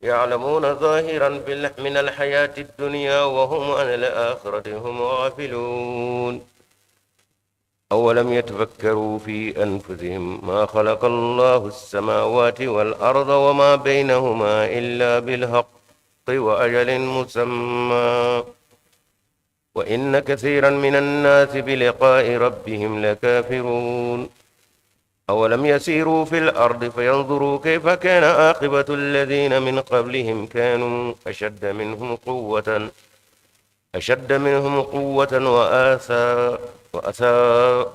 يعلمون ظاهرا من الحياة الدنيا وهم عن الآخرة هم غافلون. أولم يتفكروا في أنفسهم ما خلق الله السماوات والأرض وما بينهما إلا بالحق وأجل مسمى وإن كثيرا من الناس بلقاء ربهم لكافرون. أولم يسيروا في الأرض فينظروا كيف كان عاقبة الذين من قبلهم كانوا أشد منهم قوة وأثار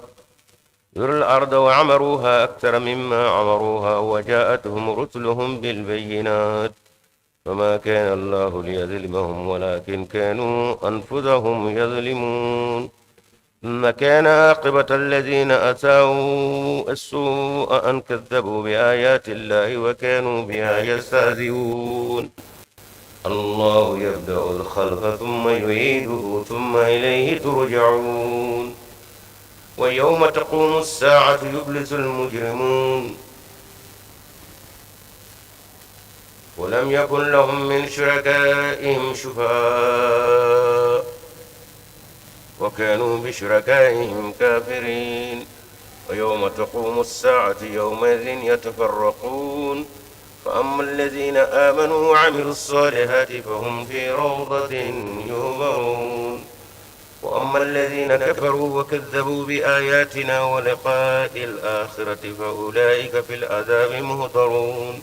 الأرض وعمروها أكثر مما عمروها وجاءتهم رسلهم بالبينات فما كان الله ليظلمهم ولكن كانوا أنفسهم يظلمون. ثم كان عاقبة الذين أساءوا السوء أن كذبوا بآيات الله وكانوا بها يستهزئون. الله يبدأ الخلق ثم يعيده ثم إليه ترجعون. ويوم تقوم الساعة يبلس المجرمون. ولم يكن لهم من شركائهم شفعاء وكانوا بشركائهم كافرين. ويوم تقوم الساعة يومئذ يتفرقون. فأما الذين آمنوا وعملوا الصالحات فهم في روضة يهبرون. وأما الذين كفروا وكذبوا بآياتنا ولقاء الآخرة فأولئك في العذاب مهضرون.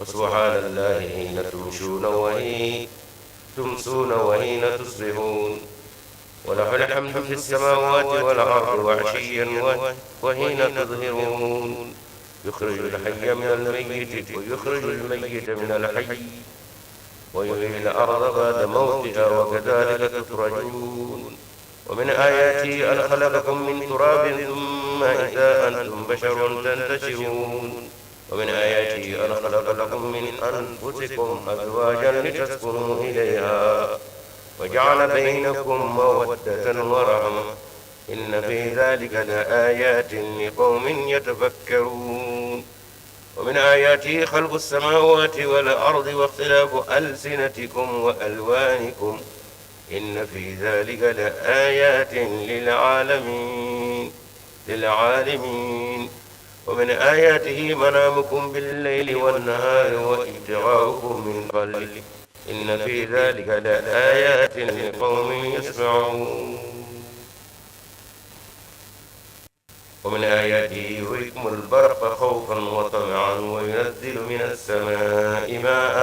وسبحان الله حين تمسون وحين تصبحون. وله الحمد في السماوات والأرض وعشيا وحين تظهرون. يخرج الحي من الميت ويخرج الميت من الحي ويحيي الأرض بعد موتها وكذلك تخرجون. ومن آياته أن خلقكم من تراب ثم إذا أنتم بشر تنتشرون. ومن آياته أن خلق لكم من أنفسكم أزواجا لتسكنوا إليها وجعل بينكم مودة ورحمة إن في ذلك لآيات لقوم يتفكرون. ومن آياته خلق السماوات والأرض واختلاف ألسنتكم وألوانكم إن في ذلك لآيات للعالمين. ومن آياته منامكم بالليل والنهار وابتغاؤكم من فضله إن في ذلك لآيات لقوم يسمعون. ومن آياته يريكم البرق خوفا وطمعا وينزل من السماء ماء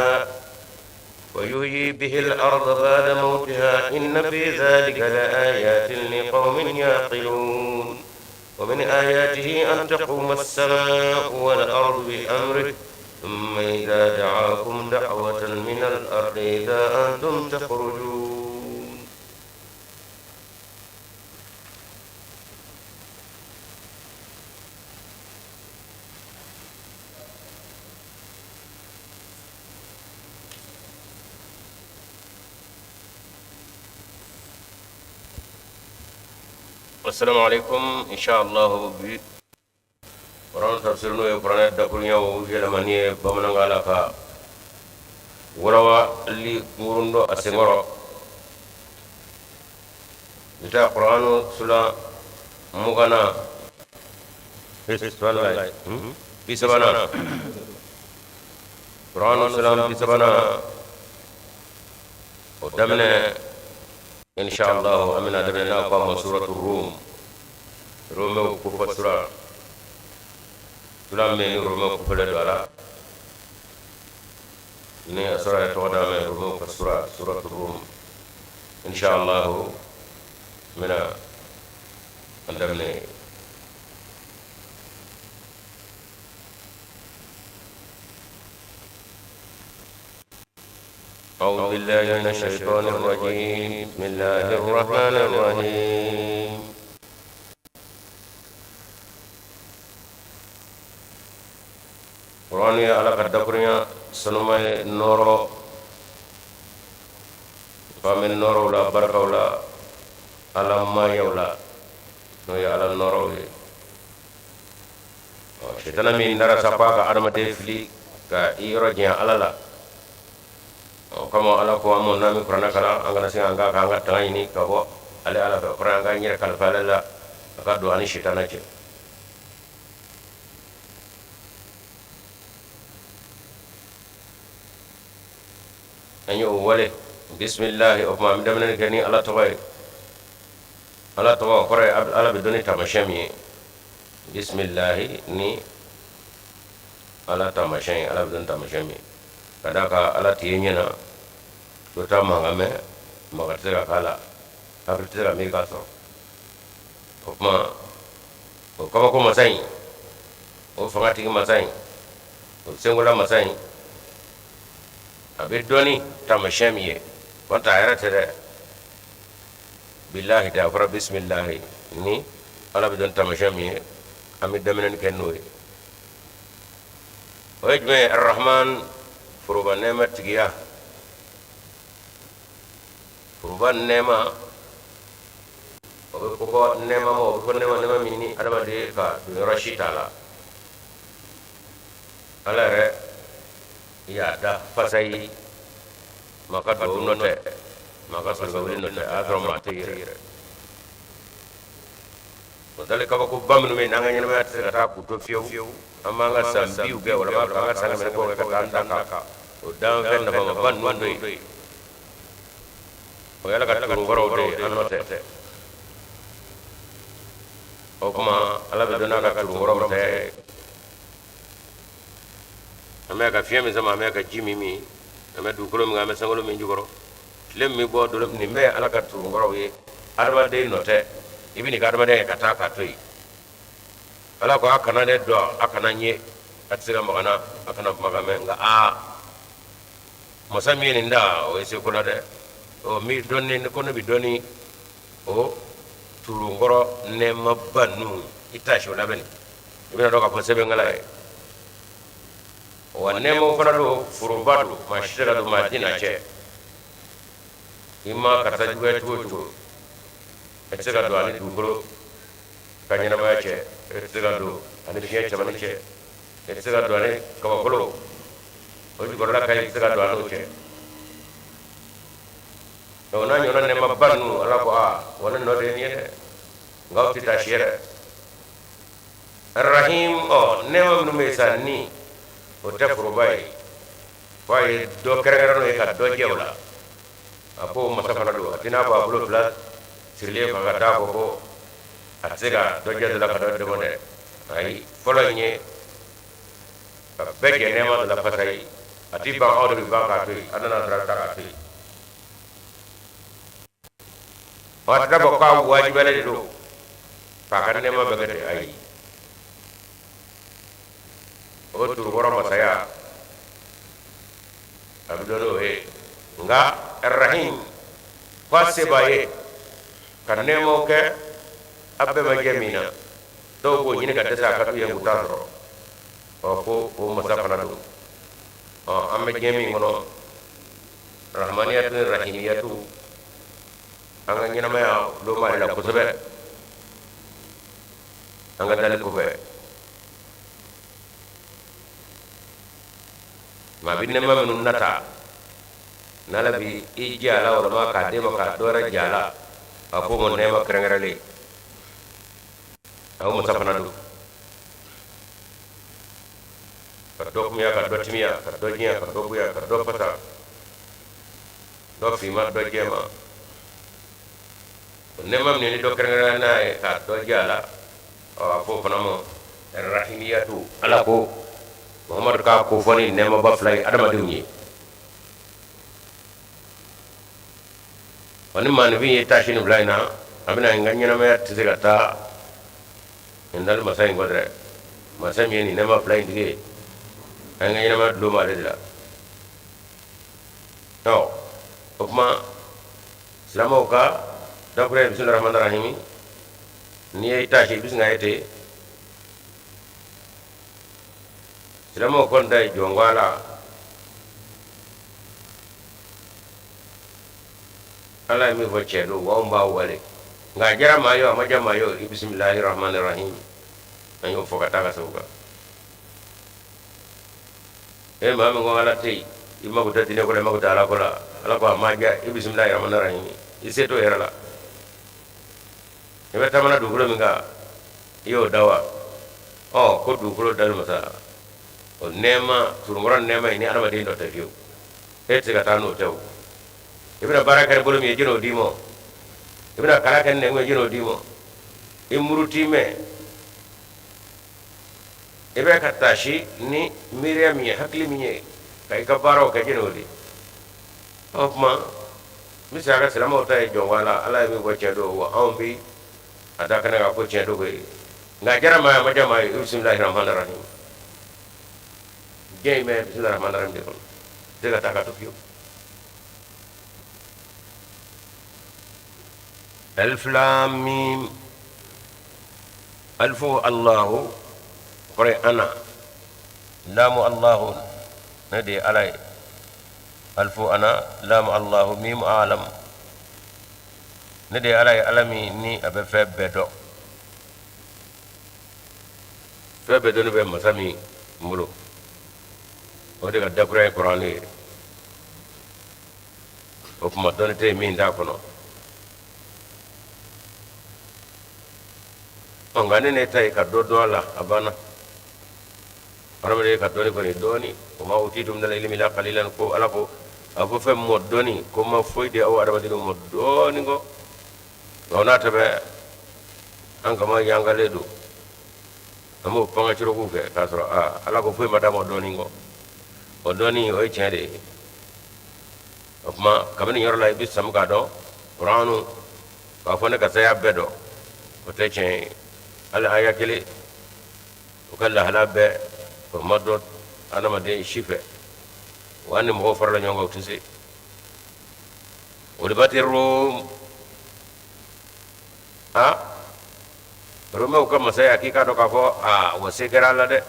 ويحيي به الأرض بعد موتها إن في ذلك لآيات لقوم يعقلون. ومن آياته أن تقوم السماء والأرض بأمره ثم إذا دعاكم دعوة من الأرض إذا أنتم تخرجون. السلام عليكم. إن شاء الله bi kuranɛ tafsir n'o ye kuranɛ dakuruɲaw yɛlɛmani ye bamanankan la ka walawali kunkurun don a senkɔrɔ. Bi ta kuranɛ sura 20na 30nan, kuranɛ sura 30nan o daminɛ inshallah an bɛna daminɛ n'a ko a ma suratu Rum, Romɛw kofɔ sura, sura min ni Romɛw kofɔlen don a la, ni a sura yɛrɛ tɔgɔ d'a ma Romɛw ka sura, suratu Rum. Inshallah n bɛna an daminɛ. أعوذ بالله من الشيطان الرجيم. بسم الله الرحمن الرحيم. Kuranɛ ye Ala ka dakurunya sanuma ye, nɔɔrɔ k'an bɛ nɔɔrɔw la, barikaw la, Ala mayaw la, n'o ye Ala nɔɔrɔw ye. Ɔ sitana min dara sa k'a ka adamaden fili ka i yɔrɔ janya Ala la. O kama Ala ko an ma n'an bɛ kuranɛ kalan, an kana sin an k'a kan, an ka tanga ɲini ka bɔ ale Ala fɛ. O kɔrɔ an k'an yɛrɛ kalifa ale la, a ka don an ni sitana cɛ. An y'o wale bisimilahi. O tuma an bɛ daminɛni kɛ ni Ala tɔgɔ ye. Ala tɔgɔ, o kɔrɔ ye Ala bɛ dɔn ni taamasiyɛn min ye. Bisimilahi ni Ala taamasiyɛn ye, Ala bɛ dɔn ni taamasiyɛn min ye, ka d'a kan Ala t'i ye ɲɛ na, tulo t'a mankan mɛn, maga tɛ se ka k'a la, hakili tɛ se ka miiri k'a sɔrɔ. O tuma o kabako masa in, o fangatigi masa in, o senkola masa in, a bɛ dɔn ni taamasiyɛn min ye, n'o tɛ a yɛrɛ tɛ dɛ. Bilahi tɛ, a fɔra bisimilahi ni Ala bɛ dɔn taamasiyɛn min ye, an bɛ daminɛni kɛ n'o ye. O ye jumɛn ye? Arahman, foroba nɛɛma tigiya. Foroba nɛɛma, o bɛ kofɔ nɛɛma ma, o bɛ fɔ nɛɛma, nɛɛma min ni adamaden ka donyɔrɔ si t'a la. Ala yɛrɛ y'a da fasayi, maa ka dugawu nɔ tɛ, maa ka soli ka wuli nɔ tɛ, a y'a sɔrɔ maa tɛ yɛrɛ. O dali kabakoba minnu bɛ yen n'an ka ɲɛnamaya tɛ se ka taa k'u to fiyewu, an b'an ka san biw kɛ walima k'an ka san kɛmɛ kɔ kɛ ka taa an da kan, o danfɛn nafamaba ninnu to yen, o y'Ala ka turunkɔrɔw de ye, an nɔ tɛ. O tuma Ala bɛ dɔn n'a ka turunkɔrɔ masaya ye. An bɛ ka fiɲɛ min sama, an bɛ ka ji min min, an bɛ dugukolo min kan, an bɛ sankolo min jukɔrɔ, tile min bɛ bɔ don, nin bɛɛ ye Ala ka turunkɔrɔw ye, adamaden nɔ tɛ. I bɛ n'i ka adamadenya kɛ ka taa k'a to yen. Ala ko a kana ne dɔn, a kana n ye, a tɛ se ka maga n na, a kana kumakan mɛn, nka aa masa min ye nin da, o ye seko la dɛ. O min dɔnni ko ne bɛ dɔnni o turunkɔrɔ nɛɛmaba ninnu, i t'a si o labɛn, i bɛna dɔn k'a fɔ sɛbɛnkala ye wa nɛɛmaw fana don, foroba don, maa si tɛ se ka don maa tɛna cɛ. I ma karisa juguya cogo o cogo, e tɛ se ka don a ni dugukolo ka ɲɛnamaya cɛ, e tɛ se ka don a ni fiɲɛ cɛmani cɛ, e tɛ se ka don a ni kabakolo o jukɔrɔla ka, i tɛ se ka don a n'o cɛ. O n'a ɲɔgɔnna nɛɛmaba ninnu, Ala ko aa wa ne nɔ de ye nin ye dɛ, nka aw tɛ taa si yɛrɛ. Rahim, ɔ nɛɛma minnu bɛ yen sa ni o tɛ foroba ye, fo a ye dɔ kɛrɛnkɛrɛn n'o ye ka dɔ jɛ o la. A ko masa fana don, a tɛ n'a fɔ a bolo fila sirilen kan ka taa fɔ ko a tɛ se ka dɔ jɛ dɔ la ka dɔ dɛmɛ dɛ. Ayi, fɔlɔ in ye ka bɛɛ jɛ nɛɛma dɔ la fasa ye, a tɛ ban, aw de bɛ ban k'a to yen, a nana sɔrɔ a bɛ taa k'a to yen. A tɛ fɔ k'a wajibiyalen de don k'a ka nɛɛma bɛɛ kɛ ten, ayi. O turukɔrɔ masaya, a bɛ dɔn n'o ye. Nka Rahim, k'a se b'a ye ka nɛɛmaw kɛ a bɛɛ ma jɛ min na, dɔw b'o ɲini ka dɛsɛ a ka t'u ye k'u t'a sɔrɔ. Ɔ ko o masa fana don. Ɔ an bɛ diɲɛ min kɔnɔ, Rahmaniyatu ni rahimiyatu, an ka ɲɛnamaya dulon b'ale la kosɛbɛ an ka dali kɔfɛ. Maa bɛ nɛɛma minnu nata, n'Ala bɛ i jɛ a la walima k'a d'e ma ka dɔ wɛrɛ jɛ a la, a f'o ma nɛɛma kɛrɛnkɛrɛnlen. A o masa fana don ka dɔ kumuya, ka dɔ timiya, ka dɔ jiya, ka dɔ goya, ka dɔ fasa, dɔ finma, dɔ jɛma. O nɛɛma min ni dɔ kɛrɛnkɛrɛn n'a ye ka dɔ jɛ a la, a f'o fana ma rahimiyatu. Ala ko Muhamadu k'a ko fɔ ni nɛɛmaba fila ye adamadenw ye. Wa ni maaninfin ye taasi nin fila in na, a bɛna n ka ɲɛnamaya tɛ se ka taa nin dali masa in kɔ dɛ. Masa min ye nin nɛɛma fila in tigi ye, an ka ɲɛnamaya dulon b'ale de la. Ɔ o tuma silamɛw ka dakura ye bisimilahi rahmani rahimi. N'i ye taasi, i bɛ sin k'a ye ten. Silamɛw kɔni ta ye jɔnko Ala. Ala ye min fɔ cɛ don, wa anw b'a wale, nka a diyara maa ye o, a ma diya maa ye o, i bisimilahi rahmani rahim, an y'o fɔ ka taa ka sabu kan. E maa min ko Ala tɛ yen. I mago tɛ diinɛ ko la, i mago tɛ ala ko la. Ala ko a ma diya i bisimilahi rahmani rahim, i se t'o yɛrɛ la. I bɛ taamana dugukolo min kan, i y'o da wa? Ɔ ko dugukolo dali masa o nɛɛma turunkɔrɔ nɛɛma in ni adamaden dɔ tɛ fiyewu, e tɛ se ka taa n'o tɛ o. I bɛna baara kɛ ni bolo min ye, jɔni y'o d'i ma? I bɛna kalan kɛ ni nɛn min ye, jɔni y'o d'i ma? I muruti mɛn i bɛ ka taasi ni miiriya min ye, hakili min ye ka i ka baaraw kɛ, jɔni y'o di? O tuma n bɛ se a ka silamɛw ta ye jɔn wala ala ye min fɔ tiɲɛ don wa, anw bi a da kɛnɛ kan ko tiɲɛ don koyi. Nka a diyara maa ye, a ma diya maa ye, bisimilahi rahmani rahim. Diɲɛ in bɛ bisimilahi rahmani rahim de kɔnɔ, tɛ ka taa ka to fiyewu. Alif lam mim, alifu Allahu kɔrɔ ye ana, lamu Allahu ne de ye ala ye. Alifu ana, lamu Allahu, mimu alam, ne de ye ala ye, ala min ni a bɛ fɛn bɛɛ dɔn, fɛn bɛɛ dɔnni bɛ masa min bolo, o de ka dakura ye kuranɛ ye. O tuma dɔnni tɛ yen min t'a kɔnɔ. Ɔ nka ne ne ta ye ka dɔ dɔn a la, a banna. Hadamaden ka dɔnni kɔni dɔɔni, wa ma utitum minal ilmi illa qalilan. Ko ala ko a fɔ fɛn mɔ dɔnni ko ma foyi di aw adamadenw ma dɔɔni kɔ. Nka o n'a ta bɛɛ, an kama yankalen don, an b'o panga curuku kɛ k'a sɔrɔ aa ala ko foyi ma d'a ma dɔɔni kɔ. O dɔɔni o ye tiɲɛ de ye. O tuma kabini yɔrɔ la i bɛ sɔmi k'a dɔn kuranu k'a fɔ ne ka saya bɛɛ dɔn, o tɛ tiɲɛ ye. Hali aya kelen o ka lahala bɛɛ o ma dɔn adamaden si fɛ, wa ni mɔgɔw farala ɲɔgɔn kan u tɛ se. Gulibati Rum, a Romɛw ka masaya, k'i k'a dɔn k'a fɔ a wa se kɛra a la dɛ.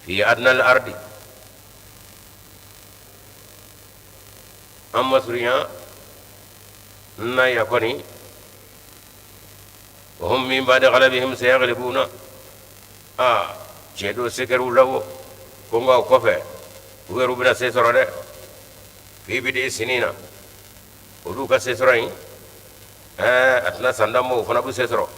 Fi adnal ardi, an masurunya na ya kɔni, wa hum min ba'di ghalabihim sayaglibuna. A tiɲɛ don, se kɛra u la wo, ko nka o kɔfɛ u yɛrɛ bɛna se sɔrɔ dɛ. Fi bid'i sinina, olu ka se sɔrɔ in ɛɛ a tɛna san tan bɔ, o fana bɛ se sɔrɔ.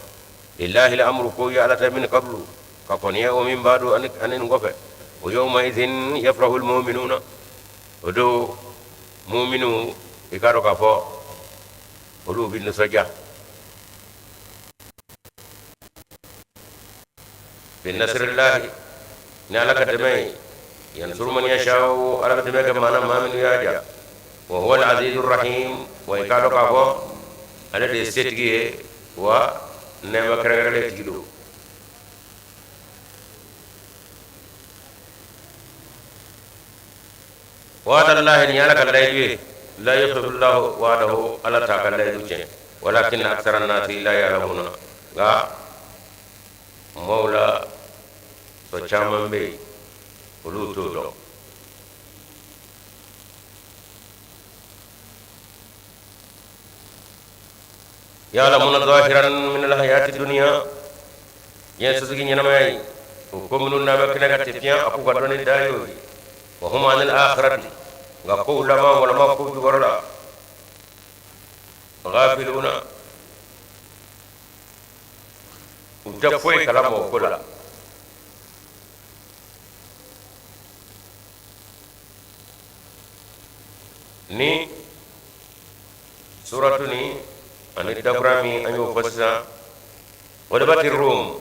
Lillahi amru, ko ye ala ta, min qablu ka kɔniya, wa min ba'du, ani nin kɔfɛ. Wa yawma idhin yafrahul mu'minuna, o don muminu, i k'a dɔn k'a fɔ olu bɛ nisɔndiya. Bi nasrillahi, ni ala ka dɛmɛ ye. Yansuru man yashau, ala bɛ dɛmɛ kɛ maa na maa minnu y'a diya. Wa huwa al-azizur rahim, wa i k'a dɔn k'a fɔ ale de ye setigi ye, wa nɛɛma kɛrɛnkɛrɛnlen tigi don. Wa'adallahi, ni ala ka layidu ye. La yukhlifu llahu wa'dahu, ala t'a ka layidu tiɲɛ. Walakin akthara nasi la ya'lamuna, nka maaw la tɔ caman bɛ yen, olu t'o dɔn. Ya'lamuna zahiran min alhayati dunya, diɲɛ sosigi ɲɛnamaya in o ko minnu n'a bɛ kɛnɛ kan ten fiɲɛ, a k'u ka dɔnni da y'o ye. Wa hum anil akhirati, nka kow laban walama kow jukɔrɔ la, ghafiluna, u tɛ foyi kalama o ko la. Ni suratu ni ani dakura min an y'o fɔ sisan, gulibati Rum,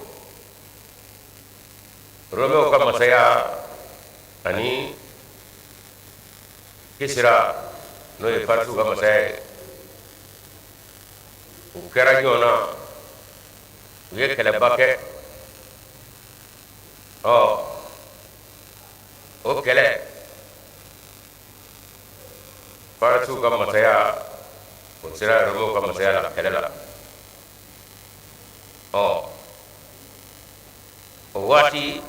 Romɛw ka masaya ani Kisira, n'o ye Farisiw ka masaya ye, u kɛra ɲɔgɔn na, u ye kɛlɛba kɛ. Ɔ o kɛlɛ, Farisiw ka masaya o sera Romɛw ka masaya la kɛlɛ la. Ɔ o waati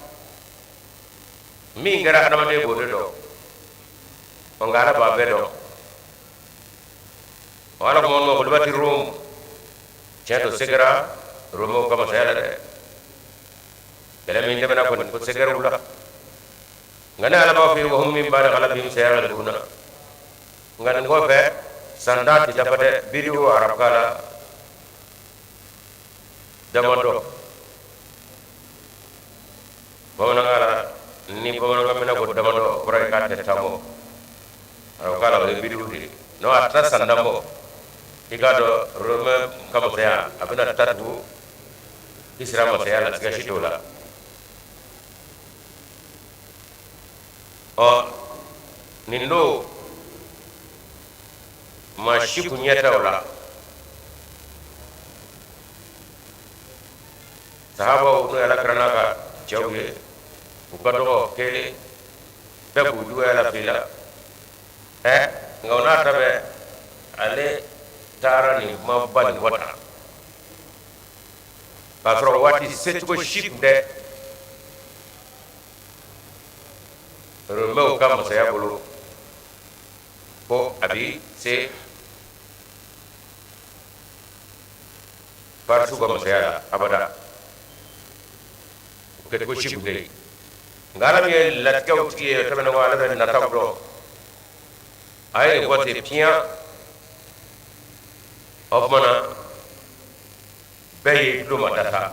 min kɛra, adamaden b'o de dɔn, nka ala b'a bɛɛ dɔn. Ala ko ma gulibati Rum, tiɲɛ don, se kɛra Romɛw ka masaya la dɛ. Kɛlɛ min tɛmɛna kɔni, ko se kɛra u la. Nka ne Ala b'a fɔ wa hum min ba'di ghalabihim sayaglibuna. Nka nin kɔfɛ san 10 tɛ dafa dɛ, bidiw arabukan la damadɔ bamanankan la, ni bamanankan mɛnna ko damadɔ, o kɔrɔ ye k'a tɛ 10 bɔ. Arabukan la o ye bidiw de ye. N'o a tɛ san 10 bɔ, i k'a dɔn Rome ka masaya a bɛna ta tugu Kisira masaya la, siga si t'o la. Ɔ nin don maa si kun ɲɛ tɛ o la. Sahabaw, n'o ye Ala kira n'a ka cɛw ye, u ka dɔgɔ kelen bɛɛ k'u juguya la fili la. Ɛ nka o n'a ta bɛɛ, ale taara nin kumaba nin fɔ tan k'a sɔrɔ waati secogo si tun tɛ Romɛw ka masaya bolo ko a bɛ se Farisiw ka masaya la abada, o kɛcogo si tun tɛ yen. Nka Ala min ye latigɛw tigi ye, o tɛmɛnen kɔ, Ala bɛ nataw dɔn. A ye nin fɔ ten piyan, o tuma na bɛɛ y'i tulo mada sa.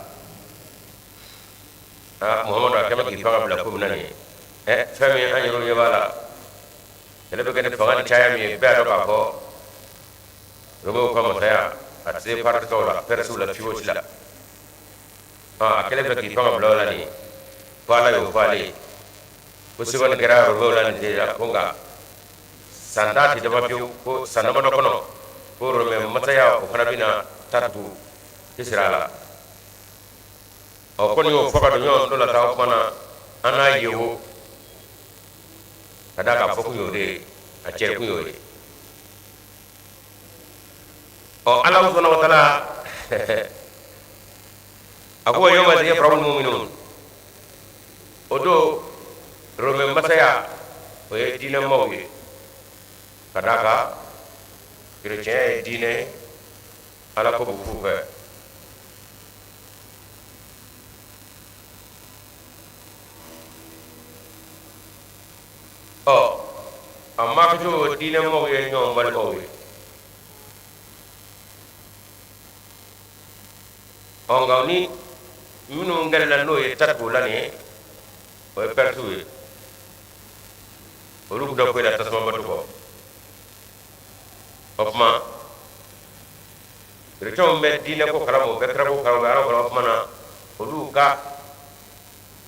Aa Muhamadu, a kɛlen bɛ k'i fanga bila ko min na nin ye, ɛ fɛn min an yɛrɛw ɲɛ b'a la, kɛlɛ bɛ kɛ ni fanga ni caya min ye, bɛɛ y'a dɔn k'a fɔ Romaw ka masaya a tɛ se Farisikaw la, Pɛrisiw la fiyewu la. A kɛlen bɛ k'i fanga bila o la nin ye, fo Ala y'o fɔ ale ye ko se kɔni kɛra Romaw la nin de la, ko nka san 10 tɛ dafa fiyewu, ko san damadɔ kɔnɔ ko Romɛ masaya o fana bɛna ta tugu Kisira la. Ɔ kɔni y'o fɔ ka don ɲɔgɔn tulo la sa, o tuma na an n'a ye o ka d'a kan fɔ kun y'o de ye, a cɛ kun y'o ye. Ɔ Ala subhanahu wa taala a ko yawma yafrahul mu'minun, o don Romɛ masaya o ye diinɛmaw ye, ka d'a kan kerecɛnya ye diinɛ ye, Ala ko b'u fɛ. Ɔ a ma kɛ diinɛmɔgɔw ye ɲɔgɔn balimaw ye. Ɔ nka ni minnu kɛlɛla n'o ye ta tugu la nin ye, o ye Pɛrisiw ye. Olu tun tɛ foyi la tasuma bato kɔ. O tuma kerecɛnw bɛ diinɛ ko kalama, u bɛ kira ko kalama, u bɛ Ala kalama. O tuma na olu ka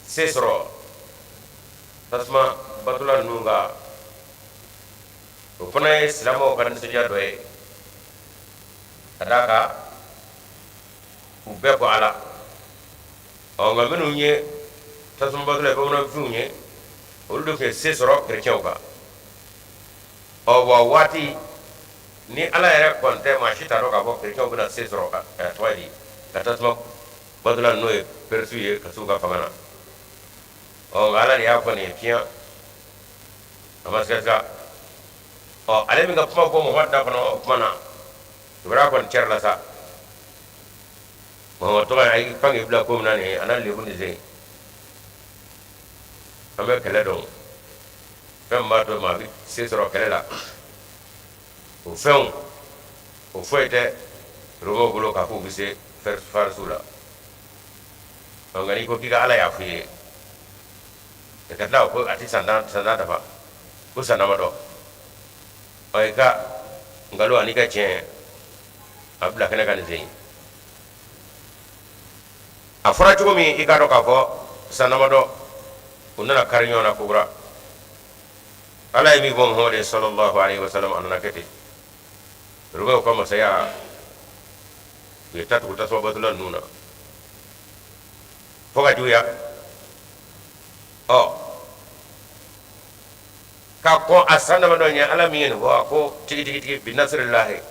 se sɔrɔ tasuma batola ninnu kan, o fana ye silamɛw ka nisɔndiya dɔ ye, ka d'a kan u bɛɛ ko Ala. Ɔ nka minnu ye tasuma batola ye, bamananfinw ye, olu de tun ye se sɔrɔ kerecɛnw kan. Ɔ wa waati ni Ala yɛrɛ kɔni tɛ, maa si t'a dɔn k'a fɔ kerecɛnw bɛna se sɔrɔ ka tɔgɔ ye di ka tasuma batola n'o ye Pɛrisiw ye ka se u ka fanga na. Ɔ nka Ala de y'a fɔ nin ye fiyan, a ma sigasiga. Ɔ ale min ka kuma bɔ Muhamadu da kɔnɔ, o kuma na kibaruya kɔni cɛrila sa. Muhamadu tɔgɔ a y'i pan k'i bila ko min na nin ye, a n'a lebu ni sen. An bɛ kɛlɛ dɔn, fɛn min b'a to maa bɛ se sɔrɔ kɛlɛ la, o fɛnw o foyi tɛ Romaw bolo k'a fɔ u bɛ se Farisiw la. Nka n'i ko k'i ka Ala y'a fɔ i ye ka tila ko a tɛ san 10 dafa, ko san damadɔ, ɔ i ka nkalon ani ka tiɲɛ a bila kɛnɛ kan nin sen. A fɔra cogo min, i k'a dɔn k'a fɔ san damadɔ u nana kari ɲɔgɔn na kokura. Ala ye min fɔ Muhamadu ye sallallahu alaihi wasallam, a nana kɛ ten. Romaw ka masaya u ye ta tugu tasuma batola ninnu na fo ka juguya. Ɔ ka kɔn a san damadɔ ɲɛ, Ala min ye nin fɔ, a ko tigitigi bi nasirilahi,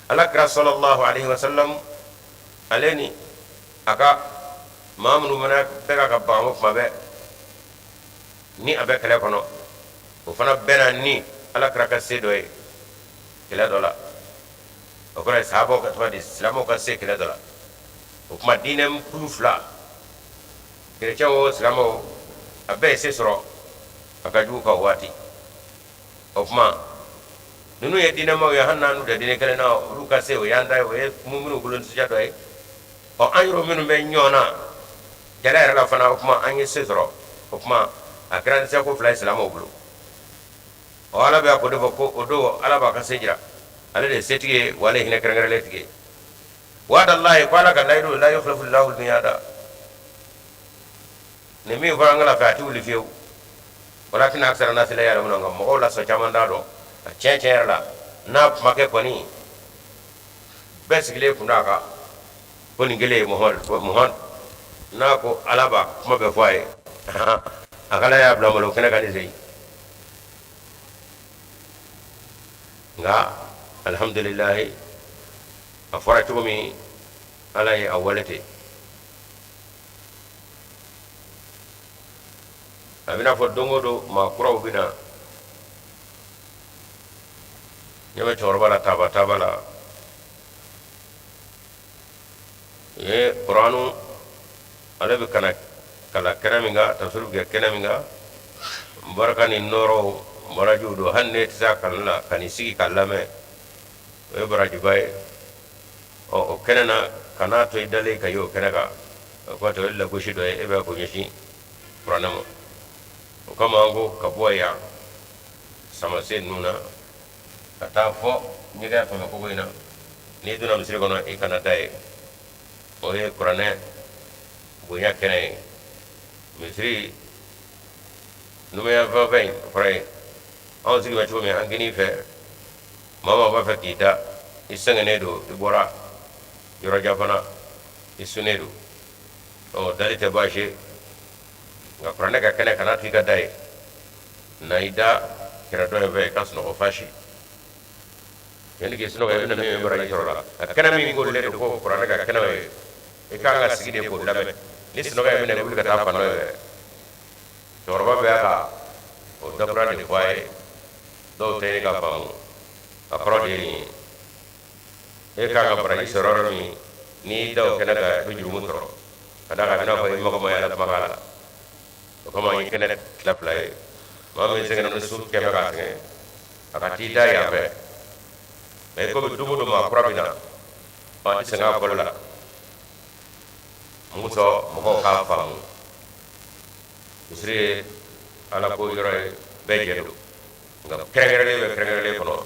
Ala kira sallallahu alaihi wasallam, ale ni a ka maa minnu fana bɛ ka baga kuma bɛɛ ni a bɛ kɛlɛ kɔnɔ, o fana bɛnna ni Ala kira ka se dɔ ye kɛlɛ dɔ la. O kɔrɔ ye sahabaw ka tɔgɔ di silamɛw ka se kɛlɛ dɔ la. O tuma diinɛ kulu fila, kerecɛnw o silamɛw. A bɛɛ ye se sɔrɔ a ka jugu kan o waati. O tuma ninnu ye diinɛmaw ye, hali n'an n'u tɛ diinɛ kelen na, olu ka se o y'an ta ye, o ye muminu kolontisija dɔ ye. Ɔ, an yɛrɛ minnu bɛ ɲɔgɔn na kɛlɛ yɛrɛ la fana, o tuma an ye se sɔrɔ. O tuma a kɛra ni seko fila ye silamɛw bolo. Ɔ, Ala bɛ ko de fɔ ko o don Ala b'a ka se jira, ale de ye setigi ye, wa ale ye hinɛ kɛrɛnkɛrɛnlen tigi ye. Wa'adallahi, ko Ala ka layidu, la yukhlifu llahu lmiyada. Nin min fɔra an kala fɛ, a tɛ wuli fiyewu. Walakin aksara nasi la ya'lamuna. Nka mɔgɔw la sɔn caman t'a dɔn a tiɲɛ tiɲɛ yɛrɛ la. N'a kuma kɛ kɔni, bɛɛ sigilen kun d'a kan ko nin kelen ye Muhamadu. N'a ko Ala b'a kuma bɛɛ fɔ a ye, a k'Ala y'a bila malo kɛnɛ kan ni sen. Nka alihamudulilayi, a fɔra cogo min, Ala ye a wale ten. A bɛna fɔ don o don maa kuraw bɛ na. Ɲɛ bɛ cɛkɔrɔba la taaba taaba la. U ye kuranu ale bɛ ka na kalan kɛnɛ min kan, tafsiri bɛ kɛ kɛnɛ min kan, barika ni nɔɔrɔw barajiw don. Hali n'e tɛ se a kalan la, ka n'i sigi k'a lamɛn, o ye barajiba ye. Ɔ, o kɛnɛ na, kan'a to i dalen ka ye o kɛnɛ kan. O kɔrɔ o ye lagosi dɔ ye e bɛ k'o ɲɛsin kuranɛ ma. O kama an ko ka bɔ yan samase ninnu na ka taa fɔ ɲɛgɛn fɛn kogo in na, n'i donna misiri kɔnɔ, i kana da yen. O ye kuranɛ bonya kɛnɛ ye. Misiri numanyanfan fɛ in, o kɔrɔ ye anw sigi bɛ cogo min an kinin fɛ, maa maa b'a fɛ k'i da, i sɛgɛnnen don, i bɔra yɔrɔjan fana, i sunnen don, ɔ, dali tɛ baasi ye. Nka kuranɛ ka kɛnɛ, kana to i ka da yen. Na i da kɛrɛ dɔ in fɛ, i ka sunɔgɔ fasi. Yanni k'i sunɔgɔ, i bɛna min baraji sɔrɔ la. A kɛnɛ min korilen don ko kuranɛ ka kɛnɛ ye, i ka kan ka sigi de k'o lamɛn. Ni sunɔgɔ y'i minɛ, i wuli ka taa fan dɔ in fɛ. Cɛkɔrɔba bɛ ka o dakura de fɔ a ye, dɔw tɛ ɲini ka faamu. A kɔrɔ de ye nin ye: e ka kan ka baraji sɔrɔ yɔrɔ min, n'i da o kɛnɛ kan, i bɛ jurumu sɔrɔ, ka d'a kan a bɛ n'a fɔ i mago ma ala kumakan la. O kama an ye kɛnɛ tila fila ye. Maa min sɛgɛnna ni su kɛmɛ k'a sɛgɛn, a ka t'i da yan fɛ. Mɛ komi don o don maa kura bɛ na, ɔ, a tɛ sɛgɛn a fɔli la. Mun sɔn mɔgɔw k'a faamu, misiri ye Ala ko yɔrɔ ye, bɛɛ jɛ don. Nka kɛrɛnkɛrɛnlen bɛ kɛrɛnkɛrɛnlen kɔnɔ,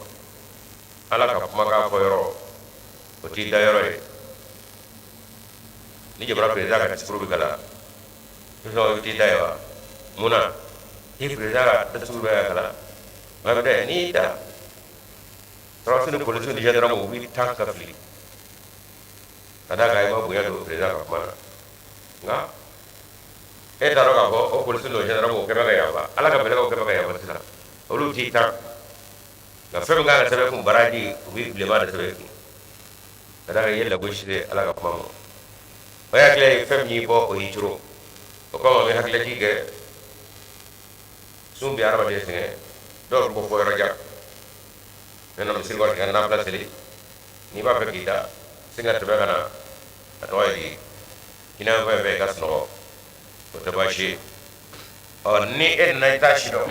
Ala ka kumakan fɔ yɔrɔ, o t'i da yɔrɔ ye. Ni jamana président ka discours bɛ kalan, i bɛ t'i da yen wa? Mun na i président ka discours bɛ ka kalan, nka bɛ n'i y'i da, sɔrɔdasi ni polisiw ni gendarme u b'i tan ka fili, ka d'a kan i ma bonya don président ka kuma na. Nka e t'a dɔn k'a fɔ o polisi n'o gendarme o kɛmɛ ka yafa, Ala ka mɛlɛkɛw kɛmɛ ka yafa sisan, olu t'i tan. Nka fɛn min kan ka sɛbɛn kun, baraji, u bɛ bilenman de sɛbɛn kun, ka d'a kan i ye lagosi de Ala ka kuma ma. O y'a hakili ye fɛn min y'i bɔ, o y'i coro. O kama n bɛ hakililajigin kɛ, sun bɛ hadamaden sɛgɛn, dɔw bɛ bɔ fo yɔrɔ jan. Ne nana misiri kɔnɔ ka nafila seli, n'i b'a fɛ k'i da sin ka tɛmɛ ka na, a tɔgɔ ye di, hinɛ fɛn fɛn i ka sunɔgɔ, o tɛ baasi ye. Ɔ, ni e nana i t'a si dɔn,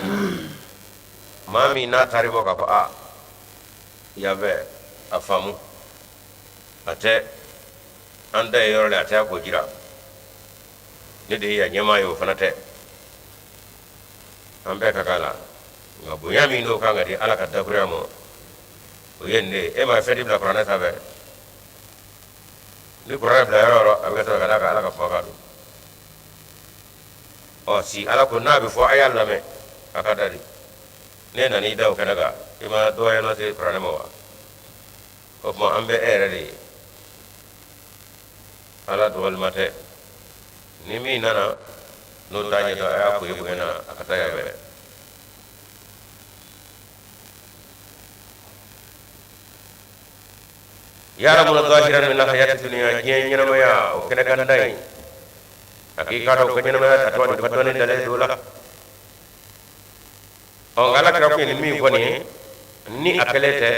maa min n'a taari bɔ k'a fɔ a yan fɛ, a faamu, a tɛ an da ye yɔrɔ la, a tɛ a ko jira ne de ye yan ɲɛmaa ye, o fana tɛ an bɛɛ ka kan la. Nka bonya min n'o kan ka di Ala ka dakuruya ma, o ye nin de ye. E ma fɛn di bila kuranɛ sanfɛ, ni kuranɛ bila yɔrɔ yɔrɔ, a bɛ ka sɛbɛn ka d'a kan Ala ka kumakan don. Ɔ, si Ala ko n'a bɛ fɔ a y'a lamɛn, a ka da di. Ne nana i da o kɛnɛ kan, i ma dɔgɔya lase kuranɛ ma wa? O tuma an bɛ e yɛrɛ de ye, Ala dɔgɔlima tɛ. Ni min nana n'o t'a ɲɛ dɔn, a y'a fɔ ye bonya na, a ka taa yan fɛ. Ya'lamuna zahiran min al-hayati dunya, diɲɛ ɲɛnamaya o kɛnɛ kan da in, a k'i k'a dɔn ko ɲɛnamaya tatɔ nin ka dɔnni dalen don la. Ɔ, nka Ala kira kun ye nin min fɔ nin ye, ni a kɛlen tɛ,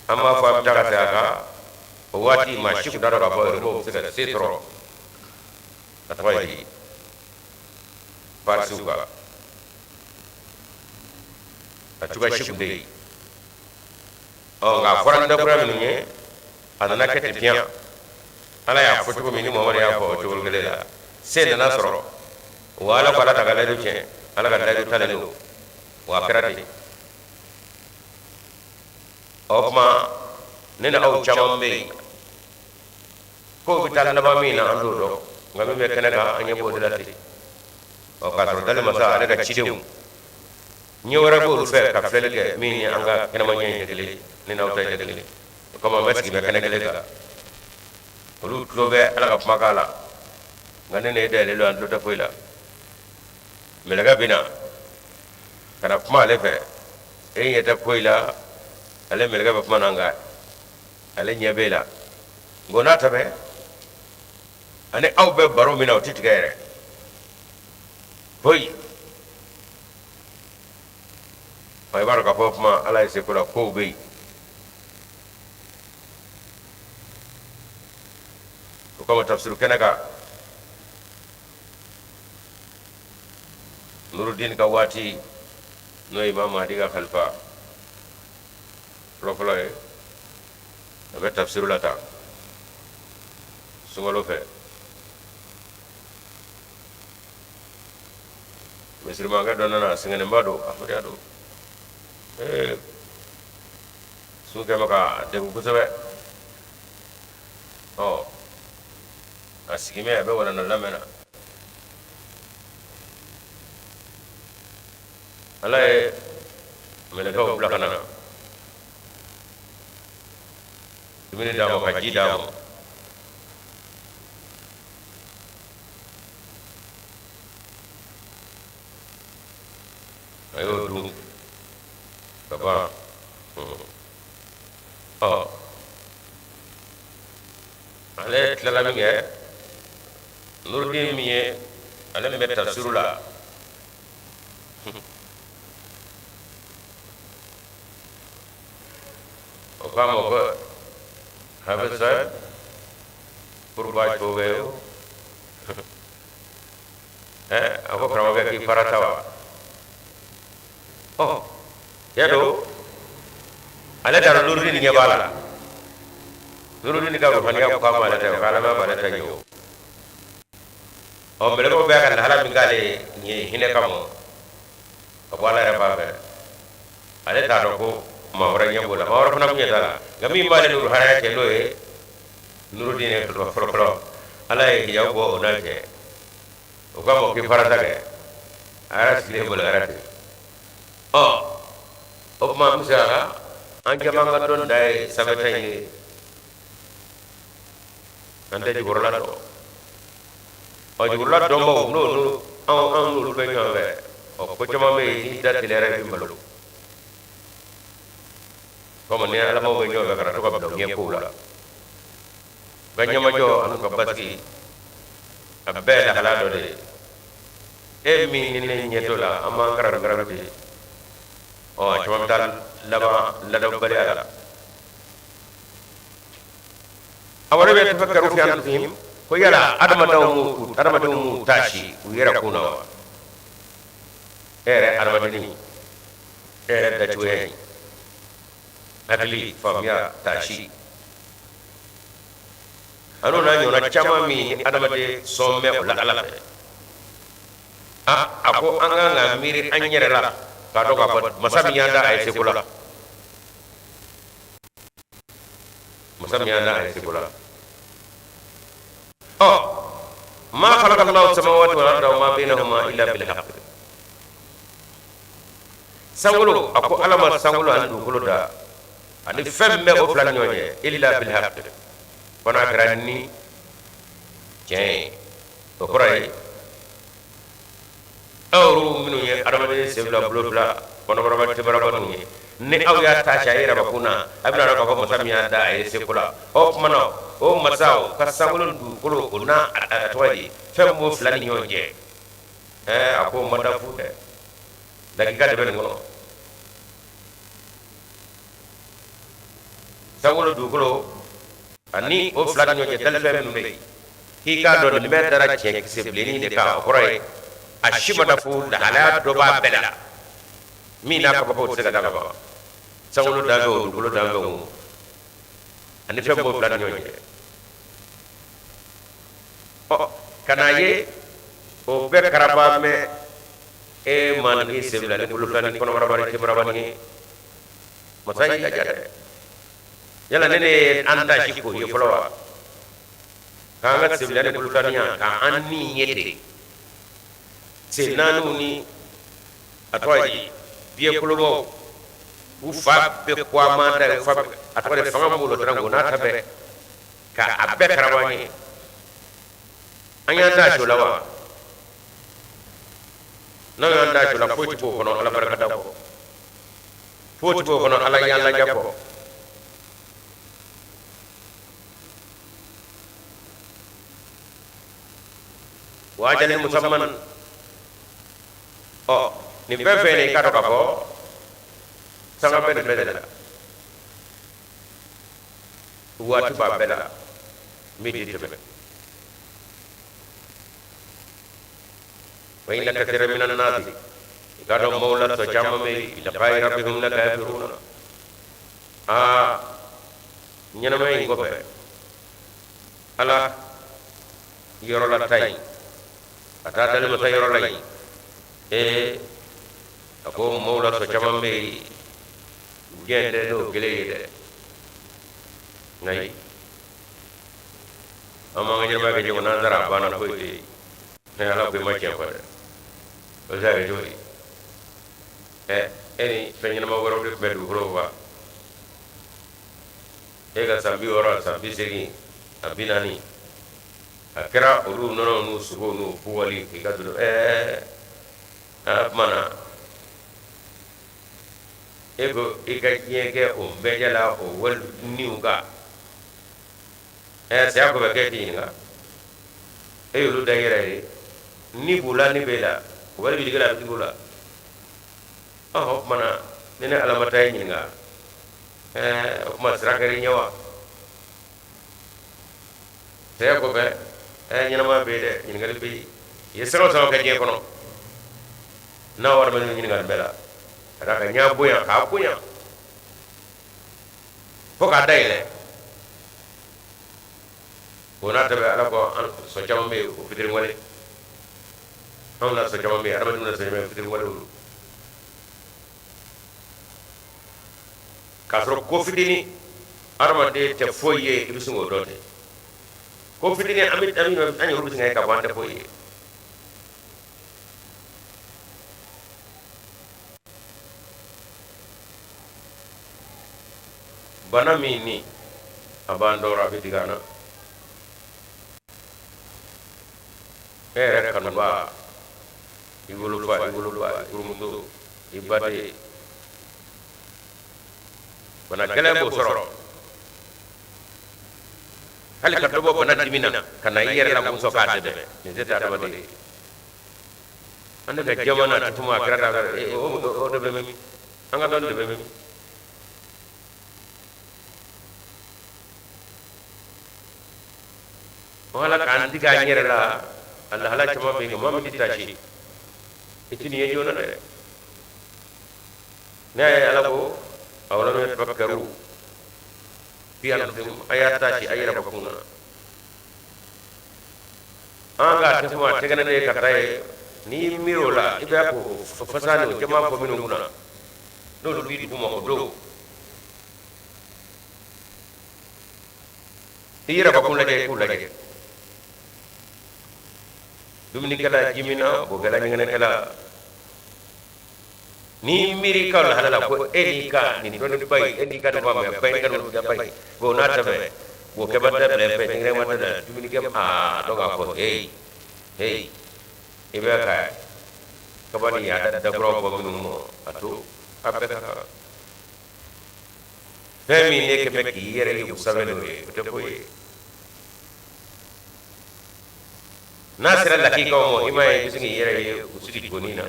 an b'a fɔ a bɛ taa ka segin a kan. O waati maa si tun t'a dɔn k'a fɔ Rɔmɛw bɛ se ka se sɔrɔ. A tɔgɔ ye di? Farisiw kan, a cogoya si tun tɛ yen. Ɔ, nka a fɔra ni dakuruya minnu ye, a nana kɛ ten piyan. Ala y'a fɔ cogo min ni Muhamadu y'a fɔ o cogo kelen la, se nana sɔrɔ wa Ala ko Ala t'a ka layidu tiɲɛ, Ala ka layidu talen don wa a kɛra ten. O tuma ne ni aw caman bɛ yen, ko bɛ taa laban min na an t'o dɔn, nka min bɛ kɛnɛ kan an ɲɛ b'o de la ten. Ɔ, k'a sɔrɔ dali masa ale ka cidenw ɲɛ wɛrɛ b'olu fɛ ka filɛli kɛ min ni an ka kɛnɛma ɲɛ tɛ kelen ye, ne n'aw ta tɛ kelen ye. O kama an bɛ sigi bɛ kɛnɛ kelen kan, olu tulo bɛ Ala ka kumakan la, nka ne n'e dayɛlɛlen don, an tulo tɛ foyi la. Mɛlɛkɛ bɛ na ka na kuma ale fɛ, e ɲɛ tɛ foyi la, ale mɛlɛkɛ bɛ kuma na, nka ale ɲɛ b'e la. Nka o n'a ta bɛɛ, ani aw bɛ baro min na, o tɛ tigɛ yɛrɛ foyi. I b'a dɔn k'a fɔ kuma Ala ye seko la kow bɛ yen. O kama tafsiru kɛnɛ kan, Nurudin ka waati, n'o ye Imam Mahdi ka khalifa fɔlɔfɔlɔ ye, a bɛ tafsiru la tan sunkalo fɛ. Misirimankɛ dɔ nana, sɛgɛnnenba don, ahmadiyya don, ee sun kɛ bɛ k'a degun kosɛbɛ. Ɔ, a sigimɛ a bɛ walanda lamɛn na. Ala ye mɛlɛkɛw bila ka na dumuni d'a ma, ka ji d'a ma. A y'o dun ka ban. Ɔ, ale tilala min kɛ, Nurudin min ye ale min bɛ tafsiru la, o k'a ma ko hafiz sahib pourquoi cogo a ko karamɔgɔkɛ k'i farata wa? Ɔ, ya don ale t'a dɔn Nurudin ɲɛ b'a la. Nurudin ka ruhaniya ko a ma ale ta, k'ala ma b'ale ta ɲɛ o. Ɔ, mɛlɛkɛw bɛ ka lahala min k'ale ye nin ye hinɛ kama ka bɔ Ala yɛrɛ fan fɛ, ale t'a dɔn ko maa wɛrɛ ɲɛ b'o la, maa wɛrɛ fana ɲɛ t'a la. Nka min b'ale ni ruhaniya cɛ, n'o ye Nurudin ye fɔlɔ fɔlɔ, Ala ye hijabu bɔ o n'a cɛ. O k'a ma k'i farata kɛ, a yɛrɛ sigilen bolo yɛrɛ ten. Ɔ, o tuma an bɛ se ka an caman ka dɔn da ye sanfɛta in ye, an tɛ jukɔrɔla dɔn. Ɔ, jukɔrɔla dɔnbaw n'olu anw n'olu bɛ ɲɔgɔn fɛ. Ɔ, ko caman bɛ yen, n'i da teliyara i bɛ malo. Komi ni alamaw bɛ ɲɔgɔn fɛ, kana to ka bila u ɲɛ kow la. U ka ɲɛmajɔ an'u ka basigi, a bɛɛ lahala dɔ de ye. E min ni ne ɲɛ t'o la, an b'an karabi karabi ten. Ɔ, a caman bɛ taa laban ladabaliya la. Awalam yatafakkaru fi anfusihim, ko yala adamadenw m'u taasi u yɛrɛ kun na wa? E yɛrɛ adamadennin, e yɛrɛ dacogoya in, hakili, faamuya, taasi, an'o n'a ɲɔgɔnna caman min ni adamaden sɔn bɛ o la Ala fɛ. A, a ko an kan ka miiri an yɛrɛ la k'a dɔn k'a fɔ masa min y'an da, a ye seko la. Masa min y'an da, a ye seko la. Ɔ, ma khalaqa Allahu samawati wal arda wa ma bainahuma illa bil haqq. Sankolo, a ko Ala ma sankolo ani dugukolo da ani fɛn min bɛ o fila ni ɲɔgɔn cɛ, illa bil haqq, fo n'a kɛra ni tiɲɛ ye. O kɔrɔ ye, aw minnu ye adamaden sen fila, bolo fila, kɔnɔbaraba, tɛbaraba ninnu ye, ni aw y'a taasi a yɛrɛbakun na, a bɛna dɔn k'a fɔ masa min y'a da, a ye seko la. O tuma na, o masa o ka sankolo ni dugukolo, o n'a a tɔgɔ ye di, fɛn b'o fila ni ɲɔgɔn cɛ, ɛɛ a ko ma da fu dɛ, lakika de bɛ nin kɔnɔ. Sankolo, dugukolo ani o fila ni ɲɔgɔn cɛ dalifɛn minnu bɛ yen, k'i k'a dɔn nin bɛɛ dara tiɲɛ kisɛ bilennin de kan. O kɔrɔ ye a A si ma da fo lahalaya dɔ b'a bɛɛ la min n'a kabako tɛ se ka da ka ban. Sankolo danfɛn o, dugukolo danfɛn o, ani fɛn b'o fila ni ɲɔgɔn cɛ. Ɔ, ka n'a ye o bɛɛ karaba mɛ e maaninfin sen fila ni bolo fila ni kɔnɔbara ni cɛbaraba ni masa y'i laja dɛ. Yala ne ye an taasi k'o ye fɔlɔ wa? K'an ka sen fila ni bolo fila ni yan, k'an ni ye ten, sen naaniw ni a tɔgɔ ye di, biɲɛ kolobaw, u fa bɛɛ ko a ma da fa a tɔgɔ de fanga b'o la dɔrɔn, ko n'a ta bɛɛ ka a bɛɛ karaba ye, an y'an taasi o la wa? N'an y'an taasi o la, foyi tɛ b'o kɔnɔ Ala barika da kɔ, foyi tɛ b'o kɔnɔ Ala y'an laja kɔ. Wa ajalin musamman. Ɔ, nin fɛn fɛn nin, i k'a dɔn k'a fɔ sanga bɛ nin bɛɛ de la, waati b'a bɛɛ la min tɛ tɛmɛ. Wa inna kathira minan nasi, i k'a dɔn maaw la tɔ caman bɛ yen, bi liqa'i rabbihim la kafiruna. Aa, ɲɛnamaya in kɔfɛ, Ala yɔrɔ la ta yen, ka taa dali masa yɔrɔ la yen, ee, a ko maaw la tɔ caman bɛ yen, diɲɛ tɛ n'o kelen ye dɛ. Nka an b'an ka ɲɛnamaya kɛ cogo, n'an sara a banna, foyi tɛ yen. Ne Ala ko i ma tiɲɛ fɔ dɛ. O bɛ se ka kɛ cogo di? Ɛ, e ni fɛn ɲɛnama wɛrɛw de tun bɛ dugukolo kan. E ka san 60, san 80, a 40, a kɛra olu nɔnɔ n'u sogo n'u bugɔli k'i ka dun. Ɛɛ, a tuma na e ko i ka diɲɛ kɛ o bɛɛ la, o wali niw kan. Ɛ, saya kɔfɛ, k'e t'i ɲininka, e y'olu da i yɛrɛ ye, ni b'u la, ni b'e la, o wali bɛ digi la, a bɛ digi u la. Ɔhɔ, o tuma na ni ne Ala ma taa e ɲininka, ɛɛ, o tuma sira kɛra i ɲɛ wa? Saya kɔfɛ, ɛɛ, ɲɛnamaya bɛ yen dɛ, ɲininkali bɛ yen. I ye sanga o sanga kɛ diɲɛ kɔnɔ, n'a wari bɛ ɲininka nin bɛɛ la, ka d'a kan n y'a bonya k'a bonya fo k'a dayɛlɛ. O n'a ta bɛɛ, Ala ko an sɔn caman bɛ yen, o fitiriwale, anw na sɔn caman bɛ yen, adamadenw na sɔn caman bɛ yen, fitiriwale don, k'a sɔrɔ ko fitinin, adamaden tɛ foyi ye, i bɛ sin k'o dɔn ten. Ko fitinin, an bɛ an yɛrɛ bɛ sin k'a fɔ an tɛ foyi ye. Bana min ni a b'an tɔɔrɔ, a bɛ digi an na, e yɛrɛ kanuba, i wolofa, i woloba, i furumuso, i baden, bana gɛlɛn b'o sɔrɔ, hali ka dɔ bɔ bana dimi na ka na i yɛrɛ la muso k'a dɛmɛ, nin tɛ adamaden ye. An ne ka jamana tuma a kɛra da o de bɛ min, an ka dɔnni de bɛ min. Ala k'an digi an yɛrɛ la, a lahala caman bɛ yen, maa min tɛ taasi, i tɛ nin ye joona dɛ. Ne y'a ye, Ala ko awalam yatafakkaru fi anfusihim, a y'a taasi a yɛrɛ bakun na. An ka tɛ kuma tɛgɛ ne ka taa ye, n'i miiri o la, i bɛ ko fasa ni o caman fɔ minnu kunna, n'olu b'i dugu ma o don, i yɛrɛ bakun lajɛ, i k'u lajɛ, dumunikɛla, jiminna, bokɛla, ɲɛgɛnɛkɛla, n'i miiri ka lahala la ko e n'i ka nin dɔnniba in, e n'i ka nin faamuya ba in, ka nin ba in, bon, n'a tɛmɛ bokɛ ma dabila fɛ, ɲɛgɛnɛ ma dabila, dumunikɛ, aa, dɔn k'a fɔ heyi heyi, i bɛ ka kaba ni yaada dakuraw bɔ minnu ma, a to a bɛɛ ka kan. Fɛn min ne kɛ bɛ k'i yɛrɛ ye o sanfɛ, n'o ye, o tɛ foyi ye. N'a sera lakikaw ma, i m'a ye, i bɛ se k'i yɛrɛ ye u sigi cogonin na,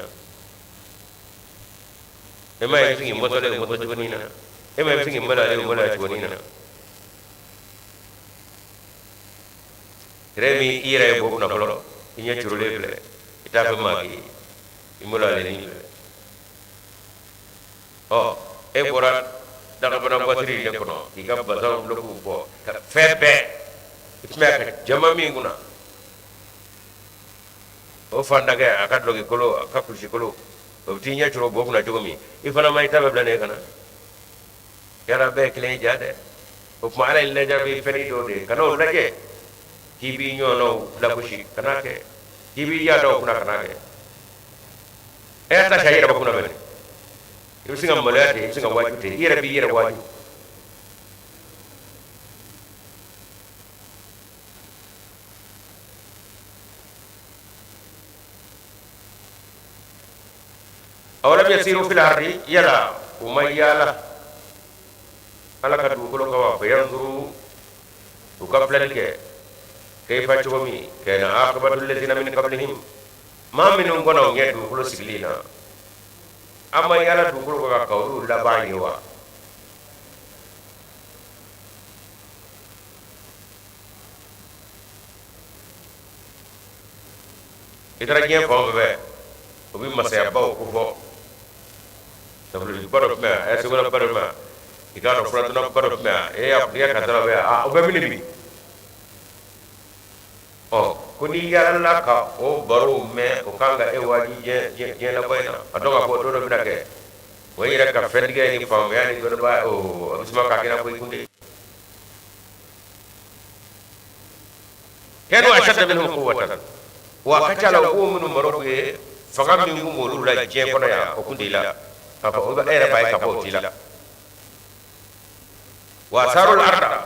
e m'a ye, i bɛ se k'i mɔsɔlen o mɔsɔn cogonin na, e m'a ye, i bɛ se k'i maloyalen o maloya cogonin na. Tɛrɛ min i yɛrɛ ye bo kunna fɔlɔ, i ɲɛ curulen filɛ. I t'a fɛ maa k'i ye i maloyalen n'i fɛ. Ɔ, e bɔra dagabana voiture de kɔnɔ k'i ka bazan bulɔkiw bɔ ka fɛn bɛɛ, i tun bɛ ka jama min kunna, o fantakɛ a ka dulɔki kolo, a ka kulusi kolo, o bɛ t'i ɲɛ coro bo kunna cogo min, i fana ma i ta bɛɛ bila ne kana yala bɛɛ ye kelen ye. Ja dɛ, o tuma Ala ye lajarabi fɛn dɔw de ye, kana o lajɛ k'i b'i ɲɔgɔnnaw lagosi, kana kɛ k'i b'i yaada o kunna, kana kɛ. E y'a ta sa i yɛrɛ kunna bɛnɛ, i bɛ se ka maloya ten, i bɛ se ka waaju ten, i yɛrɛ b'i yɛrɛ waaju. Awalam yasiru fil ardi, yala u ma yaala Ala ka dugukolo kan wa? Fayanzuru, u ka filɛli kɛ, kayfa, cogo min, kana aqibatu lazina min qablihim, maa minnu kɔnna u ɲɛ dugukolo sigili na, an ma yaala dugukolo kan ka olu laban ye wa? I taara diɲɛ fan bɛɛ fɛ, u bɛ masayabaw kofɔ, nafolotigiba dɔ tun bɛ yan, ɛ sɛbɛnba dɔ tun bɛ yan, i k'a dɔn furadonnaba dɔ tun bɛ yan, e y'a karisa dɔ bɛ yan, a o bɛ min bi? Ɔ, ko n'i yaalala ka o barow mɛn, o kan ka e waaju diɲɛ laban in na, a dɔn k'a fɔ don dɔ bɛna kɛ, o yɛrɛ ka fɛntigiya ni faamuya ni dɔnnibaa, o a bɛ suma k'a kɛ i n'a fɔ i kun de. Kanu ashadda minhum quwwatan, wa a ka ca la ko minnu baro k'u ye, fanga min kun b'olu la diɲɛ kɔnɔ yan, o kun t'i la. K'a fɔ e yɛrɛ b'a ye k'a fɔ o t'i la. Wa asarul arda,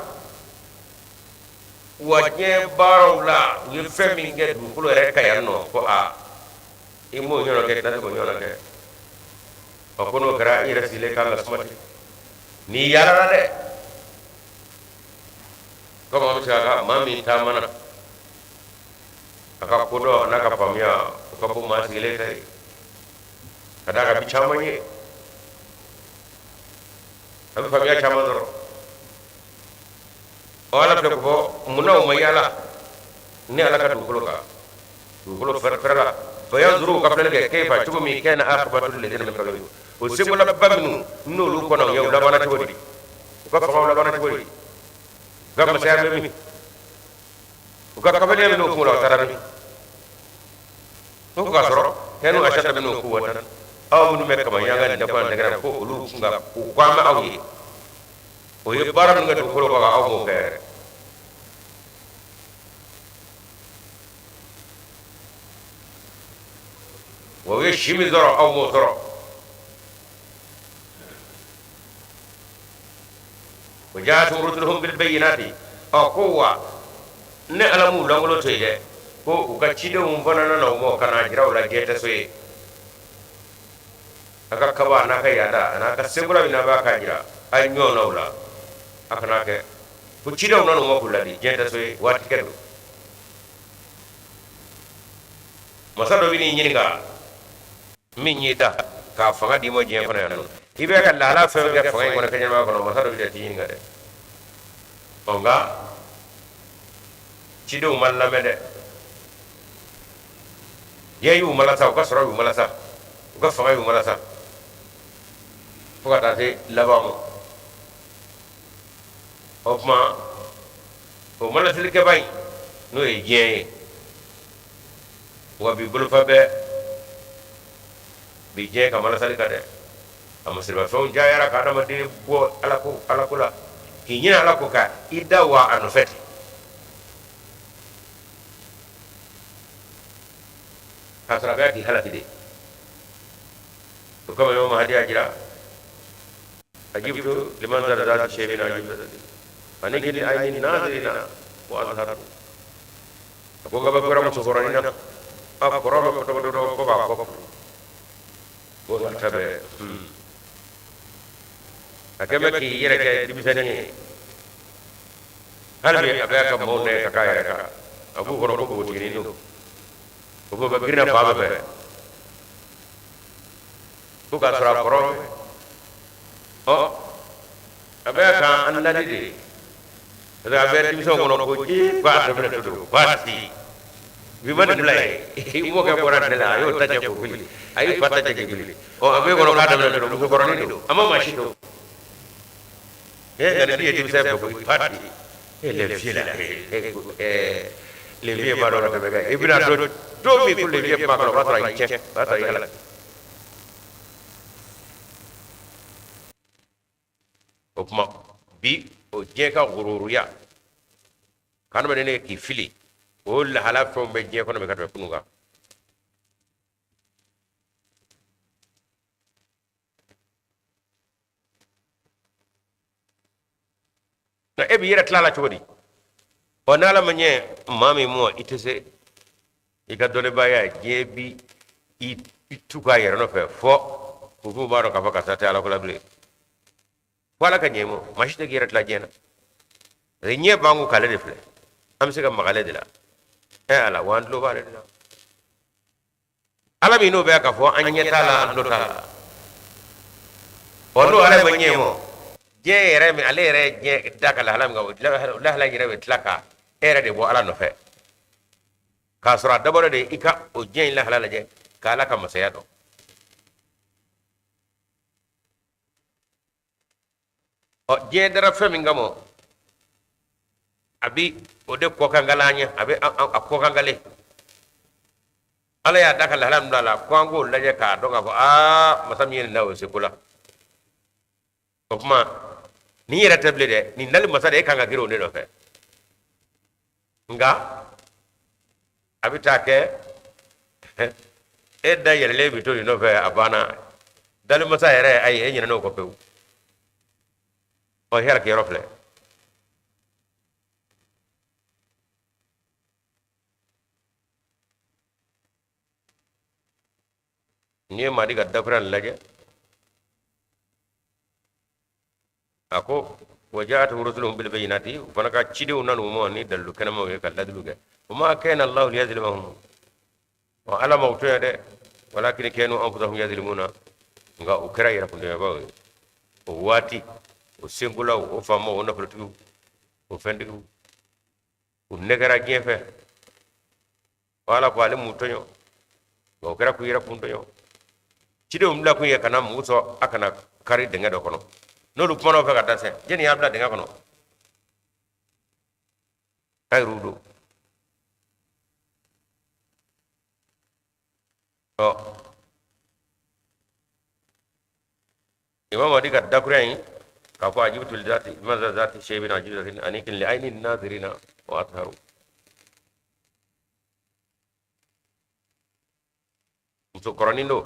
wa diɲɛ baaraw la, u ye fɛn min kɛ dugukolo yɛrɛ kan yan nɔ, ko a i m'o ɲɔgɔn kɛ, tɛna se k'o ɲɔgɔn kɛ. Ɔ, ko n'o kɛra, i yɛrɛ sigilen kan ka suma ten n'i yaalala dɛ. Komi an bɛ se ka maa min taamana, a ka kodɔn n'a ka faamuya, o ka bon maa sigilen ta ye, ka d'a kan a bɛ caman ye, a bɛ faamuya caman sɔrɔ. Ɔ, Ala filɛ k'o fɔ, munna u ma yaala ni Ala ka dugukolo kan, dugukolo fɛrɛ la? Fayanzuru, ka filɛli kɛ, kayfa, cogo min, kana aqibatu lazina min qablihim, o sekolaba minnu n'olu kɔnna u ɲɛ, u labanna cogo di? U ka fangaw labanna cogo di? U ka masaya bɛ min? U ka kamalenya minnu kun la, o taara min? Ko k'a sɔrɔ kanu ashadda minhum quwwatan, aw minnu bɛ kama yanga nin dakun dɛgɛrɛ, ko olu kun ka u ko an bɛ aw ye, o ye baara min kɛ dugukolo kan, aw m'o kɛ yɛrɛ. Wa u ye si min sɔrɔ, aw m'o sɔrɔ. Wa ja'atuhum rusuluhum bil bayyinati. Ɔ, ko wa ne Ala m'u lankolon to yen dɛ, ko u ka cidenw fana nana u ma ka n'a jira u la diɲɛ tɛ so ye. A ka kaba n'a ka yaada a n'a ka sekura min n'a b'a ka jira a ɲɔgɔnnaw la, a kana kɛ ko cidenw nana u ma k'u ladi, diɲɛ tɛ so ye, waati kɛ don. Masa dɔ bɛ n'i ɲininka min y'i da k'a fanga d'i ma diɲɛ kɔnɔ yan nɔ, i bɛ ka lahala fɛn fɛn kɛ fanga in kɔnɔ, kɛ ɲɛnamaya kɔnɔ, masa dɔ bɛ t'i ɲininka dɛ. Ɔ, nka cidenw ma lamɛn dɛ. Diɲɛ y'u malasa, u ka sɔrɔ y'u malasa, u ka fanga y'u malasa, fo ka taa se laban ma. O tuma o malasalikɛba in, n'o ye diɲɛ ye, wa bi bolofa bɛɛ bi diɲɛ ka malasali kan dɛ. A masiribafɛnw cayara ka adamaden bɔ alako alako la, k'i ɲinɛ ala kɔ, ka i da wa a nɔfɛ ten, k'a sɔrɔ a bɛ k'i halaki de. O kama Imam Mahdi y'a jira, ajibtu liman zadat shay'in ajibtu ani kili ayni nazirina wa azhartu. A ko kabakura musokɔrɔnin na, a kɔrɔ bɛ kɔtɔkɔtɔ ko k'a kɔ ko ta bɛɛ a kɛn bɛ k'i yɛrɛ kɛ denmisɛnnin ye. Hali bi a bɛ ka maaw nɛgɛ ka k'a yɛrɛ kan, a b'u kɔnɔ ko npogotiginin don. O bɛ girinna fan bɛɛ fɛ ko k'a sɔrɔ a kɔrɔ bɛ. Ɔ, a bɛ ka an ladi de, parce que a bɛ denmisɛnw kɔnɔ ko ee, ko a daminɛ to don, ko a ti Bi ma nin bila yen, i mɔkɛ bɔra ne la, a y'o ta cɛ k'o fili, a y'i fa ta cɛ k'i fili. Ɔ, a b'e kɔnɔ k'a daminɛ dɔrɔn, musokɔrɔnin don, a ma maa si to. E nka nin ye denmisɛn fɛ koyi, pati e le vieux la, le vieux b'a dɔn ka tɛmɛ kan. I bɛna dɔn don min ko le vieux kuma kɔnɔ, o b'a sɔrɔ a y'i tiɲɛ, o b'a sɔrɔ i halaki. O tuma bi o diɲɛ ka gururuya ka adamaden ne k'i fili, o lahala fɛnw bɛ diɲɛ kɔnɔ bi ka tɛmɛ kunun kan. Nka e b'i yɛrɛ tila la cogo di? Ɔ, n'ala ma ɲɛ maa min mɔ, i tɛ se i ka dɔnnibaya. Diɲɛ bi i tu k'a yɛrɛ nɔfɛ fɔ kunfinw b'a dɔn k'a fɔ karisa tɛ ala ko la bilen. Fo ala ka ɲɛ mɔ, maa si tɛ k'i yɛrɛ tila diɲɛ na. Parce que ɲɛ b'an kun k'ale de filɛ, an bɛ se ka maga ale de la. Ɛ ala wa, an tulo b'ale de la. Ala min n'o bɛ k'a fɔ an ɲɛ t'a la, an tulo t'a la. Ɔ, n'o ala ma ɲɛ mɔ, diɲɛ yɛrɛ min ale yɛrɛ ye diɲɛ da ka lahala min kan, o lahala in yɛrɛ bɛ tila ka e yɛrɛ de bɔ ala nɔfɛ, k'a sɔrɔ a dabɔra de i ka o diɲɛ in lahala lajɛ ka ala ka masaya dɔn. Ɔ, diɲɛ dara fɛn min kama, a bi o de kɔkangale an ye, a bɛ a kɔkangale. Ala y'a da ka lahala min bila a la, ko an k'o lajɛ k'a dɔn k'a fɔ aa, masa min ye nin da, o ye seko la. O tuma nin yɛrɛ tɛ bilen dɛ, nin dali masa de e kan ka girin o de nɔfɛ. Nka a bɛ taa kɛ e da yɛlɛlen bɛ to nin nɔfɛ, a banna. Dali masa yɛrɛ, ayi, e ɲinɛna o kɔ pewu. Ɔ, hɛrɛ kɛyɔrɔ filɛ. N'i ye Madi ka dakura nin lajɛ, a ko wa ja'atuhum rusuluhum bil bayyinati, u fana ka cidenw nan'u ma ni dalilu kɛnɛmaw ye ka ladiliw kɛ. Wa ma kana Allahu liyazlimahum, wa ala ma u tɔɲɔ dɛ, walakin kanu anfusahum yazlimuna, nka u kɛra yɛrɛkuntɔɲɔbaaw ye. O waati o senkolaw, o faamaw, o nafolotigiw, o fɛntigiw, u nɛgɛra diɲɛ fɛ. Ala ko ale m'u tɔɲɔ, nka o kɛra k'u yɛrɛ kun tɔɲɔ. Cidenw bila kun ye ka na mugu sɔn a kana kari dingɛ dɔ kɔnɔ. N'olu kumana o fɛ ka dasɛ, jɛni y'a bila dingɛ kɔnɔ? A yɛrɛw don. Ɔ, Imam Mahdi ka dakuruya in k'a fɔ ajibtu li zati maza zati shay'in ajibu anikin li ayni nazirina wa atharu. Muso kɔrɔnin don,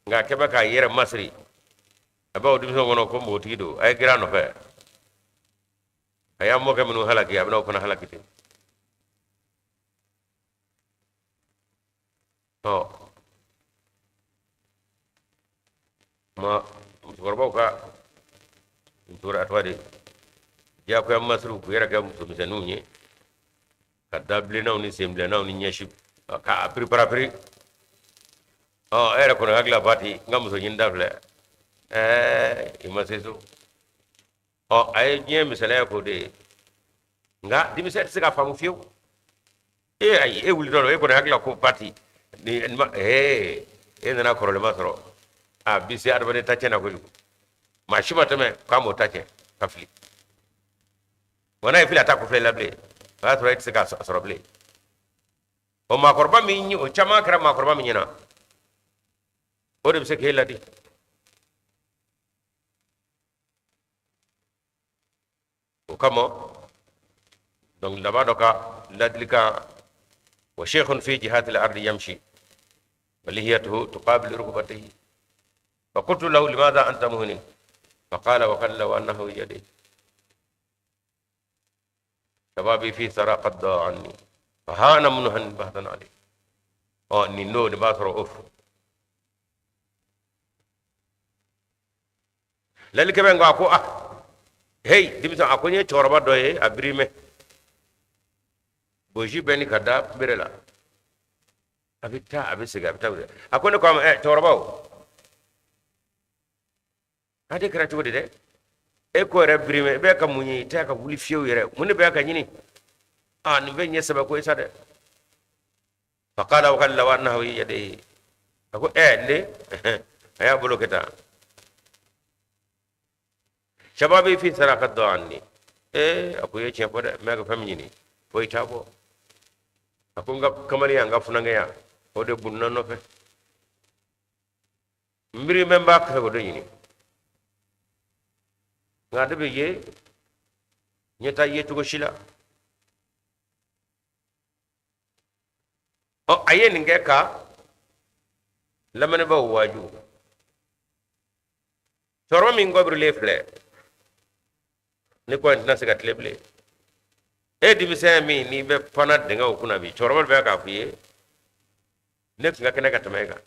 nka a kɛ bɛ k'a yɛrɛ masiri, a bɛ o denmisɛnw kɔnɔ ko npogotigi don. A ye girin a nɔfɛ, a y'a mɔkɛ minnu halaki, a bɛna o fana halaki ten. Ɔ, ma musokɔrɔbaw ka muso a tɔgɔ de diyagoya masiriw k'u yɛrɛ kɛ musomisɛnninw ye, ka da bilennaw ni sen bilennaw ni ɲɛsi k'a piriparapiri. Ɔ, e yɛrɛ kɔni hakili la pati n ka muso ɲini da filɛ, ɛɛ, i ma se so. Ɔ, a ye diɲɛ misaliya k'o de ye, nka denmisɛn tɛ se k'a faamu fiyewu. E ayi, e wulitɔ don, e kɔni hakili la ko pati ni ee, e nana kɔrɔlenma sɔrɔ. A bi se adamaden ta tiɲɛ na kojugu, maa si ma tɛmɛ k'a m'o ta tiɲɛ ka fili. Wa n'a ye fili, a t'a kɔfilɛ la bilen, o y'a sɔrɔ e tɛ se k'a sɔrɔ bilen. O maakɔrɔba min, o caman kɛra maakɔrɔba min ɲɛna, o de bɛ se k'e ladi. O kama dɔnkilidaba dɔ ka ladilikan: wa sheikhun fi jihati al-ardi yamshi wa lihiyatuhu tuqabilu rukbatihi, fa qultu lahu limadha anta muhnin, fa qala wa qad law annahu yadi shababi fi thara qad daa anni fa hana munhan bahtan alayhi. Ɔ, nin don nin b'a sɔrɔ o lalikɛbɛ ko, a ko ah, hey denmisɛn, a ko n ye cɛkɔrɔba dɔ ye, a birimɛ bosi bɛ ni ka da bere la, a bɛ taa, a bɛ segin, a bɛ taa. A ko ne ko a ma, ɛ cɛkɔrɔba, o a de kɛra cogo di dɛ? E ko yɛrɛ birimɛ, i bɛ ka mun ye? I tɛ ka wuli fiyewu yɛrɛ, mun de bɛ ka ɲini? Aa, nin bɛ ɲɛ sɛbɛ ko ye sa dɛ. Faqala wa lawa nahwi yadayhi, a ko ne a y'a bolo kɛ tan. Shababi fi sara qad anni, a ko i ye tiɲɛ fɔ dɛ, n bɛ ka fɛn min ɲini foyi t'a bɔ. A ko n ka kamalenya, n ka funankɛya, o de bunna n nɔfɛ, n miiri bɛ n b'a fɛ k'o de ɲini, nka a de bɛ ye ɲɛ t'a ye cogo si la. Ɔ, a ye nin kɛ ka lamɛnnibaaw waaju. Cɛkɔrɔba min kɔbirilen filɛ ne ko n tɛna se ka tile bilen. E denmisɛn min n'i bɛ panna dingɛw kunna bi, cɛkɔrɔba bɛ k'a f'i ye ne tun ka kɛnɛ ka tɛmɛ e kan.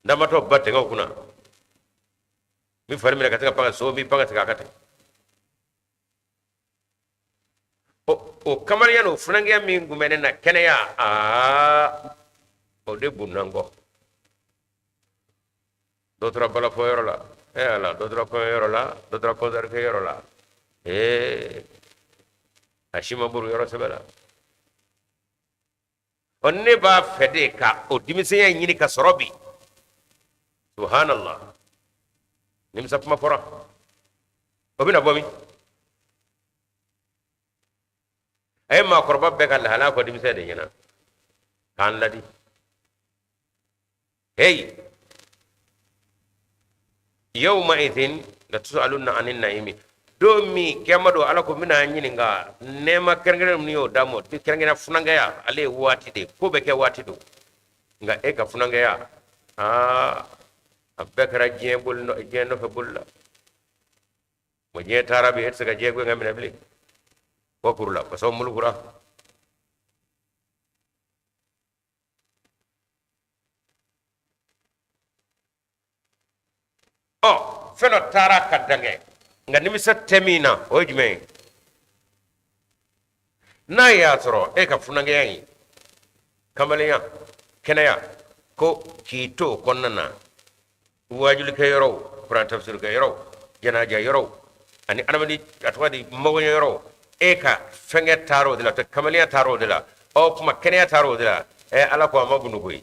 N tamatɔ ba dingɛw kunna, n bɛ fari minɛ ka se ka pan ka so, n bɛ pan ka segin a kan ten. O kamalenya n'o funankɛya min tun bɛ ne na kɛnɛya, aa, o de bunna n kɔ. Dɔ tora balafɔ yɔrɔ la, e ala, dɔ tora kɔɲɔ yɔrɔ la, dɔ tora kɔnsɛri kɛ yɔrɔ la, ee, a si ma buru yɔrɔ sɛbɛ la. Ɔ, ne b'a fɛ de ka o denmisɛnya ɲini ka sɔrɔ bi. Subhanallah, nimisa kuma fɔra, o bɛna bɔ min? A ye maakɔrɔba bɛɛ ka lahalaya fɔ denmisɛn de ɲɛna k'an ladi. Hey, yawma idhin la tusalunna anin naimi, don min kiyama don, Ala ko n bɛna ɲininka nɛɛma kɛrɛnkɛrɛn min y'o d'a ma, kɛrɛnkɛrɛn funankɛya, ale ye waati de ko bɛ kɛ waati don. Nka e ka funankɛya, aa, a bɛɛ kɛra diɲɛ boli, diɲɛ nɔfɛ boli la. Wa diɲɛ taara bi, e tɛ se ka diɲɛ gɛn ka minɛ bilen. Kɔ kuru la pasaw mulukura. Ɔ, fɛn dɔ taara ka dan kɛ, nka nimisa tɛ min na, o ye jumɛn ye? N'a y'a sɔrɔ e ka funankɛya in, kamalenya, kɛnɛya, ko k'i to o kɔnɔna na, waajulikɛ yɔrɔw, kuran tafsirikɛ yɔrɔw, janaja yɔrɔw, ani adamaden a tɔgɔ di magoɲɛ yɔrɔw, e ka fɛnkɛ taara o de la, kamalenya taara o de la, ɔ kuma kɛnɛya taara o de la, ɛ, Ala ko a ma bunu koyi.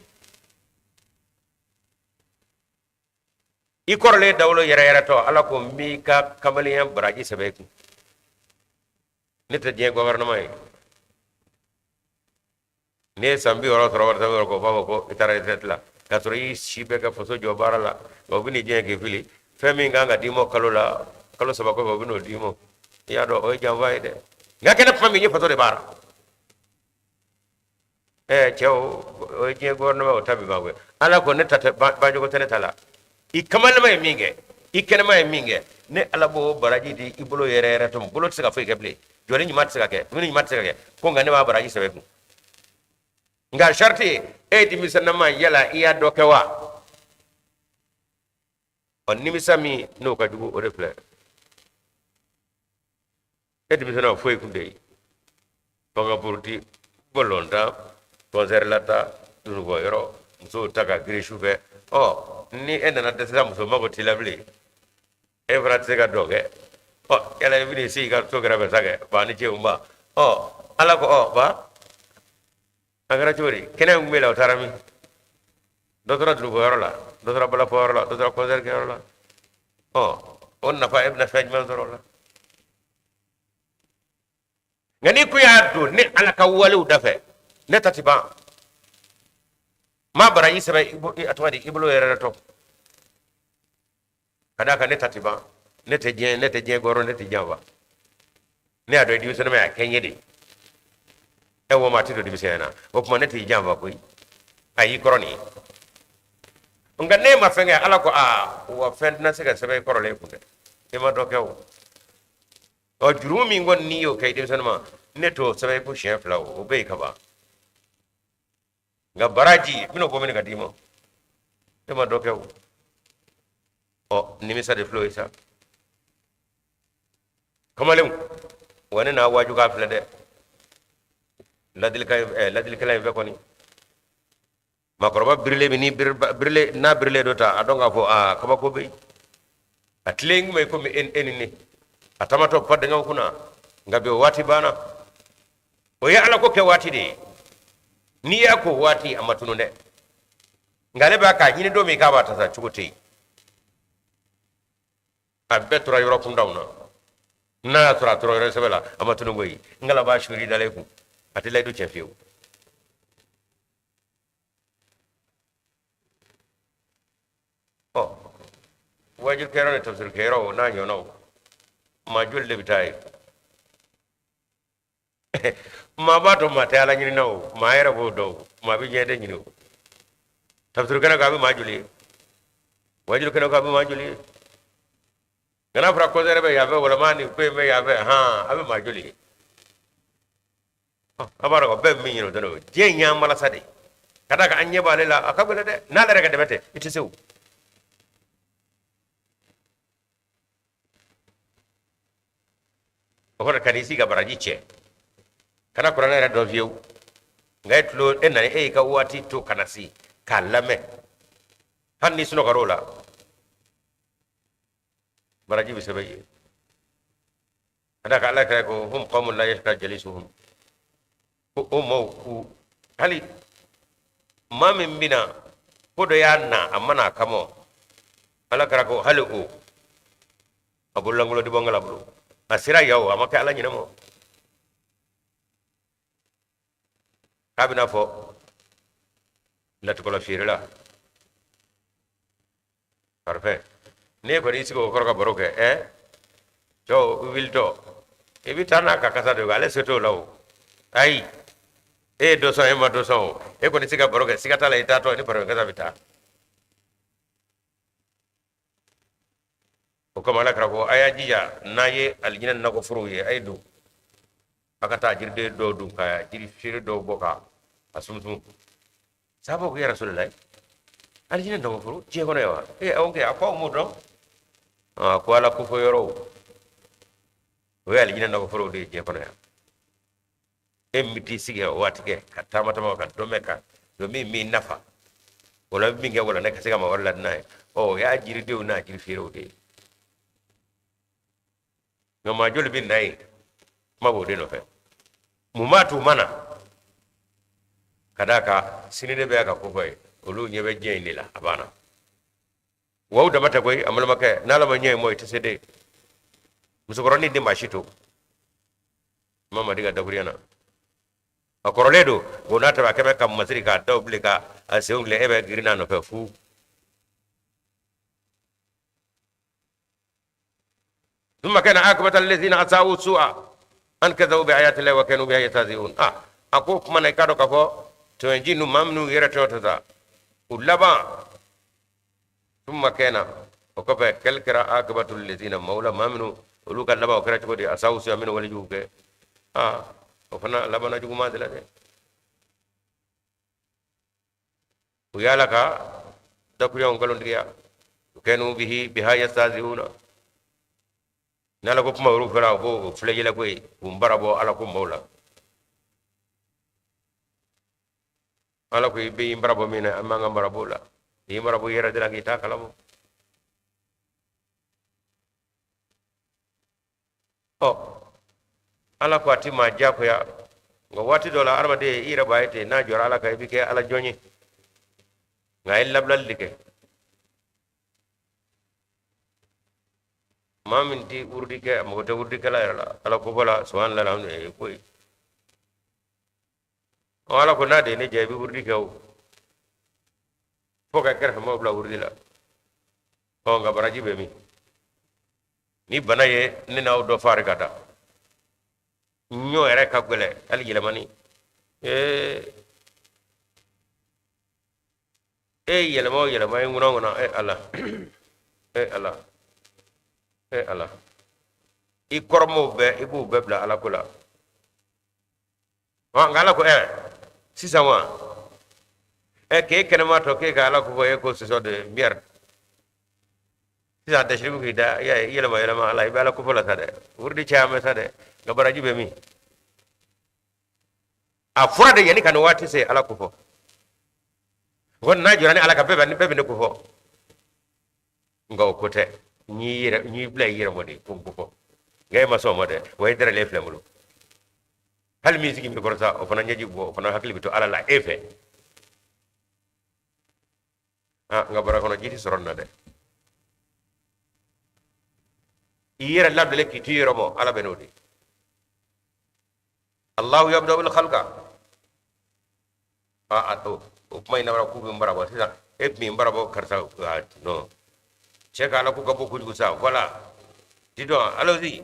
I kɔrɔlen dawolo yɛrɛ yɛrɛ tɔ, Ala ko n b'i ka kamalenya baraji sɛbɛn i kun. Ne tɛ diɲɛ gouvernement ye. N'i ye san 60 sɔrɔ, wari 60 kɔ, u b'a fɔ ko i taara retraite la, k'a sɔrɔ i y'i si bɛɛ kɛ faso jɔ baara la. Nka u bɛ n'i jɛn k'i fili. Fɛn min kan ka d'i ma kalo la, kalo 3 kɔfɛ, u bɛ n'o d'i ma. I y'a dɔn o ye janfa ye dɛ. Nka kɛnɛ kuma min ye faso de baara. Ɛɛ cɛw, o ye diɲɛ gouvernement, o ta bɛ ban koyi. Ala ko ne ta tɛ bancogo tɛ ne ta la. I kamalema ye min kɛ, i kɛnɛma ye min kɛ, ne Ala b'o baraji di i bolo yɛrɛ yɛrɛ to bolo tɛ se ka foyi kɛ bilen, jɔli ɲuman tɛ se ka kɛ, dumuni ɲuman tɛ se ka kɛ, ko nka ne b'a baraji sɛbɛn kun. Nka sariti ye, e ye denmisɛnnama, yala i y'a dɔ kɛ wa? Ɔ, nimisa min n'o ka jugu, o de filɛ. E denmisɛnnin foyi kun tɛ yen, fanga puruti, balontan, kɔnsɛri lata, dunubɔ yɔrɔ, musow ta ka girin su fɛ. Ɔ, ni e nana dɛsɛ, muso mago t'i la bilen, e fana tɛ se ka dɔ kɛ. Ɔ, yala i bɛn'i sigi ka so kɛrɛfɛ sa kɛ, ba ni ce ba. Ɔ, Ala ko ɔ ba, a kɛra cogo di? Kɛnɛ min b'e la, o taara min? Dɔ tora dunubɔ yɔrɔ la, dɔ tora balafɔ yɔrɔ la, dɔ tora kɔnsɛri kɛ yɔrɔ la. Ɔ, o nafa, e bɛna fɛn jumɛn sɔrɔ o la? Nka n'i ko y'a don ne Ala ka walew dafɛ, ne ta ti ban, n b'a baraji sɛbɛn, a tɔgɔ di, i bolo yɛrɛ tɔ ka d'a kan ne ta ti ban. Ne tɛ diɲɛ, ne tɛ diɲɛ gɔrɔ, ne tɛ janfa. Ne y'a dɔn i denmisɛnnin y'a kɛ n ye de. Ɛ, o ma tɛ don denmisɛnya na, o tuma ne t'i janfa koyi. A y'i kɔrɔ nin ye, nka ne ma fɛn kɛ. Ala ko aa, wa fɛn tɛna se ka sɛbɛn i kɔrɔlen kun dɛ, i ma dɔ kɛ o. Ɔ, jurumu min kɔni n'i y'o kɛ i denmisɛnnin ma, ne t'o sɛbɛn i kun siɲɛ fila, o bɛ yen ka ban. Nka baraji n bɛn'o bɔ min ka d'i ma, e ma dɔ kɛ o. Ɔ, nimisa de filɛ o ye sa. Kamalenw, wa ne n'a waaju k'a filɛ dɛ, ladilikɛla in fɛ kɔni, maakɔrɔba birilen bɛ ni birilen n'a birilen dɔ ta, a dɔn k'a fɔ aa, kabako bɛ yen. A tilen kun bɛ komi e ni ne, a tamatɔ pa dingɛw kunna. Nka bi o waati banna, o ye Ala ko kɛ waati de ye. N'i y'a ko waati a ma tunu dɛ, nka ale b'a k'a ɲini don min k'a b'a ta sa, cogo tɛ yen. A bɛɛ tora yɔrɔ kuntanw na. N'a y'a sɔrɔ a tora yɔrɔ sɛbɛ la, a ma tunu koyi. N kala b'a suri dalen kun, a tɛ layidu tiɲɛ fiyewu. Ɔ, wajukɛyɔrɔ ni tafsirikɛyɔrɔ n'a ɲɔgɔnnaw, maa joli de bɛ taa yen? Maa b'a dɔn maa tɛ ala ɲinina o, maa yɛrɛ b'o dɔn o, maa bɛ diɲɛ de ɲini o. Tafsiri kɛnɛ kan a bɛ maa joli ye? Wajulu kɛnɛ kan a bɛ maa joli ye? Nka n'a fɔra concert bɛ yan fɛ, walama nin ko in bɛ yan fɛ, han, a bɛ maa joli ye? A b'a dɔn ko bɛɛ bɛ min ɲini o tɛ o. Diɲɛ in y'an malasa de, ka d'a kan an ɲɛ b'ale la, a ka gɛlɛn dɛ. N'ale yɛrɛ ka dɛmɛ tɛ, i tɛ se o. O kɔrɔ kan'i sigi ka baraji cɛ, kana kuranɛ yɛrɛ dɔn fiyewu, nka e tulo e nana, e y'i ka waati to ka na se k'a lamɛn, hali n'i sunɔgɔr'o la, baraji bɛ sɛbɛn i ye. Ka d'a kan ala kira ko hum qawmun la yashqa jalisuhum, ko o maaw ku hali maa min bɛna ko dɔ y'a na, a ma na a kama, ala kira ko hali o a bololankolon di bɔ n bolo, a sera yan o, a ma kɛ ala ɲinɛ ma. K'a bɛna fɔ latikɔlɔ feerela parfum, n'e kɔni y'i sigi o kɔrɔ ka baro kɛ, ɛ cɛw wulitɔ i bɛ taa n'a ka kasa de ye, ale se t'o la o. Ayi, e ye dɔ sɔn, e ma dɔ sɔn o, e kɔni se ka baro kɛ, siga t'a la, i taatɔ ni parfum kasa bɛ taa. O kama ala kira ko a y'a jija n'a ye alijinɛ nakɔforow ye, a ye don a ka taa jiriden dɔw dun, ka jiri feere dɔw bɔ ka a sumusumu. Sahabaw ko ya Rasulullah, alijinɛ nakɔforo diɲɛ kɔnɔ yan wa? Ee, aw kɛ a ko aw m'o dɔn? A ko ala kofɔ yɔrɔw, o ye alijinɛ nakɔforow de ye diɲɛ kɔnɔ yan. E min bɛ t'i sigi o waati kɛ ka taama taama ka dɔn ka don min min nafa o la, min kɛ wala ne ka se ka maa wɛrɛ ladi n'a ye, ɔ o y'a jiridenw n'a jiri feerew de ye. Nka maa joli bɛ na yen, kuma b'o de nɔfɛ. Mun b'a to u ma na? Ka d'a kan sini de bɛ ka ko fɔ ye, olu ɲɛ bɛ diɲɛ in de la, a banna. Wa o dama tɛ koyi, an balimakɛ, n'ala ma ɲɛ i mɔ, i tɛ se de. Musokɔrɔnin den maa si to mamadi ka dakuruya na, a kɔrɔlen don o n'a ta, a kɛ bɛ ka masiri k'a daw bilen ka a senw tilen, e bɛ girin n'a nɔfɛ fu. ثم كان عاقبة الذين أساءوا السوء أن كذبوا بآيات الله وكانوا بها يستهزئون. A ko kuma na, i k'a dɔn k'a fɔ tɔɲɔji ninnu, maa minnu yɛrɛ tɔɲɔ ta, u laban, ثم كان, o kɔfɛ kɛli kɛra, عاقبة الذين, maaw la maa minnu olu ka laban o kɛra cogo di? أساءوا السوء, minnu walejugu kɛ, o fana labanna juguman de la dɛ. U y'ala ka dakuruɲaw nkalontigiya, كانوا به بها يستهزئون. N'ala ko kuma olu fɛra, u b'o filɛ yɛlɛ koyi, k'u bara bɔ ala ko maaw la. Ala ko i bɛ i bara bɔ min na, an b'an ka mara b'o la, n'i mara bɔ i yɛrɛ de la k'i t'a kalama. Ɔ, ala ko a ti maa diyagoya, nka waati dɔ la adamaden i yɛrɛ b'a ye ten, n'a jɔra ala kan, i bɛ kɛ ala jɔn ye, nka a ye labilali de kɛ. Maa min tɛ wurudi kɛ, a mago tɛ wurudikɛla yɛrɛ la, ala ko fɔ la, subhanallah, alhamdulilayi koyi. Ɔ, ala ko n'a de ye ne diya, i bɛ wurudi kɛ o, fo ka kɛrɛfɛmaaw bila wurudi la. Ɔ, nka baraji bɛ min? Ni bana ye ne n'aw dɔ fari ka da ɲɔ yɛrɛ ka gɛlɛn hali yɛlɛmani. Ee, e yɛlɛma o yɛlɛma ye ŋuna ŋuna, e ala, e ala, e ala, i kɔrɔmaw bɛɛ i b'u bɛɛ bila ala ko la. Nka ala ko ɛ sisan wa ɛ k'e kɛnɛma tɔ k'e ka ala ko fɔ e ko sisɔ de miyɛri sisan dasiriku k'i da i y'a ye, i yɛlɛma yɛlɛma ala, i bɛ ala ko fɔ la sa dɛ, wurudi caya mɛ sa dɛ, nka baraji bɛ min? A fɔra de yanni ka nin waati se, ala ko fɔ ko n'a jɔra ni ala ka bɛɛ bɛ bɛɛ bɛ ne ko fɔ, nka o ko tɛ, n y'i yɛrɛ n y'i bila i yɛrɛ mɔ de ko n ko fɔ, nka e ma sɔn o ma dɛ, wa i dɛrɛlen filɛ n bolo. Hali min sigi bɛ kɔrɔ sa, o fana ɲɛji bɔ, o fana hakili bɛ to Ala la e fɛ. Ah, n ka bara kɔnɔ ji tɛ sɔrɔ nin na dɛ. I yɛrɛ labilalen k'i to i yɛrɛ mɔ, Ala bɛ n'o de. Allahu yabda'ul khalqa. Ah, ah, o kuma in nabara k'u bɛ n barabɔ sisan. E tun bɛ n barabɔ karisa, ah, non. Cɛ ka Ala ko ka bon kojugu sa, voilà. Dis donc, allons-y.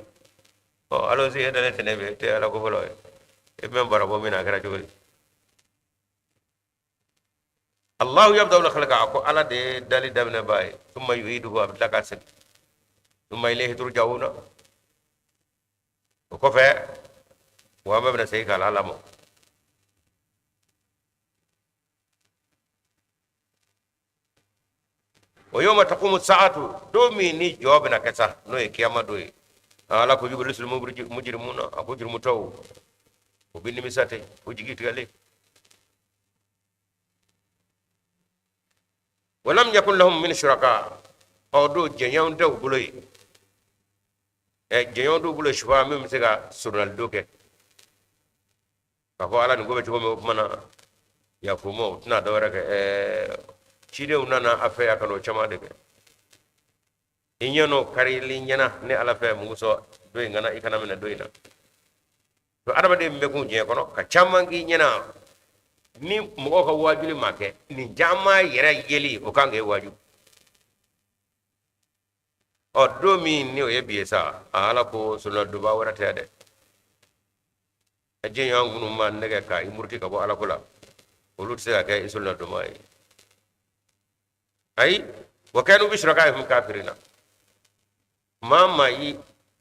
Ɔ, allons-y, e dalen tɛ ne bɛ, tɛ Ala ko fɔlɔ ye. E bɛ n barabɔ min na, a kɛra cogo di? Allahu yabda'ul khalqa, a ko Ala de ye dali daminɛbaa ye. Summa yu'iduhu, a bɛ tila k'a segin. Summa ilayhi turja'una. O kɔfɛ, wa an bɛɛ bɛna segin ka Ala lamɔ. Wa yawma taqumu sa'atu, don min ni jɔ bɛna kɛ sa, n'o ye kiyama don ye. Ala ko yublisul mujrimuna, a ko jurumutɔw o bɛ nimisa ten, o jigi tigɛlen. Walam yakun lahum min shuraka, ɔ don jɛɲɔgɔn tɛ u bolo yen. Ɛ, jɛɲɔgɔn t'u bolo sufa min bɛ se ka soronalidon kɛ. K'a fɔ Ala nin ko bɛ cogo min, o tuma na yaf'u ma, u tɛna dɔwɛrɛ kɛ. Ɛɛ, cidenw nana a fɛ yan ka n'o caman de kɛ. I ɲɛ n'o karili ɲɛna ne Ala fɛ mun sɔn don in kana i kana minɛ don in na. To adamaden bɛ kun diɲɛ kɔnɔ ka caman k'i ɲɛna ni mɔgɔw ka waajuli ma kɛ, nin caman yɛrɛ yeli o kan k'e waaju. Ɔ, don min ni o ye bi ye sa, Ala ko solonadonba wɛrɛ tɛ dɛ. Jɛɲɔgɔn minnu b'a nɛgɛ ka i muruti ka bɔ Ala ko la, olu tɛ se ka kɛ i solonadonba ye. Ayi, wa kanu bi shurakaihim kafirina. Maa maa i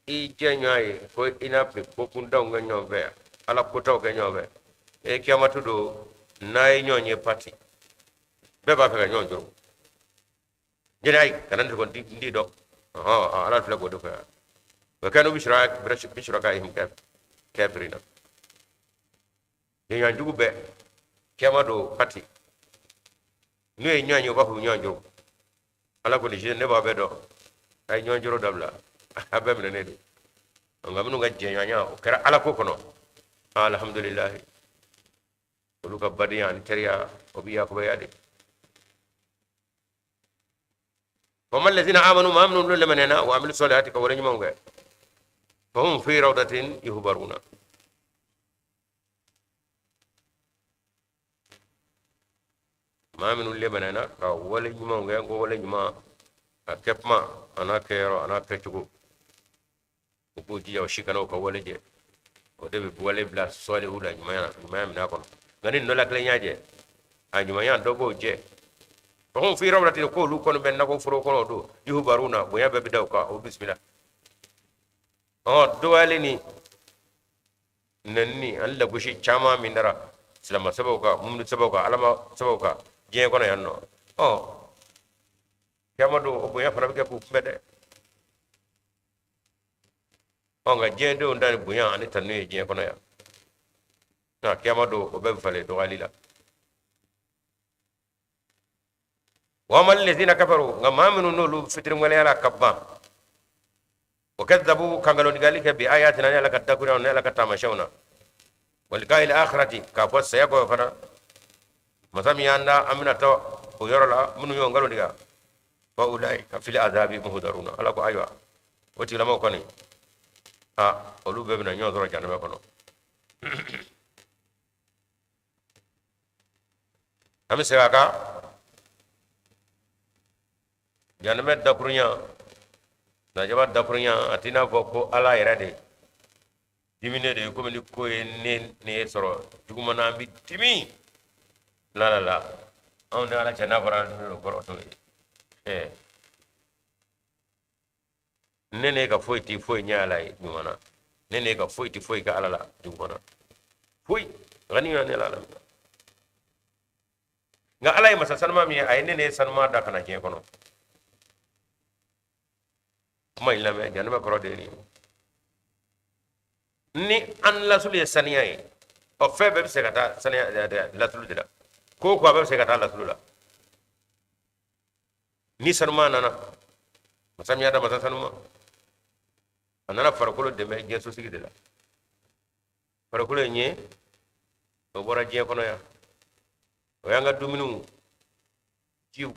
jɛɲɔgɔn ye ko i n'a bɛ ko kuntanw kɛ ɲɔgɔn fɛ, Ala kotaw kɛ ɲɔgɔn fɛ, e kiyamatu don n'a ye ɲɔgɔn ye pati, bɛɛ b'a fɛ ka ɲɔgɔn jɔrɔ. Jɛnɛ ayi, kana ne n t'i dɔn. Ɔhɔn, Ala filɛ k'o de fɔ yan. Wa kanu bi shurakaihim kafirina. Jɛɲɔgɔn jugu bɛɛ kiyama don pati, n'u ye ɲɔgɔn ye u b'a fɔ u ɲɔgɔn jɔrɔ. Ala ko nin ne b'a bɛɛ dɔn, a ye ɲɔgɔn jɔrɔ dabila, a bɛɛ minɛnen don. Nka minnu ka jɛɲɔgɔnya o kɛra Ala ko kɔnɔ, alhamdulilayi, olu ka badenya ani teriya o bɛ yakubaya de. Fama lazina amanu, maa minnu limaniyana, wa amilu salihati, ka wale ɲumanw kɛ, fahum fi rawdatin yuhbaruna. Maa minnu limaniyana ka wale ɲumanw kɛ, ko wale ɲuman a kɛ kuma a n'a kɛyɔrɔ a n'a kɛcogo, u k'u jija o si kana u ka wale jɛ, o de bɛ wale bila sɔlihu la, ɲumanya ɲumanya minɛ kɔnɔ. Nka ni nɔ la kelenya jɛ, a ɲumanya dɔ b'o jɛ. Fahum fi rawdatin, k'olu kɔni bɛ nakɔ foro kɔnɔ o don, yuhbaruna, bonya bɛɛ bɛ da u kan, o bisimila. Ɔ, dɔgɔyali ni nɛnini ani lagosi caman min dara silamɛ sɛbɛw kan, mumini sɛbɛw kan, alama sɛbɛw kan diɲɛ kɔnɔ yan nɔ, ɔ kiyama don o bonya fana bɛ kɛ k'u kunbɛn dɛ. Ɔ, nka diɲɛdenw da ni bonya ani tanu ye diɲɛ kɔnɔ yan, nka kiyama don o bɛɛ bɛ falen dɔgɔyali la. Wa amma allazina kafaru, nka maa minnu n'olu fitiriwaleyara ka ban, wa kadzabu, ka nkalontigɛli kɛ, bi ayatina, ni Ala ka dakuruɲaw ni Ala ka taamasiyɛnw na, wa liqa'il akhirati, k'a fɔ saya kɔfɛ fana masa min y'an da an bɛna taa o yɔrɔ la, minnu y'o nkalon tigɛ, fa ulaika fil azabi muhdaruna. Ala ko ayiwa, o tigilamɔgɔw kɔni, a olu bɛɛ bɛna ɲɔgɔn sɔrɔ jahanama kɔnɔ. An bɛ segin a kan, jahanama dakurunya, lajaba dakurunya, a t'i n'a fɔ ko Ala yɛrɛ de diminen de ye, komi ni ko ye ne ne ye sɔrɔ juguman na, an bɛ dimi la la la. Anw ni Ala cɛ, n'a fɔra o kɔrɔ t'o ye. Ɛɛ, ne ne ka foyi ti foyi ɲɛ Ala ye ɲuman na, ne ne ka foyi ti foyi kɛ Ala la juguman na, foyi nka ni ne la. Nka Ala ye masa sanuma min ye, a ye ne ne sanuma da ka na diɲɛ kɔnɔ. Kuma in lamɛn, jahanama kɔrɔ de ye nin ye. Ni an lasulu ye saniya ye, ɔ fɛn bɛɛ bɛ se ka taa saniya lasulu de la, ko o ko a bɛɛ bɛ se ka taa lasulu la. Ni sanuma nana, masa min y'a da masa sanuma, a nana farikolo dɛmɛ diɲɛ sosigi de la. Farikolo in ye o bɔra diɲɛ kɔnɔ yan, o y'an ka dumuniw, jiw,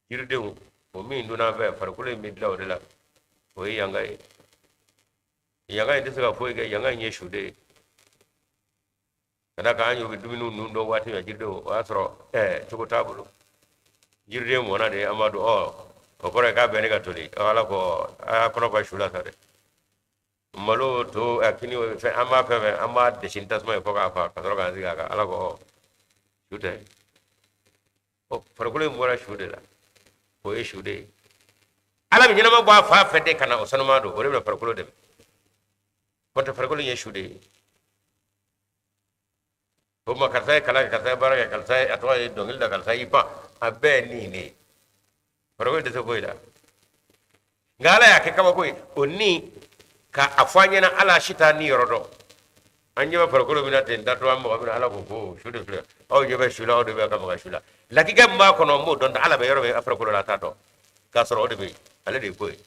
yiridenw, o min donna an fɛ, farikolo in bɛ dilan o de la. O ye yanga ye. Yanga in tɛ se ka foyi kɛ, yanga in ye su de ye. Ka d'a kan an y'o bɛ dumuniw ninnu dun waati min, jiridenw, o y'a sɔrɔ cogo t'a bolo. Jiriden mɔna de, an b'a dun. O kɔrɔ ye k'a bɛɛ ne ka toli. Ala ko a y'a kɔnɔ fa su la sa dɛ. Malo to a kini fɛn, an b'a fɛn fɛn, an b'a dɛsi ni tasuma ye fo k'a fa, ka sɔrɔ k'an sigi a kan. Ala ko su tɛ. Farikolo in bɔra su de la, o ye su de ye. Ala bɛ ɲɛnama bɔ a fa fɛ de ka na o sanuma don, o de bɛna farikolo dɛmɛ. Kɔntɛ farikolo in ye su de ye. O tuma karisa ye kalan kɛ, karisa ye baara kɛ, karisa ye a tɔgɔ ye dɔnkili da, karisa y'i pan, a bɛɛ ye ni de ye. Farikolo tɛ se foyi la, nka Ala y'a kɛ kabako ye o ni ka a fɔ an ɲɛna. Ala si t'a ni yɔrɔ dɔn. An ɲɛ bɛ farikolo min na ten datɔ, an mɔgɔ min na, Ala ko ko su de filɛ, aw ɲɛ bɛ su la, aw de bɛ ka maga su la. Lakika min b'a kɔnɔ, n b'o dɔn. Ala bɛ yɔrɔ min a farikolo la, a t'a dɔn, k'a sɔrɔ o de bɛ yen, ale de ye ko ye.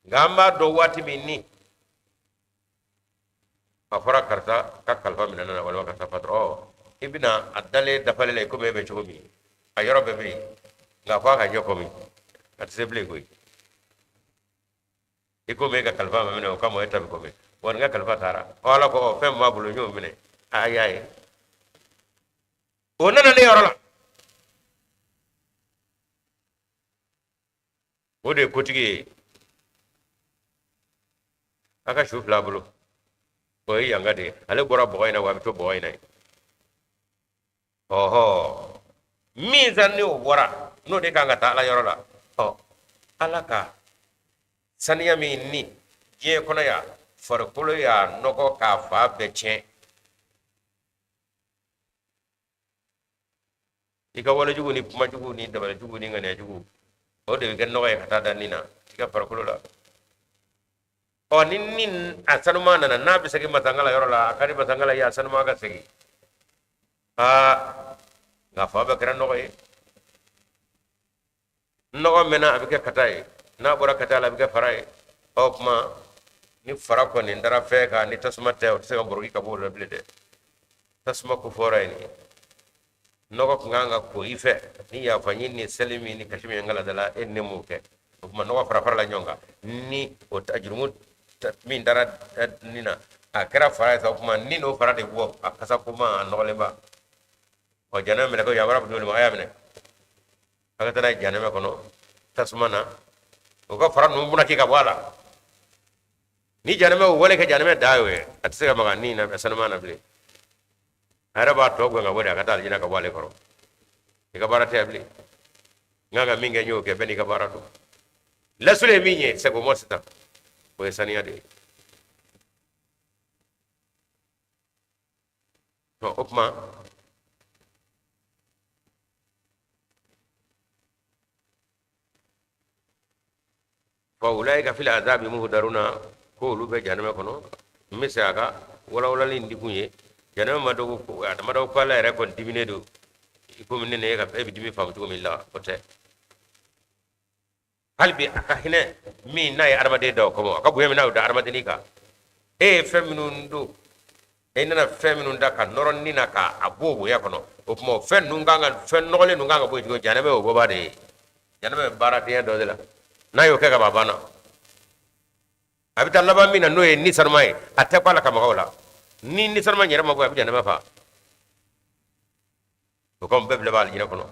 Nka an b'a dɔn waati min ni a fɔra karisa ka kalifa minɛna na, walima karisa fatura, i bɛna a dalen dafalen la i komi e bɛ cogo min, a yɔrɔ bɛɛ bɛ yen, nka fo a ka ɲɛ kɔmi a tɛ se bilen koyi. I komi e ka kalifa ma minɛ, o kama e ta bɛ komi wa n ka kalifa taara. Ala ko fɛn min b'a bolo n y'o minɛ, a y'a ye o nana ne yɔrɔ la. O de ye kotigi ye. A ka su fila bolo, o ye yanga de ye. Ale bɔra bɔgɔ in na, wa a bɛ to bɔgɔ in na yen. Ɔhɔ, min sa ni o bɔra, n'o de kan ka taa Ala yɔrɔ la. Ala ka saniya min ni diɲɛ kɔnɔ yan, farikolo y'a nɔgɔ k'a fa bɛɛ tiɲɛ. I ka walejugu ni kumajugu ni dabalijugu ni ŋaniyajugu, o de bɛ kɛ nɔgɔ ye ka taa da ni na i ka farikolo la. Ni ni a sanuma nana, n'a bɛ segin masankala yɔrɔ la, a ka di masankala ye a sanuma ka segin. Aa, nka fa bɛɛ kɛra nɔgɔ ye. Nɔgɔ mɛnna, a bɛ kɛ kata ye. N'a bɔra kata la, a bɛ kɛ fara ye. Kuma ni fara kɔni dara fɛn kan, ni tasuma tɛ, o tɛ se ka boroki ka bɔ o la bilen dɛ. Tasuma ko fɔra ye nin ye. Nɔgɔ tun kan ka ko i fɛ ni yafa ɲini ni seli min ni kasi min ye da la, e ne m'o kɛ. O tuma nɔgɔ fara farala ɲɔgɔn kan, ni o jurumu min dara ni na, a kɛra fara ye sa. O tuma ni n'o fara de bɔ a kasa kuma a nɔgɔlenba. Janɛmɛ minɛ ko yamaruya bɛ d'olu ma, a y'a minɛ, a ka taa n'a ye janɛmɛ kɔnɔ tasuma na, o ka fara ninnu buna k'i ka bɔ a la. Ni janɛmɛ o wale kɛ, janɛmɛ da y'o ye, a tɛ se ka maga ni na sanuma na bilen. A yɛrɛ b'a tɔ gɛn ka bɔ de, a ka taa alijinɛ ka bɔ ale kɔrɔ. I ka baara tɛ yan bilen. N kan ka min kɛ, n y'o kɛ. Bɛɛ n'i ka baara don. Lasulu ye min ye, sɛgɛn mɔ sisan, o ye saniya de ye. O tuma fa ulaika fil azabi muhdaruna, ko olu bɛ janɛmɛ kɔnɔ. N bɛ segin a kan, walawalali in dikun ye, janɛmɛ ma dogo, a ma dogo ko Ala yɛrɛ kɔni diminen don i komi ne ni e ka e bɛ dimi faamu cogo min la, o tɛ. Hali bi a ka hinɛ min n'a ye adamaden da o kɔmɔ, a ka bonya min n'a y'o da adamadennin kan, e ye fɛn minnu don, e nana fɛn minnu da ka nɔrɔ ni na k'a bɔ o bonya kɔnɔ. O tuma o fɛn ninnu kan ka, fɛn nɔgɔlen ninnu kan ka bɔ yen cogo, janɛmɛ y'o bɔba de ye. Janɛmɛ bɛ baaradenya dɔ de la, n'a y'o kɛ ka ban, a banna. A bɛ taa laban min na, n'o ye ni sanuma ye, a tɛ ko a la ka maga o la. Ni ni sanuma yɛrɛ ma bɔ, a bɛ janɛmɛ fa. O kɔmi bɛɛ bila b'a alijinɛ kɔnɔ.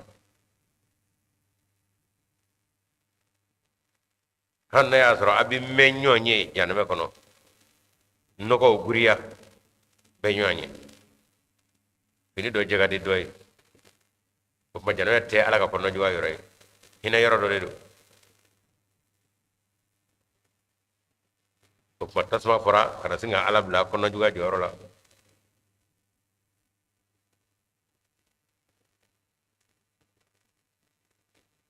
Hali n'a y'a sɔrɔ a bɛ mɛn ɲɔgɔn ye janɛmɛ kɔnɔ, nɔgɔw giriya bɛ ɲɔgɔn ye, fini dɔ jɛ ka di dɔ ye. O tuma janɛmɛ tɛ Ala ka kɔnɔnajuguya yɔrɔ ye, hinɛ yɔrɔ dɔ de don. O tuma tasuma fɔra ka na sin ka Ala bila kɔnɔnajuguya jɔyɔrɔ la.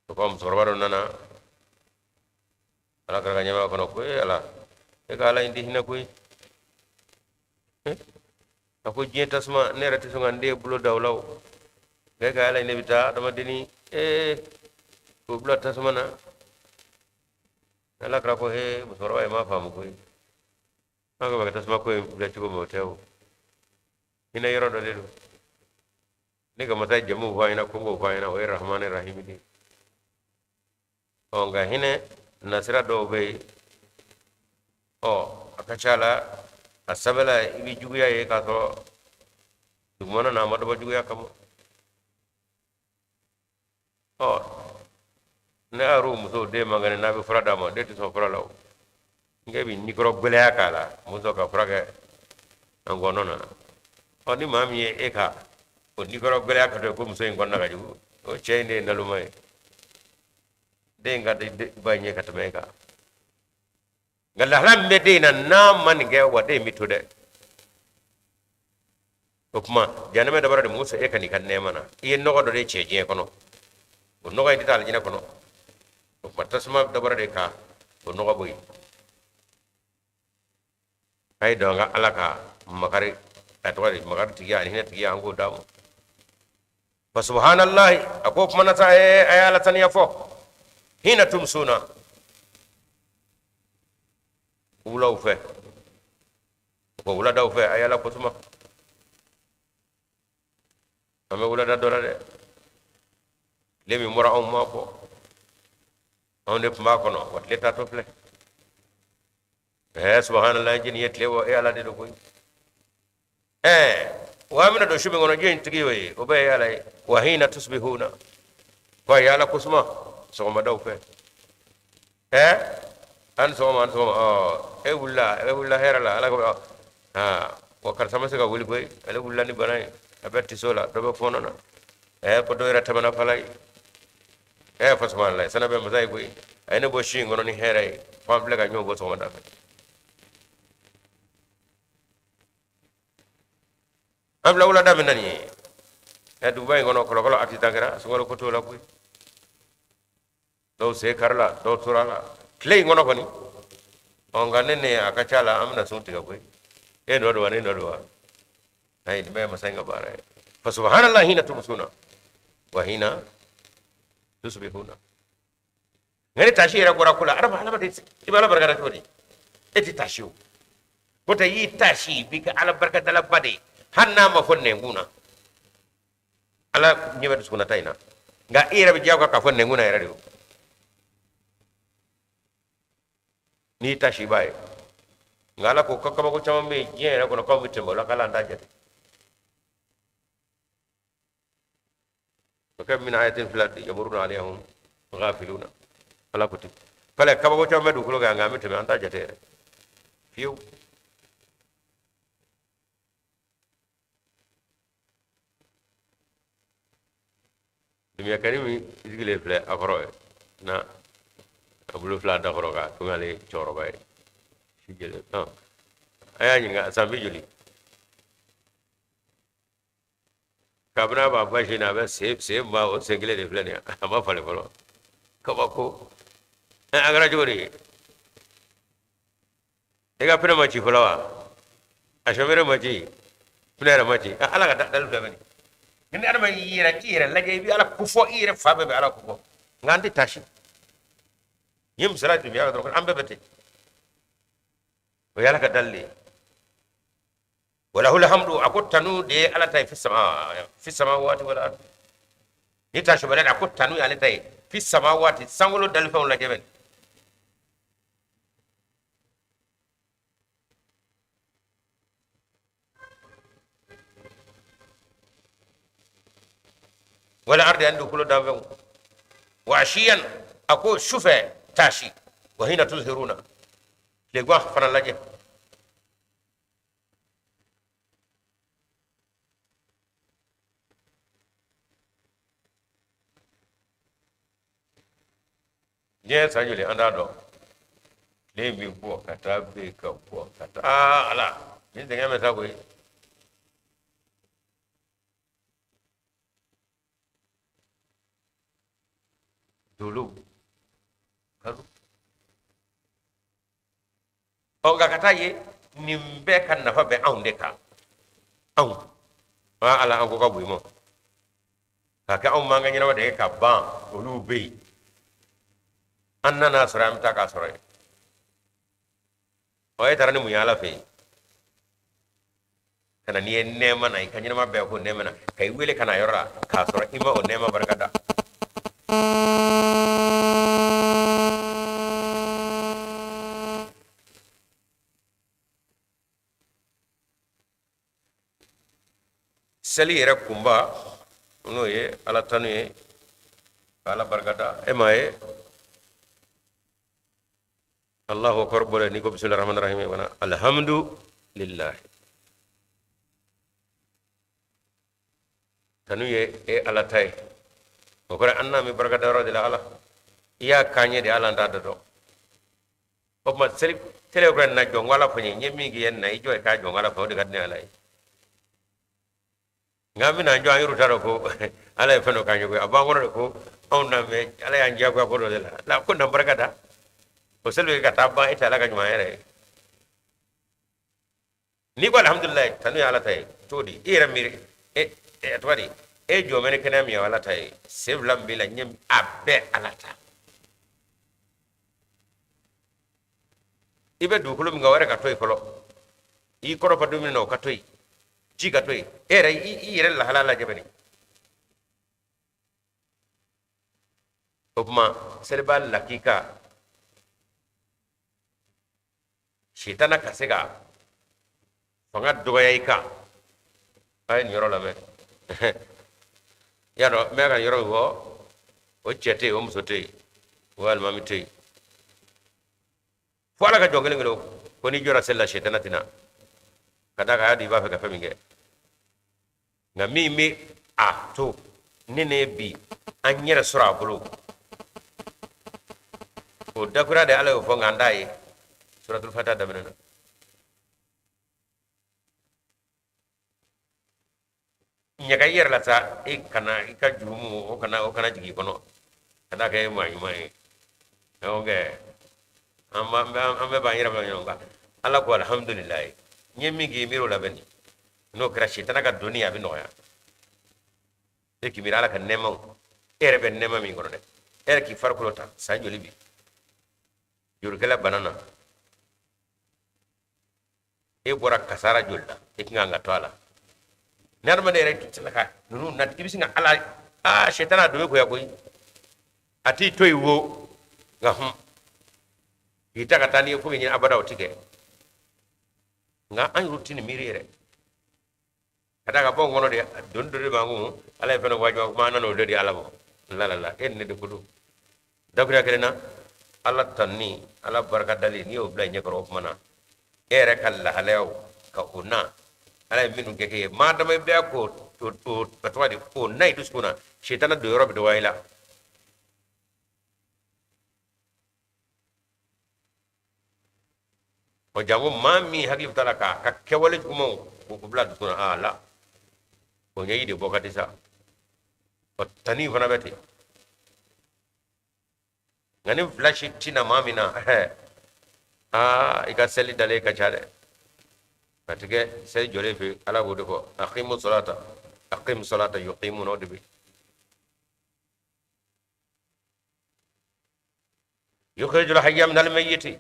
O ko musokɔrɔba dɔ nana Ala kira ka ɲɛmaya kɔnɔ, ko e Ala, e ka Ala in tɛ hinɛ koyi. A ko diɲɛ tasuma, ne yɛrɛ tɛ sɔn ka n den bolo da o la o, nka e ka Ala in ne bɛ taa adamadenni ee k'o bila tasuma na. Ala kira ko he, musokɔrɔba, i m'a faamu koyi. An ka tasuma ko in bila cogo min, o tɛ o. Hinɛ yɔrɔ dɔ de don. Ne ka masa jamu fɔ an ɲɛna, ko k'o fɔ an ɲɛna, o ye Rahmani Rahimi de ye. Ɔ, nka hinɛ nasira dɔw bɛ yen, ɔ, a ka ca la, a sanfɛla i bɛ juguya ye k'a sɔrɔ dugumana na a ma dɔbɔ juguya kama. Ɔ, ne yɛrɛ muso den man kɛnɛ, n'a bɛ fura d'a ma, den tɛ sɔn fura la o. Nka bɛ nikɔrɔ gɛlɛya k'a la, muso ka fura kɛ an kɔnɔ na. Ɔ, ni maa min ye e ka o nikɔrɔ gɛlɛya ka to ko muso in kɔnɔna ka jugu, o cɛ in de ye naloma ye. Den ka di ba in ye ka tɛmɛ e kan. Nka lahala min bɛ den in na, n'a ma nin kɛ, wa den in bɛ to dɛ. O tuma janɛmɛ dabɔra de mun e ka n'i ka nɛɛma na? I ye nɔgɔ dɔ de cɛ diɲɛ kɔnɔ, o nɔgɔ in tɛ taa alijinɛ kɔnɔ. O tuma tasuma dabɔra de ka o nɔgɔ bɔ yen. A ye dɔn ka Ala ka makari, a tɔgɔ de makari tigiya ani hinɛ tigiya, an k'o d'a ma. Fa subhanallahi, a ko kuma na sa, a ye Ala taniya fɔ. Hina tumsuna, wulaw fɛ, ko wuladaw fɛ, a ye Ala kosuma. An bɛ wulada dɔ la dɛ, tile min bɔra anw ma bɔ, anw de tun b'a kɔnɔ, wa tile taatɔ filɛ. Ɛɛ, subhanallah, jɛni ye tile bɔ, e Ala de don koyi. Ɛɛ, wa an bɛna don su min kɔnɔ, jɛn tigi y'o ye, o bɛɛ ye Ala ye. Wa hina tusbihuna, ko a ye Ala kosuma sɔgɔmadaw fɛ. Ɛɛ, an sɔgɔma, an sɔgɔma. Ɔ, e wulila, e wulila hɛrɛ la. Ala ko aa, wa karisa ma se ka wuli koyi, ale wulila ni bana ye, a bɛ tiso la, dɔ bɛ fɔɔnɔ na. Ɛɛ, ko dɔ yɛrɛ tɛmɛna fala ye. Ɛɛ, fa subhanallah, sana bɛ masa ye koyi, a ye ne bɔ su in kɔnɔ ni hɛrɛ ye, fo an filɛ ka ɲɔgɔn bɔ sɔgɔmada fɛ. An filɛ wulada min na nin ye, ɛ, duguba in kɔnɔ, kɔlɔkɔlɔ accident kɛra, sunkalo ko t'o la koyi. Dɔw sen karila, dɔw tora la tile in kɔnɔ kɔni. Ɔ, nka ne a ka ca la, an bɛna sun tigɛ koyi. E nɔ don wa, ne nɔ don wa? Ayi, nin bɛɛ ye masa in ka baara ye. Fa subhanallah hina tumsuna wa hina tusbihuna. Nka ni taasi yɛrɛ bɔra ko la, adamaden i bɛ Ala barika da cogo di? E tɛ taasi o ko tɛ, y'i taasi, i b'i ka Ala barikadalaba de ye, hali n'a ma fɔ nɛnkun na. Ala ɲɛ bɛ dusukunnata in na, nka i yɛrɛ bɛ diyagoya k'a fɔ nɛnkun na yɛrɛ de o. N'i taasi, i b'a ye. Nka Ala ko ko kabako caman bɛ yen diɲɛ yɛrɛ kɔnɔ k'aw bɛ tɛmɛ o la, k'ala an t'a jate. Wa kam min ayatin fil ardi yamurruna alayha hum ghafiluna. Ala ko ten k'ale kabako caman bɛ dugukolo kan, nka an bɛ tɛmɛ, an t'a jate yɛrɛ fiyewu. Dumuya kari min sigilen filɛ a kɔrɔ ye na, a bolo fila da kɔrɔ kan, komi ale cɛkɔrɔba ye si jɛlen. A y'a ɲininka san bi joli kabini a b'a ba sin na, a bɛ sen sen ba, o sen kelen de filɛ nin ye, a ma falen fɔlɔ. Kabako, a kɛra cogo di? E ka pneu ma ci fɔlɔ wa? A chauffeur ma ci, pneu yɛrɛ ma ci. Ala ka dali filɛ nin. Ni adama y'i yɛrɛ k'i yɛrɛ lajɛ, i bɛ Ala kofɔ, i yɛrɛ fa bɛɛ bɛ Ala kofɔ, nka an tɛ taasi. N ye misaliya di yan dɔrɔn, an bɛɛ bɛ ten. O ye Ala ka dali de ye. Walahul hamdu, a ko tanu de ye Ala ta ye, fi sama fi samawati wal ard. Ni taasi bɛlɛ, a ko tanu ye ale ta ye, fi samawati, sankolo dalifɛnw lajɛ bɛ. Wal ardi, ani dugukolo danfɛnw. Wa ashiyan, a ko sufɛ taasi. Wa hina tuzhiruna, tilegan fana lajɛ. Diɲɛ san joli an t'a dɔn. Tile in bɛ bɔ ka taa bin, ka bɔ ka taa. Aa Ala, nin sɛgɛn bɛ sa koyi. Dolo kalo. Ɔ, nka ka taa ye nin bɛɛ ka nafa bɛ anw de kan. Anw, aa Ala, an ko ka bon i ma k'a kɛ anw m'an ka ɲɛnama de kɛ ka ban. Olu bɛ yen, an nana sɔrɔ, an bɛ taa k'a sɔrɔ yen. Ɔ, e taara ni mun ye Ala fɛ yen ka na? N'i ye nɛɛma na, i ka ɲɛnama bɛɛ ko nɛɛma na, ka i wele ka na yɔrɔ la k'a sɔrɔ i ma o nɛɛma barika da. Seli yɛrɛ kunba, n'o ye Ala tanu ye, ka Ala barika da. E m'a ye, Allahu akbar bɔlen, n'i ko bisimilahi rahmani rahim, fana alhamdulilahi, tanu ye e Ala ta ye. O kɔrɔ, an n'a bɛ barika da yɔrɔ de la. Ala, i y'a k'an ye de, ala an t'a dɔ dɔn. O tuma seli tele kura na, jɔ n ko Ala fɔ n ye, n ye min k'i ye na, i jɔ i k'a jɔ n ko Ala fɔ, o de ka di ne Ala ye. Nka an bɛna an jɔ, an yɛrɛ t'a dɔn ko Ala ye fɛn dɔ k'an ye koyi. A b'an kɔnɔ de ko anw na mɛ Ala y'an diyagoya ko dɔ de la la ko na barika da. O seli bɛ ka taa ban, e tɛ Ala ka ɲuman yɛrɛ ye. N'i ko alhamdulilayi, tanu ye Ala ta ye, cogo di? I yɛrɛ miiri, e e tɔgɔ di, e jɔ bɛ ni kɛnɛya min ye, o Ala ta ye. Sen fila min b'i la, ɲɛ, a bɛɛ Ala ta. I bɛ dugukolo min kan, o yɛrɛ ka to yen fɔlɔ. I kɔrɔ fa dumuni na, o ka to yen, ji ka to yen. E yɛrɛ, i yɛrɛ lahala lajɛ bani. O tuma seliba lakika, sitana ka se ka fanga dɔgɔya i kan. A ye nin yɔrɔ lamɛn. I y'a dɔn, n bɛ ka yɔrɔ min fɔ, o cɛ tɛ yen, o muso tɛ yen, o alimami tɛ yen, fo Ala ka jɔn kelen kelen ko n'i jɔra seli la, sitana tɛna ka d'a kan a y'a dɔn i b'a fɛ ka fɛn min kɛ. Nka min bɛ a to ne ne bi an yɛrɛ sɔrɔ a bolo, o dakura de Ala y'o fɔ, nka an t'a ye suratul fatiha daminɛ na. Ɲaga i yɛrɛ la sa, e kana i ka jurumu, o kana jigin i kɔnɔ ka d'a kan e ye maa ɲuman ye. Donc an bɛɛ b'an yɛrɛ bila ɲɔgɔn kan. Ala ko alhamdulilayi, n ye min k'i miiri o la bɛ nin. N'o kɛra, sitana ka donni a bɛ nɔgɔya. E k'i miiri Ala ka nɛɛmaw, e yɛrɛ bɛ nɛɛma min kɔnɔ dɛ. E yɛrɛ k'i farikolo ta, san joli bi jolikɛla bana na, e bɔra kasara joli la, e tun kan ka to a la. Ni hadamaden yɛrɛ tun sera ka ninnu na, i bɛ sin ka Ala aa sitana a don bɛ goya koyi. A t'i to yen wo, nka hun, k'i ta ka taa n'i ye fo k'i ɲɛ abada, o ti kɛ. Nka an yɛrɛ tɛ nin miiri yɛrɛ ka d'a kan bɔ kɔnɔ de doni dɔ de b'an kun. Ala ye fɛn dɔ wajibi kuma, an nana o de di Ala ma. La la la, e ni ne de ko don dakuruya kelen na. Ala tanuni, Ala barika dali, n'i y'o bila i ɲɛkɔrɔ, o tuma na e yɛrɛ ka lahalayaw ka o na, Ala ye minnu kɛ k'e ye, maa dama i bɛ k'o o tɔgɔ di k'o na i dusukun na, sitana don yɔrɔ bɛ dɔgɔya i la. Ɔ, janko maa min hakili bɛ t'a la k'a ka kɛwale jugumanw k'o bila dusukun na, aa la, o ɲɛji de bɔ ka di sa. Ɔ, tani fana bɛ ten. Nka ni fila si tɛna maa min na, aa, i ka seli dalen ka ca dɛ. Ka tigɛ seli jɔlen fɛ, Ala b'o de fɔ: aqimu salata, aqimu salata, yuqimuna, o de bɛ yukhrijul hayya minal mayyiti.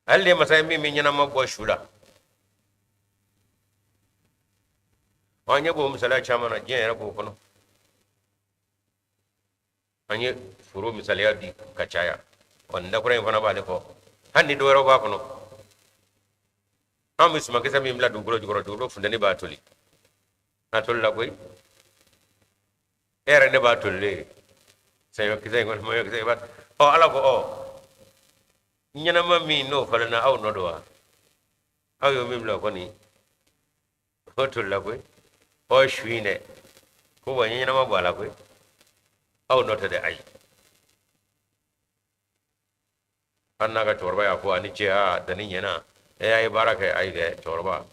Ale de ye masa ye min bɛ ɲɛnama bɔ su la. An ɲɛ b'o misaliya caman na, diɲɛ yɛrɛ b'o kɔnɔ. An ye foro misaliya di ka caya. Ɔ, nin dakura in fana b'ale fɔ, hali ni dɔ wɛrɛw b'a kɔnɔ. An bɛ sumankisɛ min bila dugukolo jukɔrɔ, dugukolo funteni b'a toli. A tolila koyi, e yɛrɛ ne b'a tolilen ye saɲɔkisɛ in kɔni, maɲɔkisɛ i b'a. Ɔ, Ala ko, ɔ, ɲɛnama min n'o falenna, aw nɔ don wa? Aw y'o min bila, o kɔni o tolila koyi. Ɔ, su in dɛ, ko wa n ye ɲɛnama bɔ a la koyi, aw nɔ tɛ dɛ, ayi. Hali n'a ka cɛkɔrɔba y'a fɔ a ni ce, a danni ɲɛna, e y'a ye baara kɛ, ayi dɛ cɛkɔrɔba,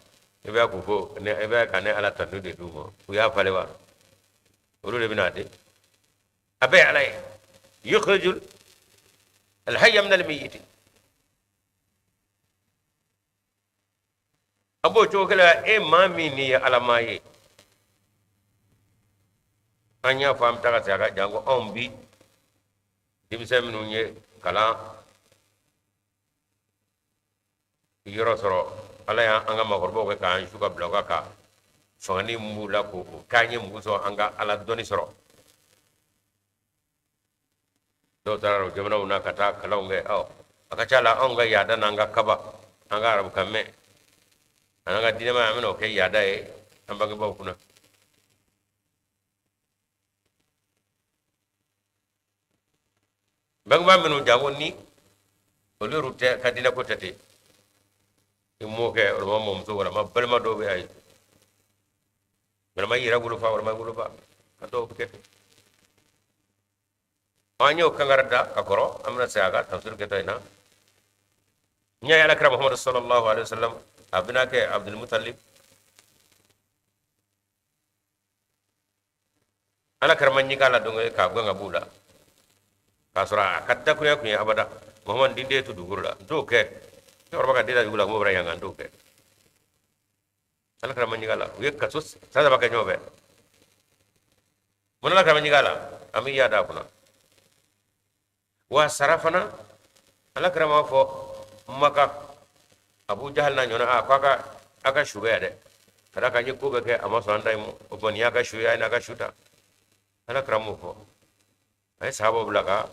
i bɛ k'u fo ne, i bɛ ka ne Ala tanu de d'u ma. U y'a falen wa? Olu de bɛna a di. A bɛɛ ye Ala ye. Yukhrijul alhayya min almayyit. A b'o cogo kelen la, e maa min n'i ye Ala maa ye. An y'a fɔ an bɛ taa ka segin a kan janko anw bi denmisɛn minnu ye kalan yɔrɔ sɔrɔ, Ala y'an ka maakɔrɔbaw kɛ k'an su ka bila u kan ka fangani min b'u la k'o k'an ye mun sɔrɔ an ka Ala dɔnni sɔrɔ. Dɔw taara o jamanaw na ka taa kalanw kɛ. Ɔ, a ka ca la anw ka yaada n'an ka kaba, an ka arabukan mɛn an'an ka diinɛmaya, an bɛna o kɛ yaada ye an bangebaaw kunna. Bangebaa minnu janko ni olu yɛrɛ tɛ ka diinɛ ko tɛ ten, i mɔkɛ walima mɔmuso walima balima dɔw bɛ ayi walima i yɛrɛ wolofa walima i woloba a dɔw bɛ kɛ ten. An y'o kankari da ka kɔrɔ, an bɛna segin a kan tafsiri kɛtɔ in na. N y'a ye alakira Muhamadu sallallahu alaihi wasallam a bɛna kɛ Abdul Mutalib, ala kira ma ɲigin a la don kelen k'a gɛn ka b'u la, k'a sɔrɔ a ka dakurunya kun ye abada Muhamadu den den to dugukolo la, n t'o kɛ. Cɛkɔrɔba ka den da dugu la, k'o bɔra yan kan, n t'o kɛ. Ala kira ma ɲigin a la. U ye kaso san 3 kɛ ɲɔgɔn fɛ. Mun ala kira ma ɲigin a la? An bɛ yaada a kunna wa sara fana. Ala kira m'a fɔ Maka Abu Jahal n'a ɲɔgɔnna a ko a ka su bɛ yan dɛ, ka d'a kan n ye ko bɛɛ kɛ a ma sɔn an ta in ma, o tuma nin y'a ka su ye, a ye n'a ka su ta. Ala kira m'o fɔ. A ye sahabaw bila ka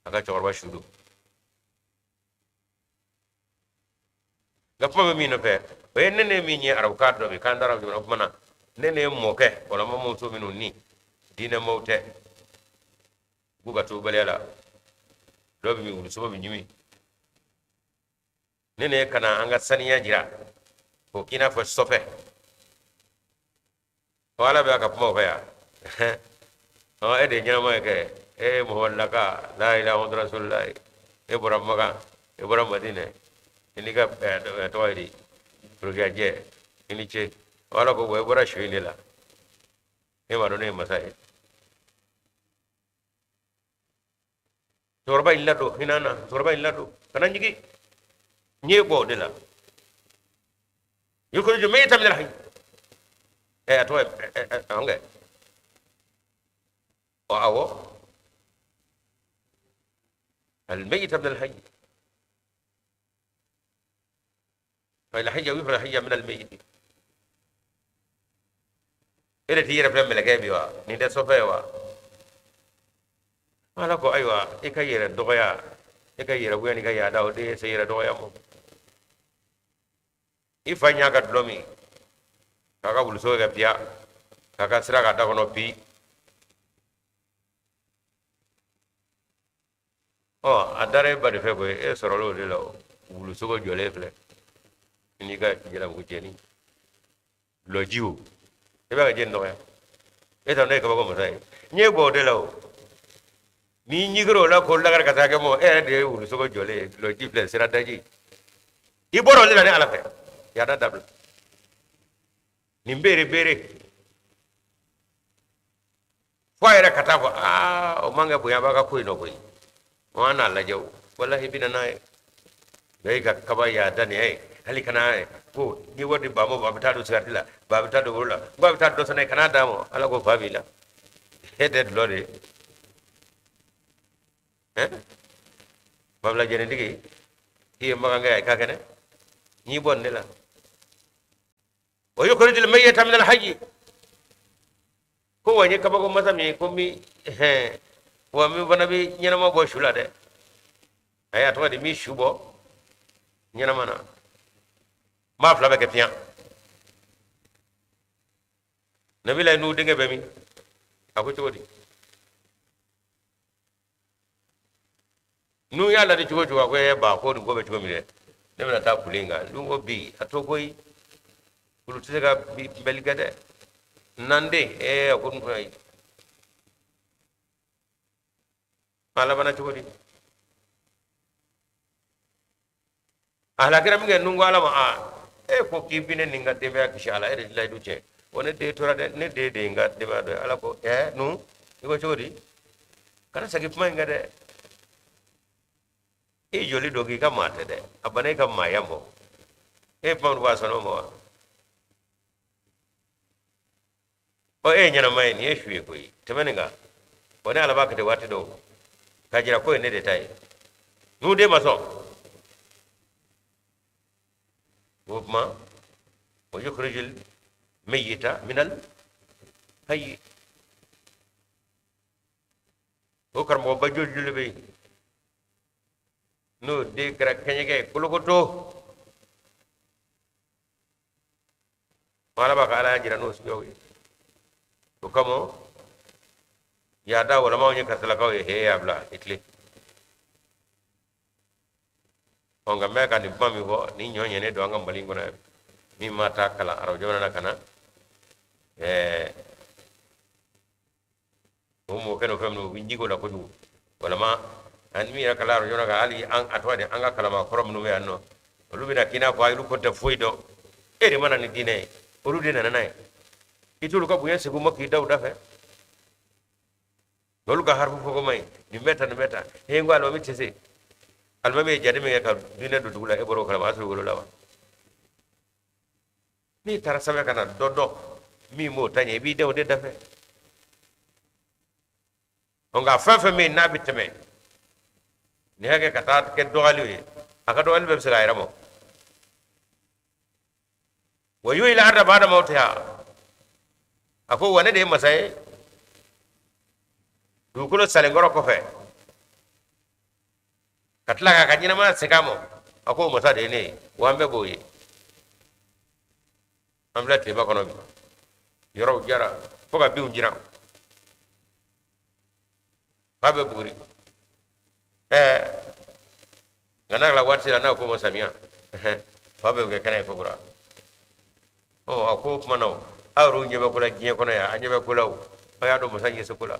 a ka cɛkɔrɔba su don. Nka kuma bɛ min nɔfɛ, o ye ne min ye arabukan dɔ bi k'an taara jamana kuma na, ne mɔkɛ walima mɔmuso minnu ni diinɛmaw tɛ, k'u ka tubaliya la, dɔw bɛ min wulusogo bɛ ɲimi, ne kana an ka saniya jira k'o k'i n'a fɔ sɔfɛ. Ɔ, ala bɛ a ka kumaw fɛ yan. Ɔ, e de ye ɲɛnama ye kɛ e ye Muhamadu laka la ilaha muhammadu rasulullah, e bɔra Makan, e bɔra Madinɛ, i n'i ka tɔgɔ ye di forokiyajɛ, i ni ce. Ɔ, ala ko e bɔra su in de la, e m'a dɔn ne ye masa ye. Cɛkɔrɔba in ladon hinɛ na, cɛkɔrɔba in ladon, kana ɲigin, n ye bɔ o de la. Yukhriju mayyita min al-hayy, a tɔgɔ ye an kɛ. Ɔ, awɔ, al-mayyita min al-hayy, al-hayya yukhriju al-hayya min al-mayyit. E de t'i yɛrɛ filɛ mɛlɛkɛ bi wa? Nin tɛ sɔfɛ ye wa? Ala ko ayiwa, i ka yɛrɛ dɔgɔya, i ka yɛrɛ bonya n'i ka yaada, o de ye se yɛrɛ dɔgɔya ma. I fa ɲa ka dulɔ min, k'a ka wuluso kɛ piya, k'a ka sira k'a da kɔnɔ bi. Ɔ, a dara e ba de fɛ koyi, e sɔrɔla o de la. O wulusogo jɔlen filɛ n'i ka jalamugu jɛni dulɔji, o e b'a ka jɛni dɔgɔya, e t'a dɔn ne ye kabako masa ye. N ye bɔ o de la. O n'i ɲigir'o la k'o lagare ka taa kɛ mɔ, e yɛrɛ de ye wulusogo jɔlen ye, dulɔji filɛ, sira daji, i bɔra o de la ne Ala fɛ. Yaada dabila nin beere beere fo a yɛrɛ ka taa fɔ aa, o man kɛ bonya b'a ka ko in nɔ koyi. An n'a lajɛ o walahi bi na n'a ye nka i ka kaba yaada nin ye hali kana ko n'i wari di ba ma, ba bɛ taa don sigariti la, ba bɛ taa don woro la, ba bɛ taa dɔ sɛnɛ, kana d'a ma. Ala ko fa b'i la, e tɛ dulɔ de ye ɛ babila jɛnitigi, i ye magankɛ ye, i ka kɛnɛ n'i bɔ nin de la. Wa yukhrijul mayyita min al-hayy, ko wa n ye kabako masa min ye, ko mi hɛn wa min fana bɛ ɲɛnama bɔ su la dɛ. A y'a tɔgɔ di min su bɔ ɲɛnama na, n b'a fila bɛɛ kɛ fiɲɛ. Nabila Nuhu denkɛ bɛ min? A ko cogo di? N'u y'a ladi cogo cogo, a ko e ba, ko nin ko bɛ cogo min dɛ, ne bɛna taa kulu in kan. N'u ko bi a to koyi, kulu tɛ se ka kunbɛli kɛ dɛ, n'an den ee. A ko ayi, a labanna cogo di? A halakira min kɛ, nun ko Ala ma, aa, e ko k'i bi ne ni n ka denbaya kisi. Ala, e de layidu tiɲɛ o, ne den tora dɛ, ne den de ye n ka denbaya dɔ ye. Ala ko ɛɛ, nu i ko cogo di? Kana segin kuma in kan dɛ. I joli don k'i ka maa tɛ dɛ, a banna i ka maaya mɔ, e ye kuma min fɔ a sɔnna o ma wa? Ɔ, e ye ɲɛnama ye, nin ye su ye koyi. Tɛmɛ nin kan. Wa ne Ala b'a kɛ ten waati dɔw k'a jira k'o ye ne de ta ye. N'u den ma sɔn o tuma, wa yukhrijul mayyita minal hayyi. O karamɔgɔba joli joli bɛ yen n'o den kɛra kɛɲɛkɛ ye kolokoto? Ala b'a ka Ala y'a jira n'o suguyaw ye. O kama yaada walamaw ye karisalakaw ye, he, y'a bila i tile. Ɔ, nka n bɛ ka nin kuma min fɔ, ni ɲɔ ɲɛnen don an ka Mali in kɔnɔ yan, min ma taa kalan arabu jamana na ka na, o mɔkɛ n'o fɛn minnu, u bɛ jigi o la kojugu. Walama ani min yɛrɛ kalan arabu jamana kan, hali an a tɔgɔ di, an ka kalanbaa kɔrɔ minnu bɛ yan nɔ, olu bɛna k'i n'a fɔ olu ko tɛ foyi dɔn. E de ma na ni diinɛ ye, olu de nana n'a ye. I t'olu ka bonya segin u ma k'i da u da fɛ. Olu ka harifu fɔko man ɲi, nin bɛ tan, nin bɛ tan. He, n ko alimami tɛ se. Alimami ye jate min kɛ ka diinɛ don dugu la, e bɔra o kalama, a y'a sɔrɔ i wolola wa? N'i taara sɛbɛn ka na dɔ dɔn min b'o ta ɲɛ, i b'i da o de da fɛ. Nka fɛn fɛn min n'a bɛ tɛmɛ nin hakɛ ka taa kɛ dɔgɔyali ye, a ka dɔgɔyali bɛɛ bɛ se k'a yɛrɛ ma. Wa yuhyil arda ba'da mawtiha. A ko wa ne de ye masa ye dugukolo salenkɔrɔ kɔfɛ ka tila k'a ka ɲɛnamaya segin a ma. A ko o masa de ye ne ye. Wa an bɛɛ b'o ye. An filɛ tilema kɔnɔ bi, yɔrɔw jara fo ka binw jiran, fa bɛ buguri. Nka n'a kɛra waati la n'a ko ma samiya, fa bɛ kɛ kɛnɛ ye kokura. Ɔ, a ko o tuma na, o aw yɛrɛw ɲɛ bɛ ko la diɲɛ kɔnɔ yan, an ɲɛ bɛ ko la. O aw y'a dɔn masa ɲɛ se ko la.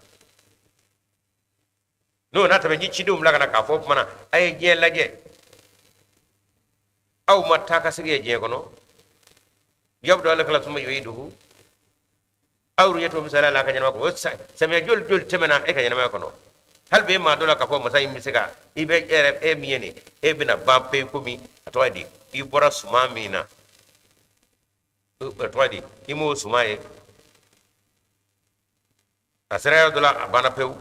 N'o n'a tɛmɛ, n ye cidenw bila ka na k'a fɔ o tuma na, a ye diɲɛ lajɛ, aw ma taa ka segin ye diɲɛ kɔnɔ. Yabda'u al-khalqa summa yu'iduhu. Aw yɛrɛ ɲɛ t'o misaliya la a ka ɲɛnamaya kɔnɔ? Samiya joli joli tɛmɛna e ka ɲɛnamaya kɔnɔ? Hali bi e m'a dɔn la k'a fɔ masa in bɛ se ka i bɛ e yɛrɛ e min ye nin, e bɛna ban pewu komi a tɔgɔ ye di, i bɔra suman min na, a tɔgɔ ye di, i m'o suman ye, a sera yɔrɔ dɔ la, a banna pewu,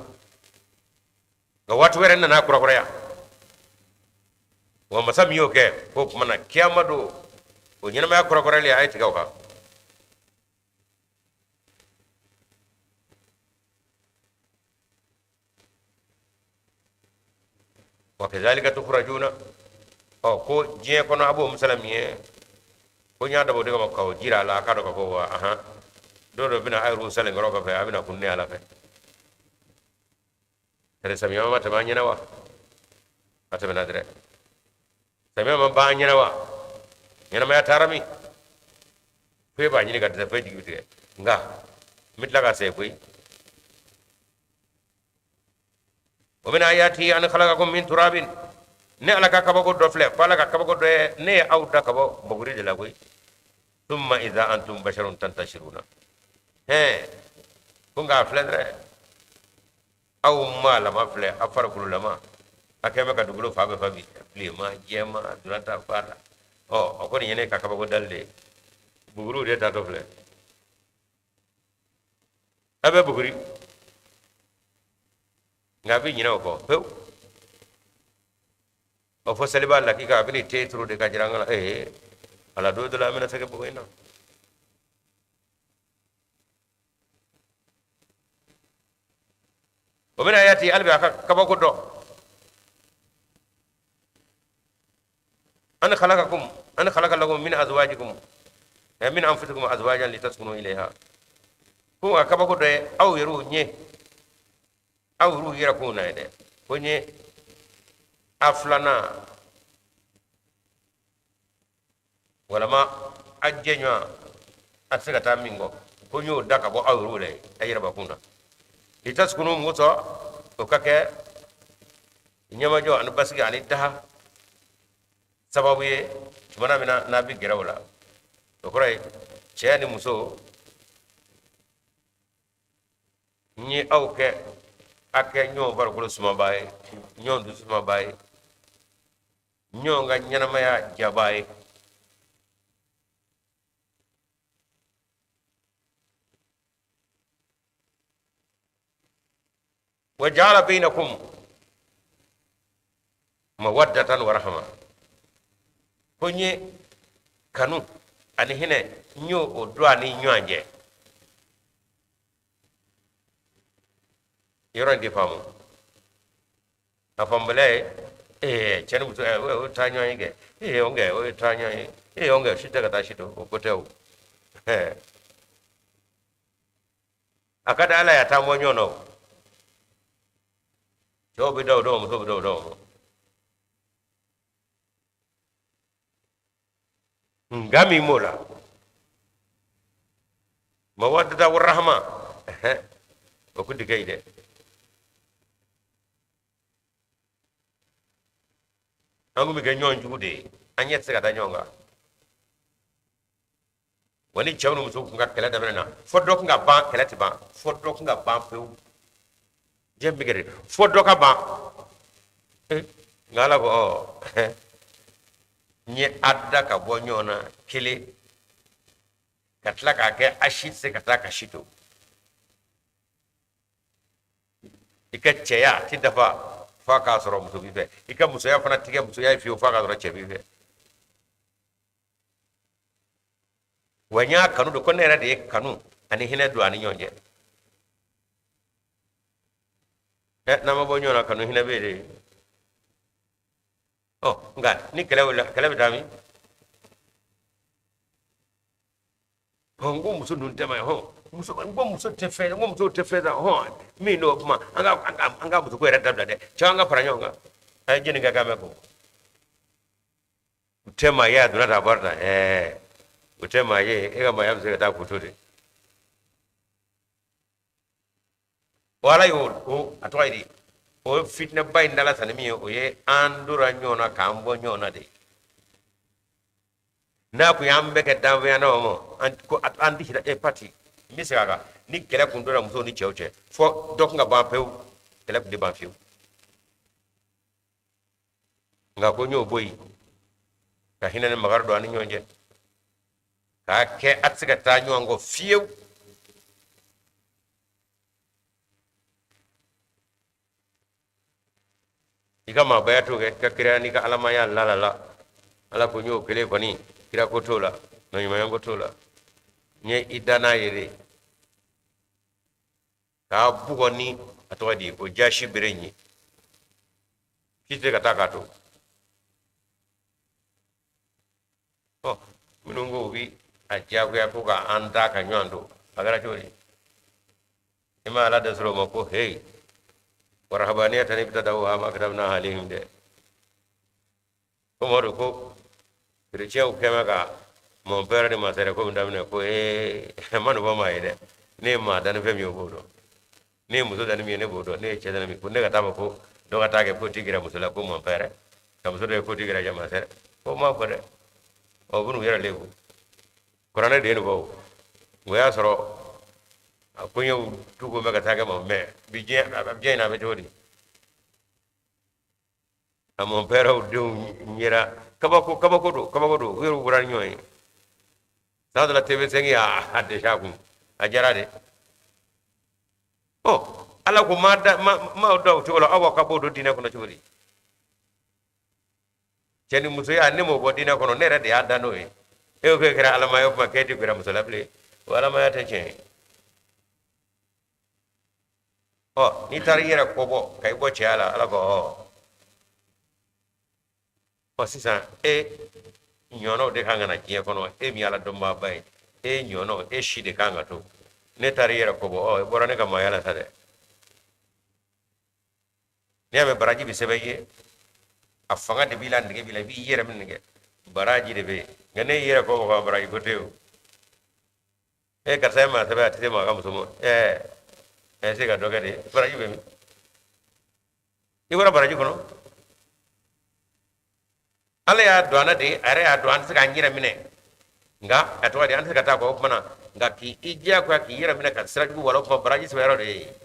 nka waati wɛrɛ nana kurakuraya. Wa masa min y'o kɛ, k'o tuma na kiyama don, o ɲɛnamaya kurakurayali, a ye tigɛ o kan. Wa kazalika tukhrajuna. Ɔ, ko diɲɛ kɔnɔ a b'o misala min ye, ko n y'a dabɔ o de kama k'aw jira a la, a k'a dɔn k'a fɔ wa ahan, don dɔ bɛna, a yɛrɛw salenkɔrɔ kɔfɛ, a bɛna kun ne Ala fɛ. Tɛrɛ samiya ma tɛmɛ an ɲɛna wa? A tɛmɛna dɛrɛ. Samiya ma ban an ɲɛna wa? Ɲɛnamaya taara min fo e b'a ɲini ka dɛsɛ, fo e jigi bɛ tigɛ. Nka n bɛ tila ka segin koyi. Wa min ayatihi an khalaqakum min turabin. Ne Ala ka kabako dɔ filɛ, ko Ala ka kabako dɔ ye, ne ye aw da ka bɔ buguri de la koyi. Thumma idha antum basharun tantashiruna. Hɛn, ko nka a filɛ dɛ, aw maalama filɛ, aw farikololama, a kɛn bɛ ka dugukolo fan bɛɛ fa bi, bilenman, jɛman, donna ta fa la. Ɔ, o kɔni ye ne ka kabako dali de ye. Buguriw de taatɔ filɛ, a bɛ buguri, nka a bɛ ɲinɛ o kɔ pewu. O fɔ seliba lakika, a bɛ nin te turu de ka jira an kana. Ee Ala, don dɔ la an bɛna se ka bugu in na. Wa min ayati, hali bi a ka kabako dɔ, an khalaqakum an khalaqa lakum min azwajikum min anfusikum azwajan litaskunu ilayha. Ko a kabako dɔ ye aw yɛrɛw ɲɛ, aw yɛrɛw yɛrɛ kun na ye dɛ, ko n ye a filanan walama a jɛɲɔgɔn, a tɛ se ka taa min kɔ, ko n y'o da ka bɔ aw yɛrɛw la a yɛrɛbakun na. Litaskunu, mun kosɔn? O ka kɛ ɲɛmajɔ ani basigi ani daha sababu ye tuma min na n'a bɛ gɛrɛ o la. O kɔrɔ ye cɛ ni muso, n ye aw kɛ a kɛ ɲɔgɔn farikolo sumabaa ye, ɲɔgɔn dusu sumabaa ye, ɲɔgɔn ka ɲɛnamaya jabaa ye. Wa ja'ala bainakum mawaddatan wa rahma, ko n ye kanu ani hinɛ n y'o o don a ni ɲɔgɔn cɛ. Yɔrɔ in tɛ faamu, a faamubaliya ye ee cɛ ni muso o taa ɲɔgɔn ye kɛ, ee o kɛ o ye taa ɲɔgɔn ye, ee o kɛ si tɛ ka taa si to, o ko tɛ o. A ka di ala ye a t'an bɔ ɲɔgɔn na o. Cɛw bɛ da o dɔw, musow bɛ da o dɔw. Nka min b'o la, mawaddata wa rahma, o kun tɛ kɛ yen dɛ. An kun bɛ kɛ ɲɔgɔn jugu de ye, an ɲɛ tɛ se ka da ɲɔgɔn kan. Wa ni cɛw ni musow kun ka kɛlɛ daminɛ na, fo dɔ kun ka ban, kɛlɛ tɛ ban, fo dɔ kun ka ban pewu. Diɲɛ bɛ kɛ de fo dɔ ka ban. Nka ala ko ɔ n ye a da ka bɔ ɲɔgɔn na kelen, ka tila k'a kɛ a si tɛ se ka taa ka si to. I ka cɛya ti dafa f'a k'a sɔrɔ muso b'i fɛ, i ka musoya fana ti kɛ musoya ye fiyewu f'a k'a sɔrɔ cɛ b'i fɛ. Wa n y'a kanu de ko ne yɛrɛ de ye kanu ani hinɛ don a ni ɲɔgɔn cɛ. Ɛ n'an ma bɔ ɲɔgɔn na, kanu hinɛ bɛ yen de. Ɔ nka ni kɛlɛ wulila, kɛlɛ bɛ taa min? Hɔn, n ko muso ninnu tɛ ma ye, hɔn muso, n ko muso tɛ fɛn, n ko musow tɛ fɛn sa, hɔn min n'o kuma, an ka musoko yɛrɛ dabila dɛ, cɛ an ka fara ɲɔgɔn kan. A ye jɛni ka kan mɛn ko u tɛ maa ye, a donna tan, a bɔra tan. Ɛɛ u tɛ maa ye, e ka maaya bɛ se ka taa k'u to de. O ala y'o o a tɔgɔ ye di, o fitinɛba in dala sanni min ye, o ye an dora ɲɔgɔn na k'an bɔ ɲɔgɔn na de. N'a kun y'an bɛɛ kɛ danfɛnya na, o ma an ko an tɛ e pati. N bɛ segin a kan, ni kɛlɛ kun donna musow ni cɛw cɛ, fo dɔ kun ka ban pewu, kɛlɛ kun tɛ ban fiyewu. Nka ko n y'o bɔ yen ka hinɛ ni makari don an ni ɲɔgɔn cɛ, k'a kɛ a tɛ se ka taa ɲɔgɔn kɔ fiyewu. I ka maabaya t'o kɛ, i ka kiraya n'i ka alamaya la la la. Ala ko n y'o kelen kɔni, kira ko t'o la, nabiɲumanya ko t'o la, n ye i da n'a ye de k'a bugɔ ni a tɔgɔ di o jasi bere in ye, k'i tɛ ka taa k'a to. Ɔ minnu ko u bi a diyagoya ko ka an da ka ɲɔgɔn to, a kɛra cogo di? I ma ala dɛsɛ o ma ko heyi wa rahabaniyatan ibtadauha ma katabnaha alayhim dɛ. Ko mɔdu ko kerecɛnw kɛmɛ ka mon père ni ma sœur ko min daminɛ, ko ee ma nin fɔ maa ye dɛ, ne ye maa danni fɛn min ye o b'o dɔn, ne ye muso danni min ye ne b'o dɔn, ne ye cɛ danni min, ko ne ka taa fɔ ko dɔ ka taa kɛ ko t'i gɛrɛ muso la ko mon père, ka muso dɔ ye ko t'i gɛrɛ ma sœur, ko ma fɔ dɛ. Ɔ u bɛn'u yɛrɛ lebu, kuranɛ de ye nin fɔ. O o y'a sɔrɔ a koɲɛw tugu bɛ ka taa kɛ ma mɛ bi diɲɛ in na, a bɛ cogo di? A mon pèrew denw yɛrɛ kabako, kabako don, kabako don, u yɛrɛ bɔra ni ɲɔgɔn ye. San dɔ la TV5 y'a dɛsɛ a kun, a jara de. Ɔ ala ko ma da ma ma da o cogo la, aw ka b'o don diinɛ kɔnɔ cogo di? Cɛ ni musoya, ne m'o bɔ diinɛ kɔnɔ, ne yɛrɛ de y'a da n'o ye. E ko k'e kɛra alamaya, o kuma k'e tɛ gɛrɛ muso la bilen, o alamaya tɛ tiɲɛ ye. Ɔ n'i taara i yɛrɛ kɔbɔ ka i bɔ cɛya la, ala ko ɔ sisan e ɲɔgɔnnaw de kan ka na diɲɛ kɔnɔ, e min ye ala dɔnbaaba ye, e ɲɔgɔnnaw, e si de kan ka to. Ne taara i yɛrɛ kɔbɔ, ɔ i bɔra ne ka maaya la sa dɛ. N'i y'a mɛn baraji bɛ sɛbɛn i ye, a fanga de b'i la, nege b'i la, i b'i yɛrɛ minɛ kɛ, baraji de bɛ yen. Nka ne y'i yɛrɛ kɔbɔ ka baraji ko tɛ o. E karisa ye maa sɛbɛ, a tɛ se maa ka muso ma, ɛɛ ɛ se ka dɔ kɛ de, baraji bɛ min? I bɔra baraji kɔnɔ. Ala y'a don an na de, a yɛrɛ y'a don an tɛ se k'an yɛrɛ minɛ, nka a tɔgɔ di, an tɛ se ka taa kɔ o kuma na, nka k'i i diyagoya k'i yɛrɛ minɛ ka sira jugu wala, o kuma baraji sɛbɛn yɔrɔ de ye.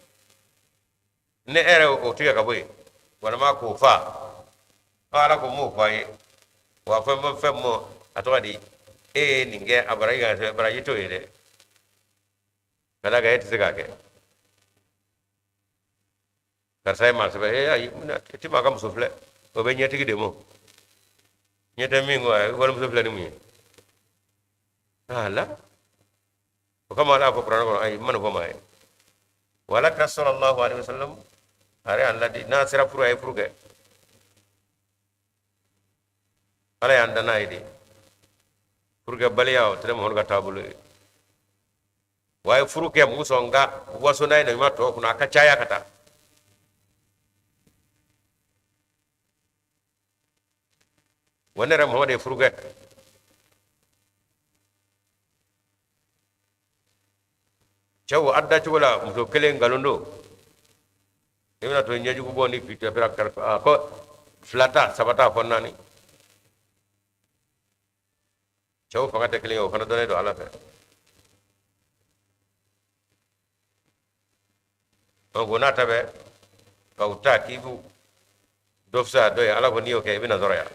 Ne e yɛrɛ o tigɛ ka bɔ yen walima k'o fa, ala ko m'o fɔ a ye wa fɛn fɛn fɛn mɔ a tɔgɔ di, e ye nin kɛ, a baraji ka sɛbɛn, baraji t'o ye dɛ, ka d'a kan e tɛ se k'a kɛ. Karisa ye maa sɛbɛ ye, ayi, i ti maa ka muso filɛ, o bɛ ɲɛtigi de ma. Ɲɛ tɛ min kɔ, walimuso filɛ ni mun ye? Ala o kama Ala y'a fɔ kuranɛ kɔnɔ, ayi, n ma nin fɔ maa ye. Wala kira sallallahu alaihi wasallam a yɛrɛ y'an ladi, n'a sera furu, a ye furu kɛ. Ala y'an dan n'a ye de. Furukɛbaliya, o tɛ Muhamadu ka taabolo ye. Wa a ye furu kɛ, mun sɔn ka waso n'a ye nabiɲuman tɔw kunna, a ka caya ka taa. Wa ne yɛrɛ Muhamadu ye furu kɛ. Cɛw, a dacogo la muso kelen nkalon don. I bɛna to ɲɛjugu bɔ ni fitɛ ko fila ta, saba ta, fɔ naani. Cɛw fanga tɛ kelen ye, o fana dɔnnen don Ala fɛ. Donc o n'a ta bɛɛ, ka u ta k'i b'u dɔ fisaya dɔ ye, Ala ko n'i y'o kɛ, i bɛna sɔrɔ yan.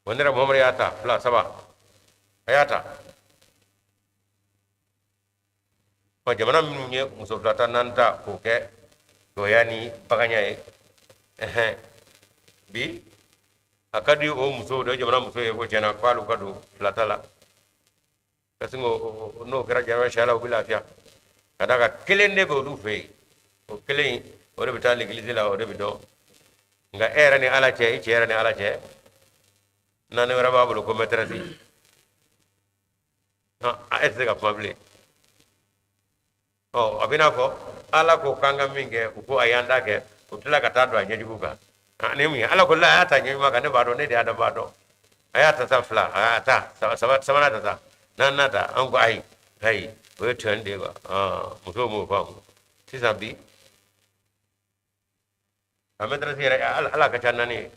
Wa ne yɛrɛ Muhamadu y'a ta fila, saba, a y'a ta. Ɔ, jamana minnu ye muso fila ta, naani ta, k'o kɛ dɔya ni baganya ye, ɛhɛn, bi a ka di o musow de, jamana muso ye ko tiɲɛna k'olu ka don fila ta la. Parce que n'o kɛra jamana siya la, u bɛ lafiya. Ka d'a kan kelen de bɛ olu fɛ yen, o kelen o de bɛ taa l'église la, o de bɛ dɔn. Nka e yɛrɛ ni Ala cɛ, i cɛ yɛrɛ ni Ala cɛ, naani wɛrɛ b'a bolo ko maîtresse, e tɛ se ka kuma bilen. Ɔ, a bɛ n'a fɔ Ala ko k'an ka min kɛ, u ko a y'an ta kɛ, u tila ka taa don a ɲɛjugu kan. Ni mun ye? Ala ko la, a y'a ta ɲɛɲuman kan, ne b'a dɔn, ne de y'a dɔn, b'a dɔn. A y'a ta sa fila, a y'a ta saba, sabanan ta sa, naaninan ta. An ko ayi, ayi, o ye tiɲɛ de ye quoi. Musow m'o faamu sisan. Bi a maîtresse yɛrɛ, ala ka ca naani ye,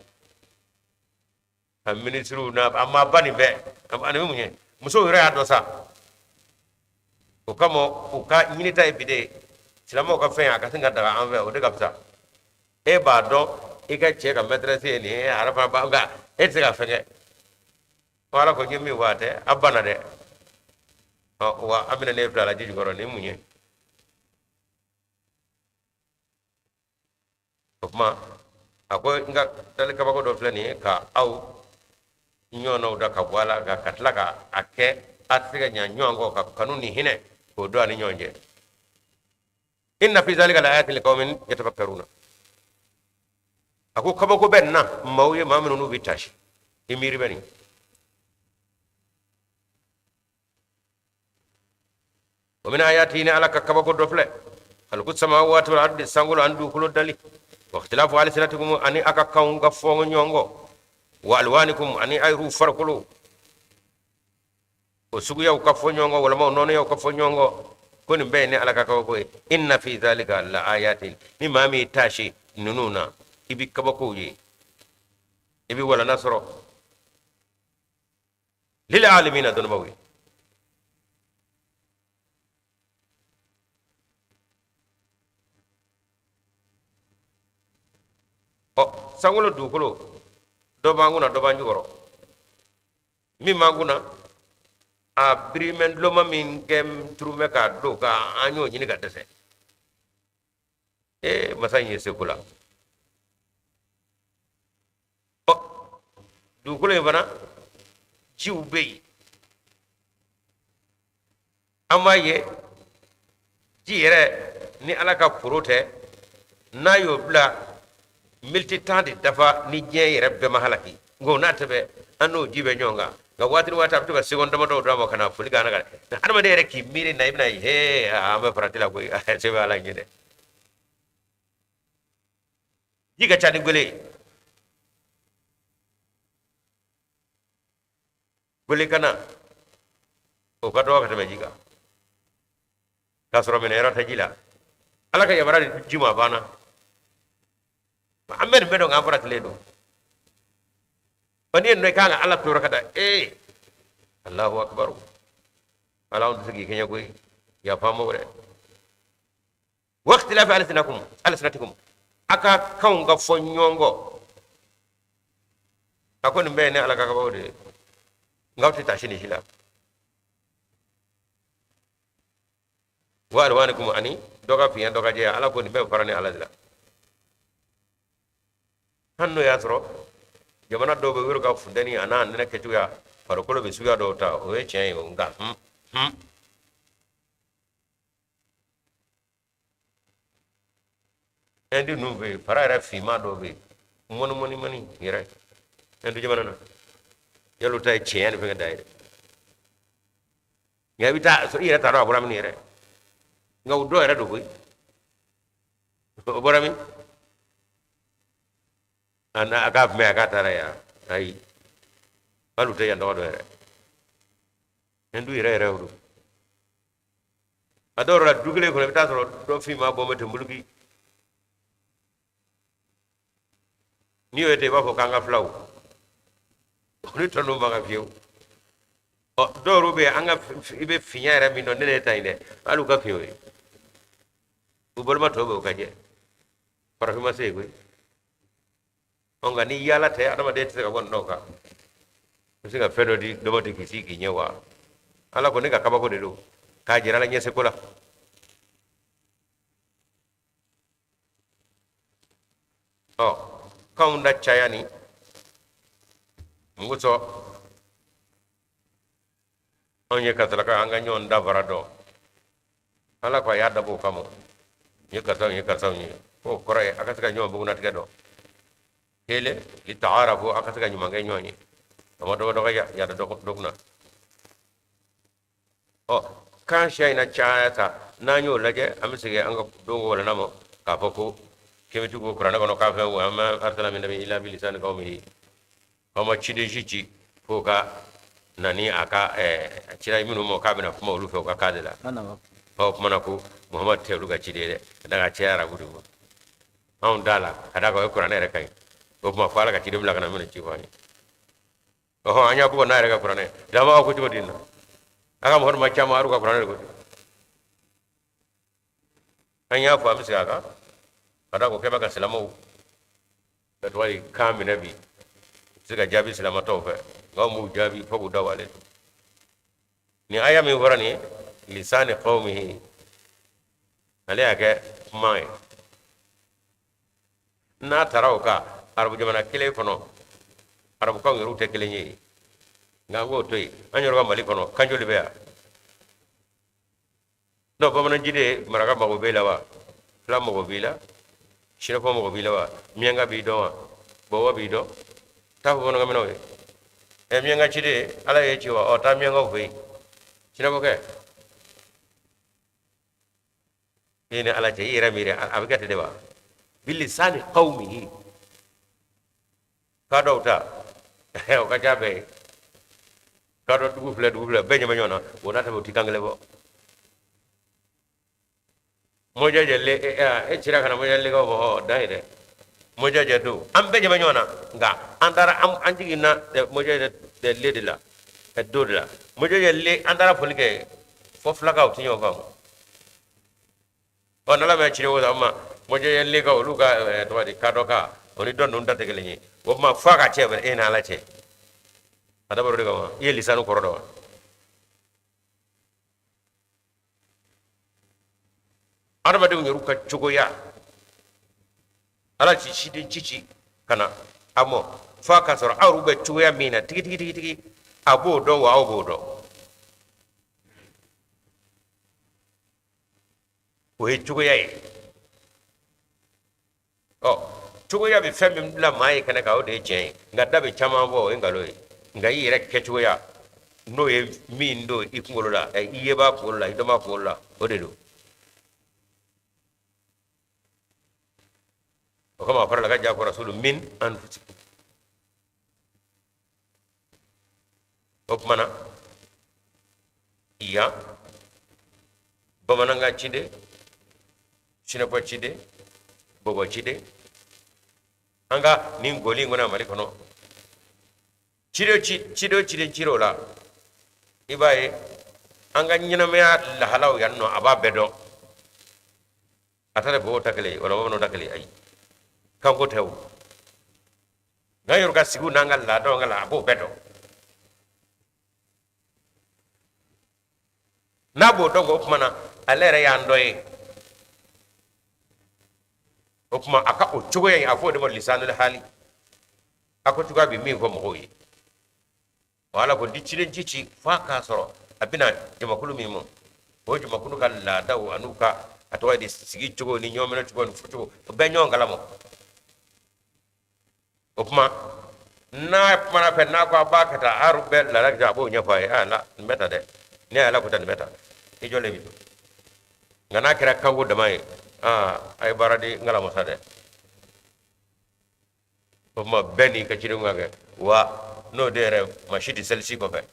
a minisiriw n'a a maaba nin bɛɛ, ani mun ye, musow yɛrɛ y'a dɔn sa. O kama u ka ɲinita ye bi de silamɛw ka fɛn, a ka sin ka daga an fɛ, o de ka fisa. E b'a dɔn i ka cɛ ka maîtresse ye nin ye, a yɛrɛ fana b'a, nka e tɛ se ka fɛn kɛ. Ko Ala ko n ye min fɔ, a tɛ a banna dɛ. Wa an bɛna ne bila la ji jukɔrɔ nin mun ye? O tuma a ko n ka dali kabako dɔ filɛ nin ye, ka aw ɲɔgɔnnaw da ka bɔ a la, ka tila ka a kɛ a tɛ se ka ɲa ɲɔgɔn kɔ, ka kanu ni hinɛ k'o don a ni ɲɔgɔn cɛ. Inna fi zalika la ayatin liqaumin yatafakkaruna. A ko kabako bɛ nin na maaw ye, maa minnu n'u bɛ taasi, i miiri bɛ nin. Wa min ayatihi, ni Ala ka kabako dɔ filɛ, khalqu samawati wal ardi, sankolo ani dugukolo dali, wa ikhtilafu alsinatikum, ani a ka kanw ka fɔ ɲɔgɔn kɔ, wa alwanikum, ani a yɛrɛw farikolo o suguyaw ka fɔ ɲɔgɔn kɔ, walima o nɔnɔyaw ka fɔ ɲɔgɔn kɔ, ko nin bɛɛ ye ne Ala ka kabako ye. Inna fi zalika la ayatin, ni maa min y'i taasi ninnu na, i bɛ kabakow ye, i bɛ walanda sɔrɔ. Lil alimina, dɔnnibaw ye. Ɔ, sankolo dugukolo, dɔ b'an kunna, dɔ b'an jukɔrɔ. Min b'an kunna, a birimɛn duloma min kɛ turumɛ k'a dulon ka an y'o ɲini ka dɛsɛ. Ee, masa in ye seko la. Ɔ, dugukolo in fana, jiw bɛ yen, an b'a ye ji yɛrɛ, ni Ala ka foro tɛ, n'a y'o bila miniti 10 de dafa ni diɲɛ yɛrɛ bɛɛ ma halaki. Nka o n'a tɛ bɛɛ, an n'o ji bɛ ɲɔgɔn kan. Nka waati ni waati, a bɛ to ka seconde damadɔw d'a ma ka na foli k'an na. Ka adamaden yɛrɛ k'i miiri na, i bɛna ye, hee, an bɛ farati la koyi, se bɛ Ala ɲɛ dɛ. Ji ka ca ni gwele ye, gwele kana o ka dɔgɔ ka tɛmɛ ji kan, k'a sɔrɔ minɛ yɔrɔ tɛ ji la. Ala ka yamaruya di ji ma, a banna. An bɛ nin bɛɛ dɔn k'an faratilen don. Wa n'i ye ninnu ye, kan ka Ala tɔɔrɔ ka taa. Ee, Alahu akibaru, Ala, anw tɛ se k'i kɛɲɛ koyi, yafa an ma dɛ. Wa ikhtilafi alsinakum alsinatikum, a ka kanw ka fɔ ɲɔgɔn kɔ, a ko nin bɛɛ ye ne Ala ka kabako de ye, nka aw tɛ taasi nin si la. Wa alwanikum, ani Dɔ ka finya, dɔ ka jɛya. Ala ko nin bɛɛ fara ni Ala de la. Hali n'o y'a sɔrɔ jamana dɔw bɛ yɔrɔ ka funteni a n'a nɛnɛ kɛcogoya, farikolo bɛ suguya dɔw ta, o ye tiɲɛ ye o, nka Ɛndi ninnu fɛ yen, fara yɛrɛ finman dɔw bɛ yen, mɔni mɔni mɔni yɛrɛ Ɛndi jamana na, yal'o ta ye cɛya ni fɛngɛ da ye dɛ. Nka i bɛ taa sɔrɔ i yɛrɛ t'a dɔn a bɔra min yɛrɛ, nka o dɔw yɛrɛ don koyi. O bɔra min? A n'a a k'a fɛn a k'a taara yan, ayi, hali u tɛ yan tɔgɔ dɔn yɛrɛ. Ɛndi yɛrɛ yɛrɛ o don. A dɔw yɛrɛ la, du kelen kɔnɔ, i bɛ taa sɔrɔ dɔ finman bɔ bɛ ten buluki. N'i y'o ye ten, i b'a fɔ k'an ka filaw, o ni tɔ ninnu man kan fiyewu. Ɔ, dɔw yɛrɛ bɛ yen, an ka i bɛ finya yɛrɛ min dɔn, ne de ta in dɛ, hali u ka fin o ye. U balima tɔw bɛ o ka jɛ, farafin ma se yen koyi. Ɔ, nka ni yaala tɛ, adamaden tɛ se ka bɔ nin dɔw kan. I bɛ se ka fɛn dɔ di dɔ ma ten k'i sigi k'i ɲɛ wa. Ala ko ne ka kabako de don k'a jira la ɲɛseko la. Ɔ, kanw da caya ni mun kosɔn? Anw ye kasalaka, an ka ɲɔgɔn danfara dɔn. Ala ko a y'a dabɔ o kama. N ye karisaw ye, karisaw ye, k'o kɔrɔ ye a ka se ka ɲɔgɔn bugunnatigɛ dɔn. Kelen, li taarafu, a ka se ka ɲuman kɛ ɲɔgɔn ye, a ma dɔgɔ dɔgɔ yada dɔ kunna. Ɔ, kan siya in na caya ta, n'an y'o lajɛ, an bɛ segin an ka don walanda ma k'a fɔ ko kemiti ko kuranɛ kɔnɔ k'a fɛn wa ma arsala min nabi illa bilisani qawmihi. Aw ma ciden si ci fo ka na ni a ka cira minnu ma k'a bɛna kuma olu fɛ u ka kan de la. O kuma na ko Muhamadu tɛ olu ka ciden ye dɛ, ka da ka cɛ arabu de ma. Anw da la ka da kan o ye kuranɛ yɛrɛ kan ye. O kuma fo Ala ka ciden bila ka na minnu ci fɔ an ye. Ɔhɔn, an y'a bugɔ n'a yɛrɛ ka kuranɛ dama aw ko cogo di na? A ka mɔgɔ ma caman aru ka kuranɛ de ko ten. An y'a fɔ, an bɛ segin a kan ka da ko kɛ bɛ ka silamɛw ka tɔgɔ ye kan minɛ bi, u tɛ se ka jaabi silamɛ tɔw fɛ, nka anw b'u jaabi fo k'u da wale. Nin aya min fɔra nin ye, lisani qawmihi, ale y'a kɛ kuma ye. N'a taara o kan arabu jamana kelen kɔnɔ, arabukanw yɛrɛw tɛ kelen ye, nka an k'o to yen. An yɛrɛ ka Mali kɔnɔ, kan joli bɛ yan? Dɔw bamanan jiden, maraka mago b'e la wa? Fila mago b'i la? Sinafɔ mago b'i la wa? Miyanka b'i dɔn wa? Bɔbɔ b'i dɔn? Taa fɔ bamanankan minɛw ye. Ɛ, miyanka ciden, Ala ye ci wa? Ɔ, taa miyankaw fɛ yen. Sinafɔkɛ, e ni Ala cɛ, i yɛrɛ miiri, a bɛ kɛ ten de wa? Bilisani qawmihi, ka dɔw ta o ka ca bɛɛ ye. Ka dɔ dugu filɛ, dugu filɛ, bɛɛ ɲɛ bɛ ɲɔgɔn na, o n'a ta bɛɛ u ti kan kelen fɔ. Mɔjɛjɛ le, e cira ka na mɔjɛjɛ lekaw fɔ, ɔ dan ye dɛ. Mɔjɛjɛ don, an bɛɛ ɲɛ bɛ ɲɔgɔn na, nka an taara an jiginna mɔjɛjɛ le de la, do de la. Mɔjɛjɛ le, an taara foli kɛ fo fulakaw tɛ ɲɔgɔn faamu. Ɔ, n'Ala ma ci o ma, mɔjɛjɛ lekaw olu ka tɔgɔ di kadɔ kan, o ni dɔ ninnu ta tɛ kelen ye. O tuma fo a ka cɛ e ni Ala cɛ, a dabɔra o de kama. I ye lisanu kɔrɔ dɔn wa? Adamadenw yɛrɛ ka cogoya, Ala ci ciden ci ka na a mɔ fo a ka sɔrɔ aw bɛ cogoya min na tigi tigi tigi tigi, a b'o dɔn wa aw b'o dɔn. O ye cogoya ye. Ɔ, cogoya bɛ fɛn min bila maa ye kɛnɛ kan, o de ye tiɲɛ ye, nka da bɛ caman fɔ, o ye nkalon ye. Nka i yɛrɛ kɛcogoya, n'o ye min don i kunkolo la, i ye b'a kunkolo la, i dɔn b'a kunkolo la, o de don. O kama a fɔra laqad jaakum rasulun min anfusikum. O tuma na yan, bamanankan ciden, sinafɔ ciden, bɔbɔ ciden, an ka nin goli in kɔnɔ Mali kɔnɔ, ciden ciden o ciden cira o la, i b'a ye an ka ɲɛnamaya lahalaw yan nɔ, a b'a bɛɛ dɔn. A ta tɛ bɔbɔw ta kelen ye wala bamananw ta kelen, ayi, kanko tɛ o. Nka yɔrɔ ka sigiw n'an ka laadaw ka la, a b'o bɛɛ dɔn. N'a b'o dɔn, o tuma na ale yɛrɛ y'an dɔ ye. O tuma a ka o cogoya in, a fɔ o de ma lisanul hali, a ko cogoya bɛ min fɔ mɔgɔw ye. Ala ko di ciden ci ci f'a k'a sɔrɔ a bɛna jamakulu min ma, o jamakulu ka laadaw an'u ka a tɔgɔ ye di sigi cogo ni ɲɔgɔn minɛ cogo ni furu cogo, o bɛɛ ɲɔgɔn kalama. O tuma n'a kumana fɛ, n'a ko a b'a kɛ tan, aru bɛɛ laada kɛ, a b'o ɲɛfɔ a ye. Aa la, nin bɛ tan dɛ, ne ye ala ko tan, nin bɛ tan, i jɔlen bɛ to. Nka n'a kɛra kanko dama ye, aa a ye baara di n kalamasa dɛ. O tuma bɛɛ n'i ka ciden ka kɛ wa n'o de yɛrɛ maa si tɛ seli si kɔfɛ.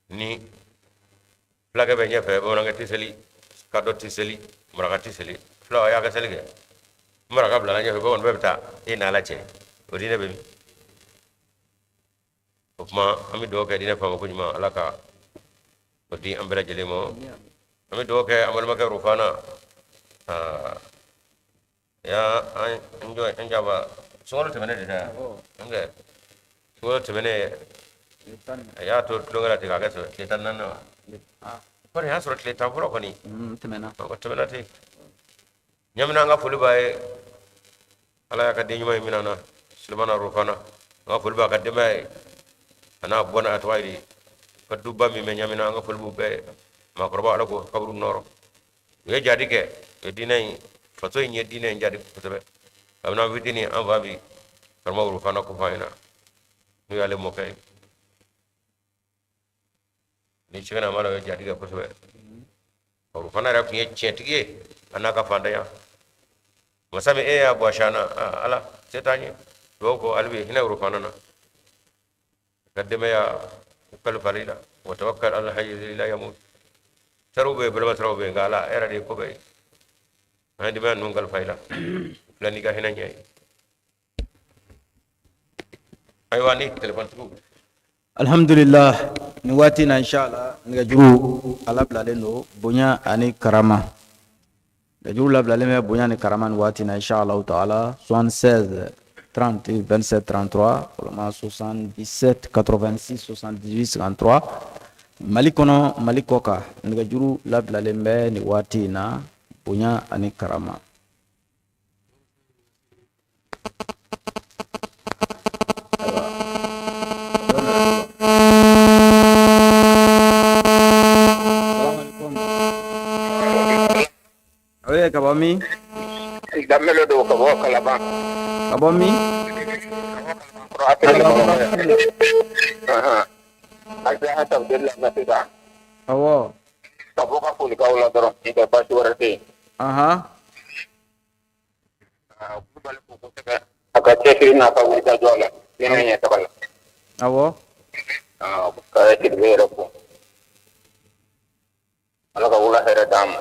Ni fulakɛ bɛ ɲɛfɛ, bamanankɛ tɛ seli, kadɔ tɛ seli, maraka tɛ seli. Fulaw a y'a ka seli kɛ, maraka bilala ɲɛfɛ, bamanan bɛɛ bɛ taa e n'ala cɛ, o diinɛ bɛ min? O tuma an bɛ dugawu kɛ diinɛ faama ko ɲuman, ala ka o di an bɛɛ lajɛlen ma. An bɛ dugawu kɛ an balimakɛ Rufana aa ya an jɔ an jaba sunkalo tɛmɛnen de dɛ, an kɛ sunkalo tɛmɛnen a y'a to tulonkɛ la ten k'a kɛ sɛbɛ tile 14 wa kɔni y'a sɔrɔ tile 10 fɔlɔ kɔni tɛmɛna, o tɛmɛna ten. Ɲamina an ka foli b'a ye, ala y'a ka den ɲuman in minɛ an na, Sulemana Rufana, an ka foli b'a ka denbaya ye, a n'a bɔnna a tɔgɔ ye di ka duba min bɛ Ɲamina, an ka foli b'u bɛɛ ye. Maakɔrɔba, ala k'o kaburu nɔrɔ. U ye jadi kɛ, u ye diinɛ in, faso in ye diinɛ in jadi kosɛbɛ. Kabini an fitinin, an fa bi karamɔgɔ Rufana ko fɔ an ɲɛna, n'o y'ale mɔkɛ ye ni sɛgɛnna ma, ye jadi kɛ kosɛbɛ. Rufana yɛrɛ tun ye tiɲɛtigi ye, a n'a ka fantanya. Masa min e y'a bɔ a na, ala se t'an ye, dugawu kɔ hali bi hinɛ Rufana na, ka denbaya kalifali la. Wa tawakkal ala hayyi la yamut. Teriw bɛ yen, balima siraw bɛ yen, nka ala e yɛrɛ de ye ko bɛɛ ye. An ye denbaya ninnu kalifa i la, filɛ n'i ka hinɛ ɲɛ ye. Ayiwa, ni telefɔnitigiw. Alhamdulillah, nin waati na, inshallah, nɛgɛjuru a labilalen don bonya ani karama. Nɛgɛjuru labilalen bɛ bonya ni karama nin waati na, inshallah taala, 76 30 27 33 walima 77 86 78 53. Mali kɔnɔ, Mali kɔ kan, nɛgɛjuru labilalen bɛ nin waati in na bonya ani karama. Oye, ka bɔ min? Danbɛlɛ don ka bɔ Kalaban. Ka bɔ min? Awɔ. Ka bɔ ka folikaw la dɔrɔn, n'o tɛ baasi wɛrɛ tɛ yen. Kulubali fo kosɛbɛ a ka cɛsiri n'a ka wulikajɔ la diinɛ ɲɛtaga la. Ka Sidibe yɛrɛ fo. Ala ka wula hɛrɛ d'an ma.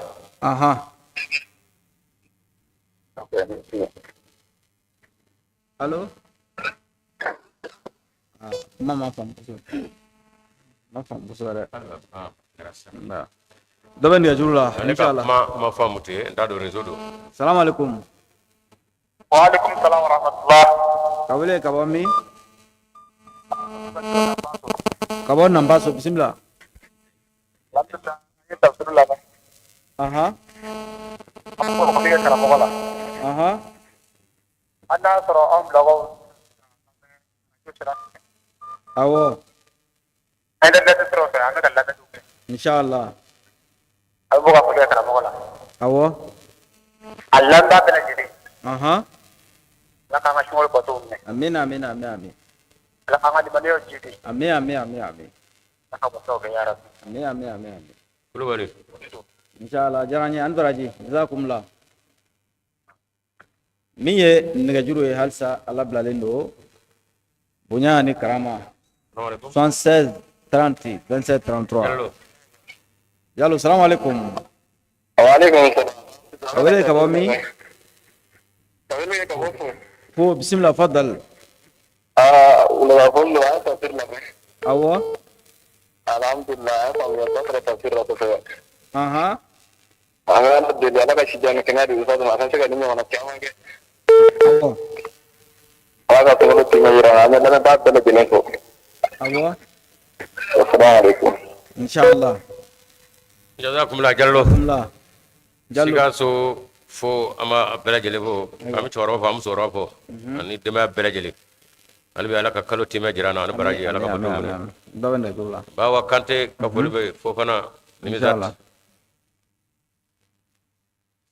Ok, merci. Allo? Ah, kuma ma faamu kosɛbɛ. Ma faamu kosɛbɛ dɛ. Nka dɔ bɛ nɛgɛjuru la. Ne ka kuma ma faamu ten, n t'a dɔn réseau don. Salamu alaikum. Waaleykum salam wa rahmatullah. Ka wele ka bɔ min? Ka bɔ Nanbaso, bisimila. Alhamdulillah, an ye tafsir lamɛn. An bɛ foli kɛ karamɔgɔ la. An n'a sɔrɔ anw bilakaw. Awɔ. An ye lamɛnni siraw fɛ, an bɛ ka lamɛnniw kɛ. Inshallah. An bɛ bɔ ka foli kɛ karamɔgɔ la. Awɔ. A lamɛnbaa bɛɛ lajɛlen. Ala k'an ka sunkalo batow minɛ. Amina, amina, amina, amin. Ala k'an ka limaniyaw jidi. Amin, amin, amin, amin. Ala ka wasaw kɛ ya Rabbi. Amin, amin, amin, amin. Kulubali. Inshallah, diyara n ye, ani baraji. Jazakumullah. Min ye nɛgɛjuru ye, halisa a labilalen don bonya ni karama, 76 30 27 33. Jalo, salamu alaikum. Waaleykum salam. Ka wele ka bɔ min? Ka wele ka bɔ Fo. Fo, bisimila, fadal. Aa, wulafoli don, an ye tafsir lamɛn. Awɔ. Alhamdulillah, an ye faamuyaliba sɔrɔ tafsir la kosɛbɛ. An bɛ Ala deli, Ala ka si jan ni kɛnɛya di Ustaz ma, a ka se ka nin ɲɔgɔnna caman kɛ. Ala ka sunkalo tɛmɛ yira an na, an bɛ lamɛnbaa bɛɛ lajɛlen fo. Awɔ. Assalamu alaikum. Inshallah. Jazakumullah Jallo. Alhamdulillah. Jallo. Sikaso. Fo an b'a bɛɛ lajɛlen fo, an bɛ cɛkɔrɔba fo, an musokɔrɔba fo, ani denbaya bɛɛ lajɛlen. Hali bi Ala ka kalo timɛ jira an na ani baraji, Ala ka bato minɛ. Dɔ bɛ nɛgɛjuru la. Bawa Kante ka foli bɛ Fofana. Inshallah.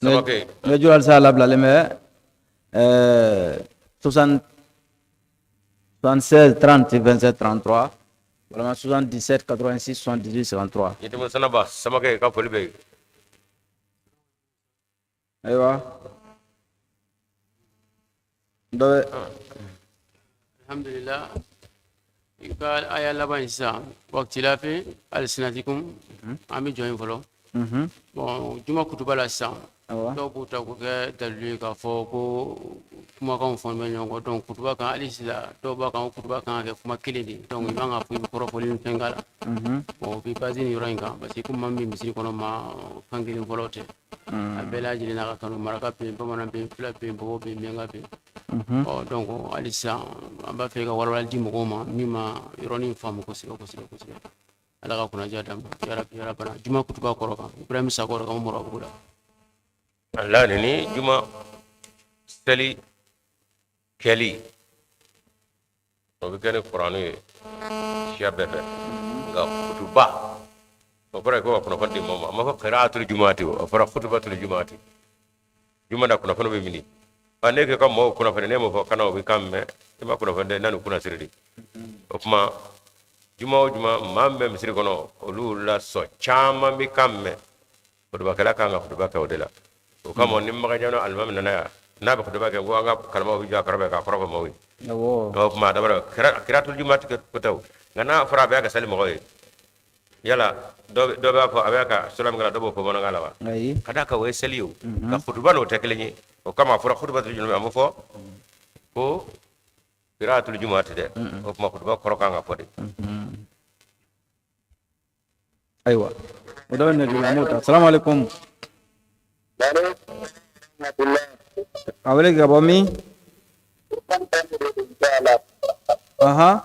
Samake. Nɛgɛjuru halisa labilalen bɛ 60 76 30 27 33 walima 77 86 78 53. Yitimu Sanaba Samake ka foli bɛ yen. Ayiwa, dɔ bɛ. Alhamdulillah, i ka aya laban in sisan, واختلاف ألسنتكم, an bɛ jɔ yen fɔlɔ. Bon, juma kutuba la sisan, dɔw b'u ta k'o kɛ dalilu ye k'a fɔ ko kumakanw fɔn bɛ ɲɔgɔn kɔ. Donc kutuba kan hali sisan, dɔw b'a kan ko kutuba kan ka kɛ kuma kelen de. Donc i man ka fɔ i bɛ kɔrɔfɔli ni fɛn k'a la. Bon, o bɛ base nin yɔrɔ in kan, parce que ko maa min bɛ misiri kɔnɔ, ma kan kelen fɔlɔ tɛ, a bɛɛ lajɛlen n'a ka kanu. Maraka bɛ yen, bamanan bɛ yen, fula bɛ yen, bɔbɔ bɛ yen, miyanka bɛ yen. Ɔ donc hali sisan an b'a fɛ ka walawalali di mɔgɔw ma min ma yɔrɔnin faamu kosɛbɛ kosɛbɛ kosɛbɛ. Ala ka kunnaja d'an ma yarabi yarabana. Juma kutuba kɔrɔ kan, Ibrahim Sakɔ ka Mɔrɔbugu la. Ala ni juma seli kɛli, o bɛ kɛ ni kuranɛ ye siya bɛɛ fɛ, nka kutuba, o kɔrɔ ye ko ka kunnafoni di mɔgɔ ma. A ma fɔ قراءة الجمعة, o fɔra خطبة الجمعة. Juma na kunnafoni bɛ mini a ne k'i ka mɔgɔw kunnafoni, ne m'o fɔ kana o bɛ kan mɛn, i ma kunnafoni dɛ, n'a kunna siri de. O tuma juma o juma, maa min bɛ misiri kɔnɔ, olu la sɔn caman bɛ kan mɛn, kutubakɛla kan ka kutuba kɛ o de la. O kama ni Makan alimami nana yan, n'a bɛ kutuba kɛ, ko an ka karamɔgɔw bɛ jɔ a kɛrɛfɛ k'a kɔrɔ fɔ maaw ye. O tuma a dabɔra قراءة الجمعة ko tɛ o, nka n'a fɔra a bɛ ka sali mɔgɔw ye, yala dɔ b'a fɔ a bɛ ka sura min kɛ, dɔ b'o fɔ bamanankan la wa? Ayi. Ka d'a kan o ye seli ye o, nka kutuba n'o tɛ kelen ye. O kama a fɔra خطبة الجمعة, a ma fɔ ko قراءة الجمعة dɛ. O tuma kutuba kɔrɔ kan ka fɔ de. Ayiwa, o dɔ bɛ nɛgɛjuru la, an b'o ta. Salamu aleykum. A wele ka bɔ min? Ahan,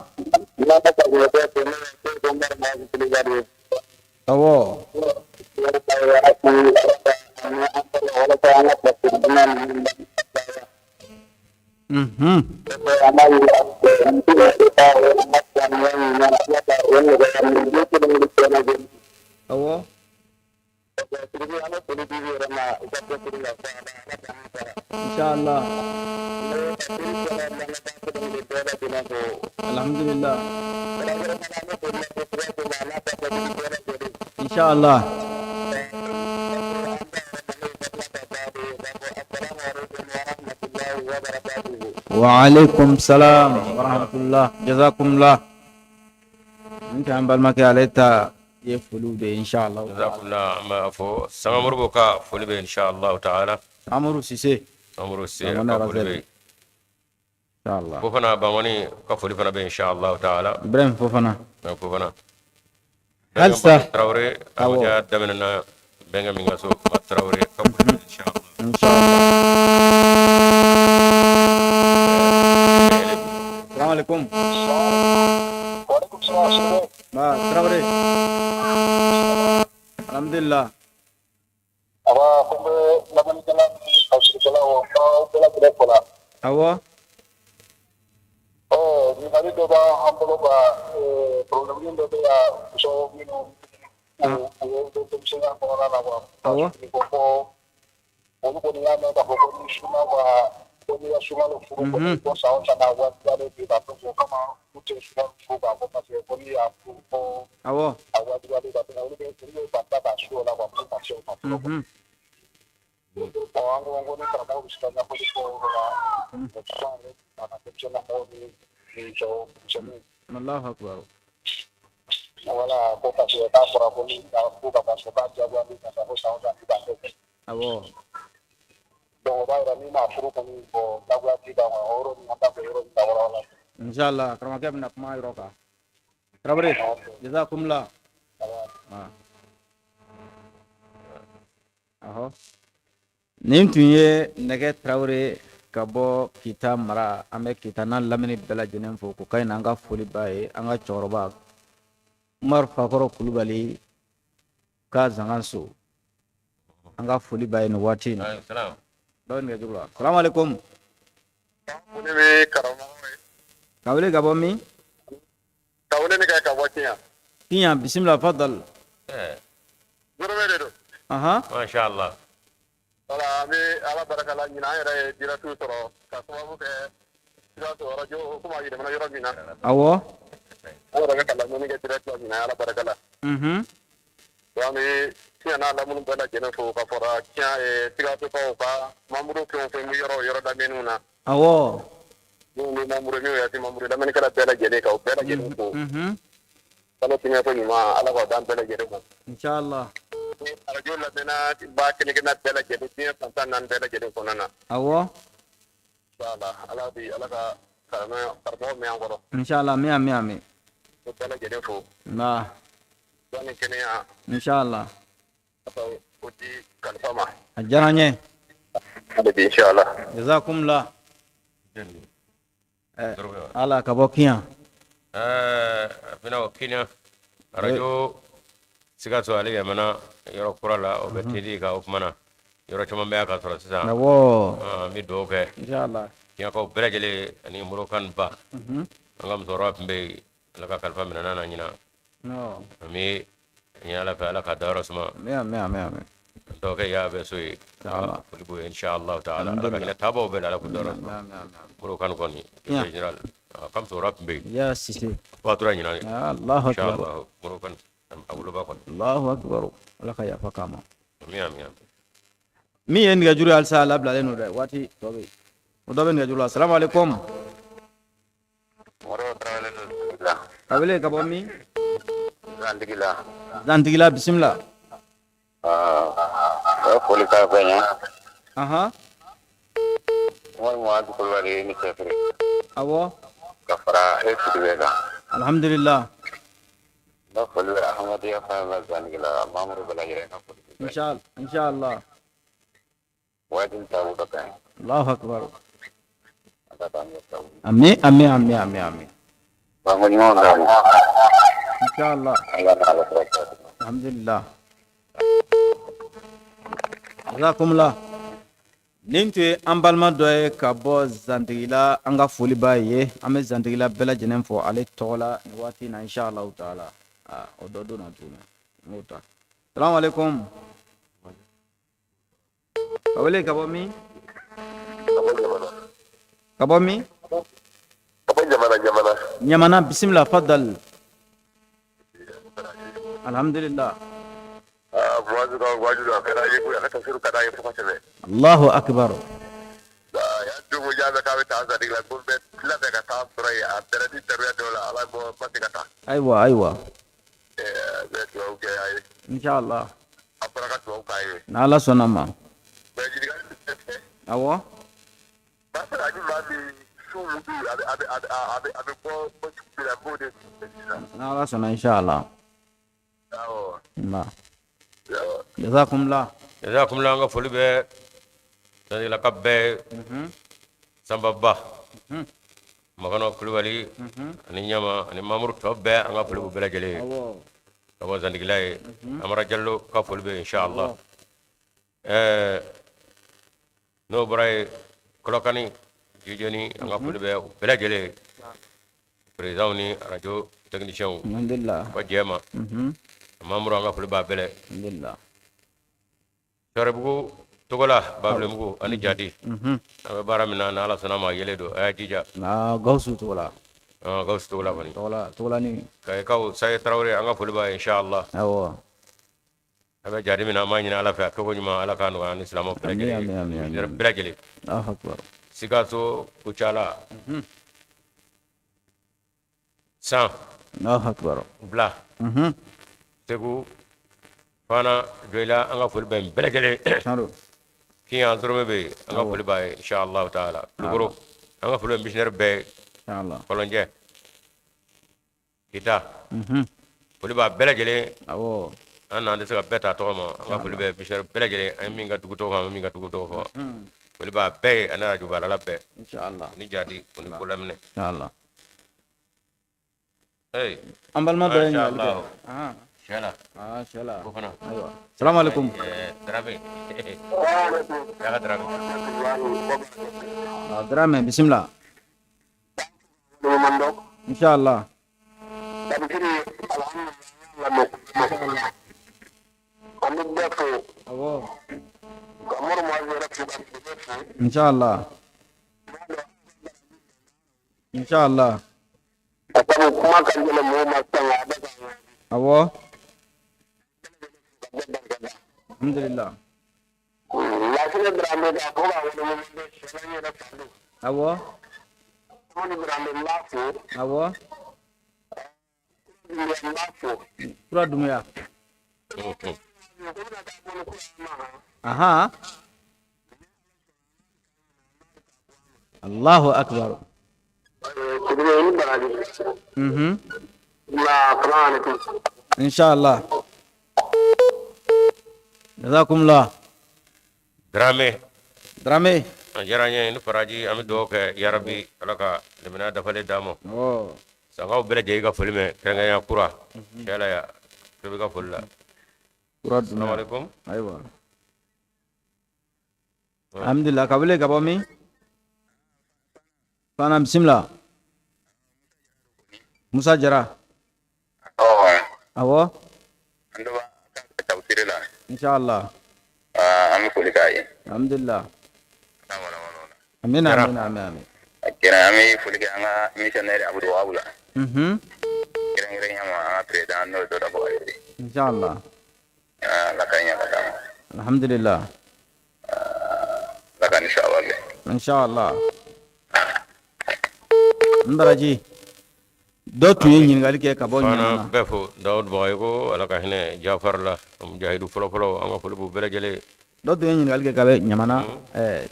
awɔ. Awɔ. Inshallah. Alhamdulillah. Inshallah. Wa alaikum salam wa rahmatullah. Jazakumullah. N tɛ an balimakɛ, ale ta ye foliw de ye, inshallah. Jazakumullah. An b'a fɔ Sanga Moribo ka foli bɛ, inshallah taala. Amadu Sise. Amadu Sise ka foli bɛ. Inshallah. Fofana Bangoni ka foli fana bɛ, inshallah taala. Ibrahim Fofana. Fofana. Halisa. Tarawele. Awɔ. A daminɛna bɛnkɛ min ka so, Tarawele ka foli bɛ, inshallah. Inshallah. Salamu alaikum. Ba Tarawele. Alhamdulillah. Aba, ko n bɛ lamɛnnikɛla ni tafsirikɛlaw, aw bɛɛ lajɛlen fo la. Awɔ. Ɔ, ɲininkali dɔ b'an bolo ka problème dɔ bɛ yan, muso minnu u bɛ denmisɛnninya kɔnɔna na quoi. Awɔ. Ko fɔ olu kɔni y'a mɛn k'a fɔ ko ni sunkalo ka ko n'i ka sunkalo furu kɔni, ko san o san a wajibiyalen don ka o kama u tɛ sunkalo furu k'a fɔ, parce que ko n'i y'a furu ko a wajibiyalen ka olu bɛ ban ka su o la quoi, pour ka se o ma fɔlɔ. Bon, an ko ni karamɔgɔ bɛ se ka ɲɛfɔli kɛ o yɔrɔ la, o sisan yɛrɛ a ka denmisɛnninlamɔgɔw ni cɛw misɛnninw. Allahu akbar. Voilà, ko parce que k'a fɔra ko ni ka furu ka ban so, k'a diyagoyalen ka taa ko san o san i b'a kɛ. Donc o b'a yira n'i m'a furu kɔni, bon, diyagoya t'i kan quoi. O yɔrɔ nin, an b'a fɛ yɔrɔ nin ka walawala. Inshallah, karamɔgɔkɛ bɛna kuma yɔrɔ kan. Tarawele, jazakumullah. Ah. Ahɔ. Nin tun ye Nɛgɛ Tarawele ka bɔ Kita mara. An bɛ Kita n'a lamini bɛɛ lajɛlen fo ko ka ɲi. An ka foli b'a ye, an ka cɛkɔrɔba Umaru Fakɔrɔ Kulubali ka Zangaso, an ka foli b'a ye nin waati in na. Salam. Dɔ bɛ nɛgɛjuru la. Salamu alaikum. Ne bɛ karamɔgɔ ye. Ka wele ka bɔ min? Ka wele kɛ ka bɔ Kiɲan. Kiɲan, bisimila, fadal. Zoromɛ de don. Ahan. Masha Allah. Voilà, an bɛ Ala barika la ɲinan an yɛrɛ ye direct sɔrɔ ka sababu kɛ Sikaso radio komi a yɛlɛmana yɔrɔ min na. Awɔ. An yɛrɛ bɛ ka lamɛnni kɛ direct la ɲinan Ala barika la. Donc an bɛ Kiɲan n'a lamini bɛɛ lajɛlen fo ka fara Kiɲan Sikasokaw ka membre fɛn o fɛn bɛ yɔrɔ o yɔrɔ lamɛnniw na. Awɔ. Minnu bɛ membre minnu yɛrɛ tɛ membre lamɛnnikɛla bɛɛ lajɛlen ka u bɛɛ lajɛlen fo. Kalo tɛmɛ ko ɲuman Ala k'o d'an bɛɛ lajɛlen ma. Inchallah. Arajo lamɛnna ba kelen kelenna bɛɛ lajɛlen diɲɛ fan 14 bɛɛ lajɛlen kɔnɔna na. Awɔ. Inchallah Ala bi Ala ka karamɔgɔ mɛn an kɔrɔ. Inchallah, amin amin amin. Ko bɛɛ lajɛlen fo. Nba. Dɔnni kɛnɛya. Inchallah. O di kalifa ma. A diyara n ye. Hali bi inchallah. Jazakumullah. Ala ka bɔ Kiɲan. A bɛna o Kiɲan arajo Sikaso ale yɛlɛmana yɔrɔ kura la o bɛ teli kan o tuma na yɔrɔ caman bɛ a ka sɔrɔ sisan. Awɔ. An bɛ dugawu kɛ. Inchallah. Kiɲankaw bɛɛ lajɛlen ani Morokan ba. An ka musokɔrɔba tun bɛ yen Ala ka kalifa minɛ n'a na ɲinan. An bɛ ɲini Ala fɛ Ala ka dayɔrɔ suma. Amin amin amin amin. Dɔgɔkɛ y'a bɛ so ye. Foli b'o ye inchallah taala. Ala ka hinɛ taabaw bɛɛ la Ala k'u dayɔrɔ suma. Morokan kɔni général a ka musokɔrɔba tun bɛ yen. Ya Sise. Fatura ɲinan. Allahu akbar. Inchallah Morokan a woloba kɔni. Allahu akbar. Ala ka yafa k'a ma. Amin amin amin. Min ye nɛgɛjuru ye halisa a labilalen don dɛ waati tɔ bɛ yen. O dɔ bɛ nɛgɛjuru la. Salamu alaikum. Ka wele ka bɔ min? Zantigila. Zantigila, bisimila. O foli ka fɛn ye. Ahan. Umaru Muhammadu Kulubali ni cɛsiri. Awɔ. Ka fara e Sidibe kan. Alhamdulillah. N ka foli bɛ Ahmadiyya fan bɛɛ Zantigila membre bɛɛ lajɛlen ka foli. Inshallah inshallah. Waati taabolo ka ɲi. Allahu akbar. Amin amin amin amin amin. Banko ɲuman d'a ma. Inshallah. Ala n'Ala kira. Alhamdulillah. Jazakumullah. Nin tun ye an balima dɔ ye ka bɔ Zantigila an ka foli b'a ye an bɛ Zantigila bɛɛ lajɛlen fo ale tɔgɔ la nin waati in na inshallah taala. O dɔ donna tuguni n b'o ta. Salamu alaikum. Ka wele ka bɔ min? Ka bɔ min? Ka bɔ Ɲamana Ɲamana. Ɲamana bisimila fadal. Alhamdulillah. Muazu ka waaju a kɛra ye koyi a ka tafsir ka d'a ye fo ka tɛmɛ. Allahu akbar. Ya don ko y'a mɛn k'a bɛ taa Zantigila ko n bɛ labɛn ka taa sɔrɔ yen a bɛrɛ ni daruya dɔw la Ala ko ma se ka taa. Ayiwa ayiwa. N bɛ dugawu kɛ a ye. Inshallah. A fɔra ka dugawu k'a ye. N'Ala sɔnna ma. Mais ɲininkali bɛ ne fɛ. Awɔ. Masala ni maa min su wudu a bɛ a bɛ a bɛ a bɛ a bɛ bɔ bɔ cogo min na n b'o de sisan. N'Ala sɔnna inshallah. Awɔ. Nba. Jazakumullah. Jazakumullah an ka foli bɛ Zantigilaka bɛɛ ye. Sanba Ba. Makɔnɔ Kulubali ani Ɲama ani membre tɔ bɛɛ an ka foli b'u bɛɛ lajɛlen ye. Awɔ. Ka bɔ Zantigila ye. Amara Jalo ka foli bɛ yen inshallah. Ɛɛ n'o bɔra yen Kɔlɔkani Jijoni an ka foli bɛ u bɛɛ lajɛlen ye. Président ni arajo technicien Alhamdulillah. ka jɛ ma. Membre an ka foli b'a bɛɛ la. Alhamdulillah. Sɔrɔbugu Togola Babilenbugu ani Jadi. An bɛ baara min na n'Ala sɔnna ma yelen don a y'a jija. Na Gawusu Togola. Gawusu Togola kɔni. Togola Togola ni. Kayikaw Saye Tarawele an ka foli b'a ye inshallah. Awɔ. A bɛ jadi min na an b'a ɲini Ala fɛ a kɛko ɲuman Ala k'a nɔgɔya an ni silamɛw bɛɛ lajɛlen Amin amin amin. bɛɛ lajɛlen. Allahu akbar. Sikaso Kucala. San. Allahu akbar. Bila. Segu. Fana Joyila an ka foli bɛ bɛɛ lajɛlen. Tiɲɛ Kiɲan Zoromɛ bɛ yen an ka foli b'a ye inshallah taala. Kulukoro an ka foli bɛ missionnaire bɛɛ ye. Inshallah. Kɔlɔnjɛ. Kita. Foli b'a bɛɛ lajɛlen. Awɔ. An n'an tɛ se ka bɛɛ ta tɔgɔ ma an ka foli bɛ missionnaire bɛɛ lajɛlen an ye min ka dugu tɔgɔ fɔ an ye min ka dugu tɔgɔ fɔ. Foli b'a bɛɛ ye ani arajo baarakɛla bɛɛ. Inshallah. Ni jadi o ni kolaminɛ. Inshallah. Hey. An balima dɔ ye ɲininkali kɛ. Sɛla. Ah, Sɛla. Ko fana. Ayiwa. Salamu alaikum. Dramé. Yaka Dramé. Ah, Dramé, bisimila. Inshallah. Awɔ. Inshallah. Inshallah. Awɔ. Alhamdulillah. Awɔ. Awɔ. Kura Dumuya. Aha. Allahu akbar. Inshallah. Jazakumullah. Dramé. Dramé. A diyara n ye ni faraji an bɛ dugawu kɛ yarabi Ala ka limaniya dafalen d'an ma. Awɔ. Sankaw bɛɛ lajɛlen ka foli mɛn kɛrɛnkɛrɛnnenya kura. Cɛ la ya bɛɛ bɛ ka foli la. Kura Dumuya. Salamu alaikum. Ayiwa. Alhamdulillah ka wele ka bɔ min? Fana bisimila. Musa Jara. Awɔ. An dɔ b'a tafsiri la. Inshallah. An bɛ foli k'a ye. Alhamdulillah. Amina amina amina amin. A kɛra an bɛ foli kɛ an ka missionnaire Abudu Wahabu la. Kɛrɛnkɛrɛnnenya ma an ka président n'o ye Dawuda Bagayogo ye. Inshallah. Ala ka ɲɛ ka d'an ma. Alhamdulillah. Ala ka ni sababa bɛn. Inshallah. N baraji. Dɔ tun ye ɲininkali kɛ ka bɔ Fana Ɲamana. bɛɛ fo Dawuda Bagayogo Ala ka hinɛ Jafar la mujahidu fɔlɔfɔlɔ an ka foli b'u bɛɛ lajɛlen ye. Dɔ tun ye ɲininkali kɛ ka bɔ Ɲamana. Ɛɛ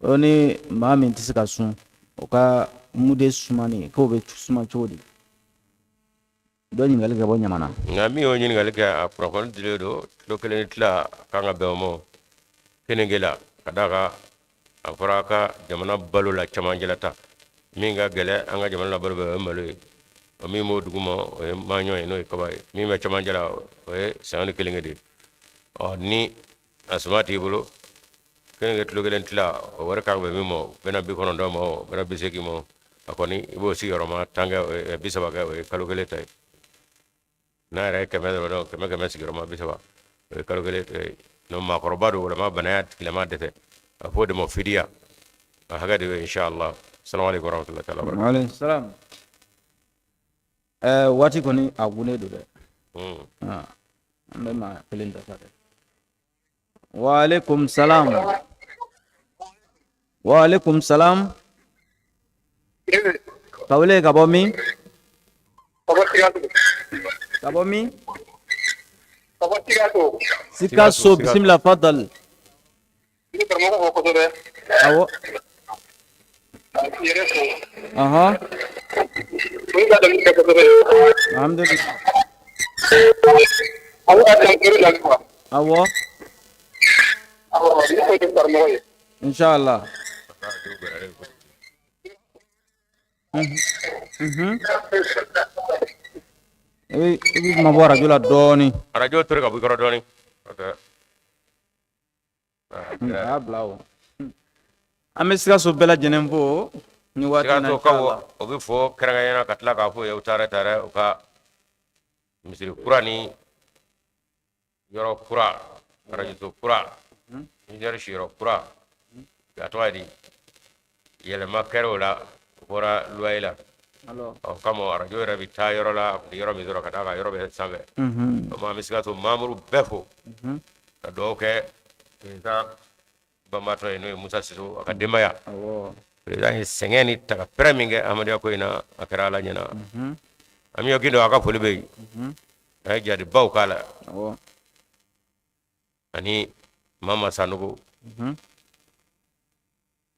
o ni maa min tɛ se ka sun o ka mude sumani k'o bɛ suma cogo di? Dɔ ɲininkali kɛ ka bɔ Ɲamana. Nka min y'o ɲininkali kɛ a kunnafoni dilen don kilo kelen ni tila kan ka bɛn o ma kenige la ka d'a kan a fɔra a ka jamana balo la camancɛla ta min ka gɛlɛn an ka jamana la balo bɛɛ o ye malo ye o min b'o duguma o ye maɲɔ ye n'o ye kaba ye min bɛ camancɛ la o ye saɲɔ ni kenige de ye ɔ ni a suma t'i bolo kenige kilo kelen tila o wari kan ka bɛn min ma o bɛna 90 ma o bɛna 80 ma a kɔni i b'o sigiyɔrɔma tan kɛ o ye 30 kɛ o ye kalo kelen ta ye n'a yɛrɛ ye 100 dɔrɔn 100 100 sigiyɔrɔma 30 o ye kalo kelen ta ye n'o maakɔrɔba don walima bana y'a tigilama dɛsɛ a fɔ o de ma fidiya a hakɛ de bɛ inshallah salamu aleykum warahmatullahi taala wabarakatuh. Waaleykum salam. Ɛɛ waati kɔni a gunnen don dɛ. An bɛ maa kelen dafa dɛ. Waaleykum salam. Waaleykum salam. Ka wele ka bɔ min? Ka bɔ min? Sikaso bisimila fadal. Awɔ. Ɔhɔn. Alhamdulillah. Awɔ. Inshallah. I bɛ mabɔ arajo la dɔɔnin. Arajo tori ka bɔ i kɔrɔ dɔɔnin. A y'a bila o. An bɛ Sikaso bɛɛ lajɛlen fo ni waati in na. Sikasokaw o bɛ fo kɛrɛnkɛrɛnnenya la ka tila k'a fɔ ye u taara taara u ka misiri kura ni yɔrɔ kura arajoso kura ingénieur siyɔrɔ kura a tɔgɔ ye di yɛlɛma kɛra o la o bɔra loyer la ɔ kama arajo yɛrɛ bɛ taa yɔrɔ la yɔrɔ min sɔrɔ ka d'a kan yɔrɔ bɛ sanfɛ o ma an bɛ Sikaso membre bɛɛ fo ka dugawu kɛ président banbaatɔ ye n'o ye Musa Sisoko a ka denbaya président ye sɛgɛn ni tagapɛrɛ min kɛ Ahmadiyya ko in na a kɛra Ala ɲɛna Amiyon Gindo a ka foli bɛ yen a ye jadibaw k'a la ani Mama Sanogo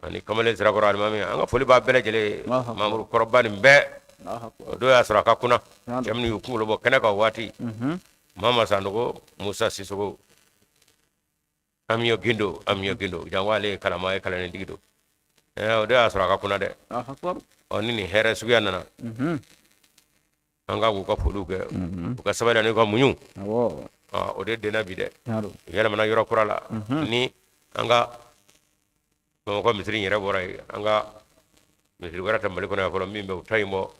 ani kamalen sirakɔrɔ alimami an ka foli b'a bɛɛ lajɛlen ye membre kɔrɔba nin bɛɛ o don y'a sɔrɔ a ka kunna cɛ minnu y'u kunkolo bɔ kɛnɛ kan o waati Mama Sanogo Musa Sisoko Amiyon Gindo Amiyon Gindo janko ale ye kalama ye kalanentigi don o don y'a sɔrɔ a ka kunna dɛ ɔ ni nin hɛrɛ suguya nana an ka k'u ka foliw kɛ u ka sabali ani u ka muɲu O de denna bi dɛ, yɛlɛmana yɔrɔ kura la. Ni an ka Bamakɔ misiri yɛrɛ bɔra yen, an ka misiri wɛrɛ tɛ Mali kɔnɔ yan fɔlɔ min bɛ u ta in bɔ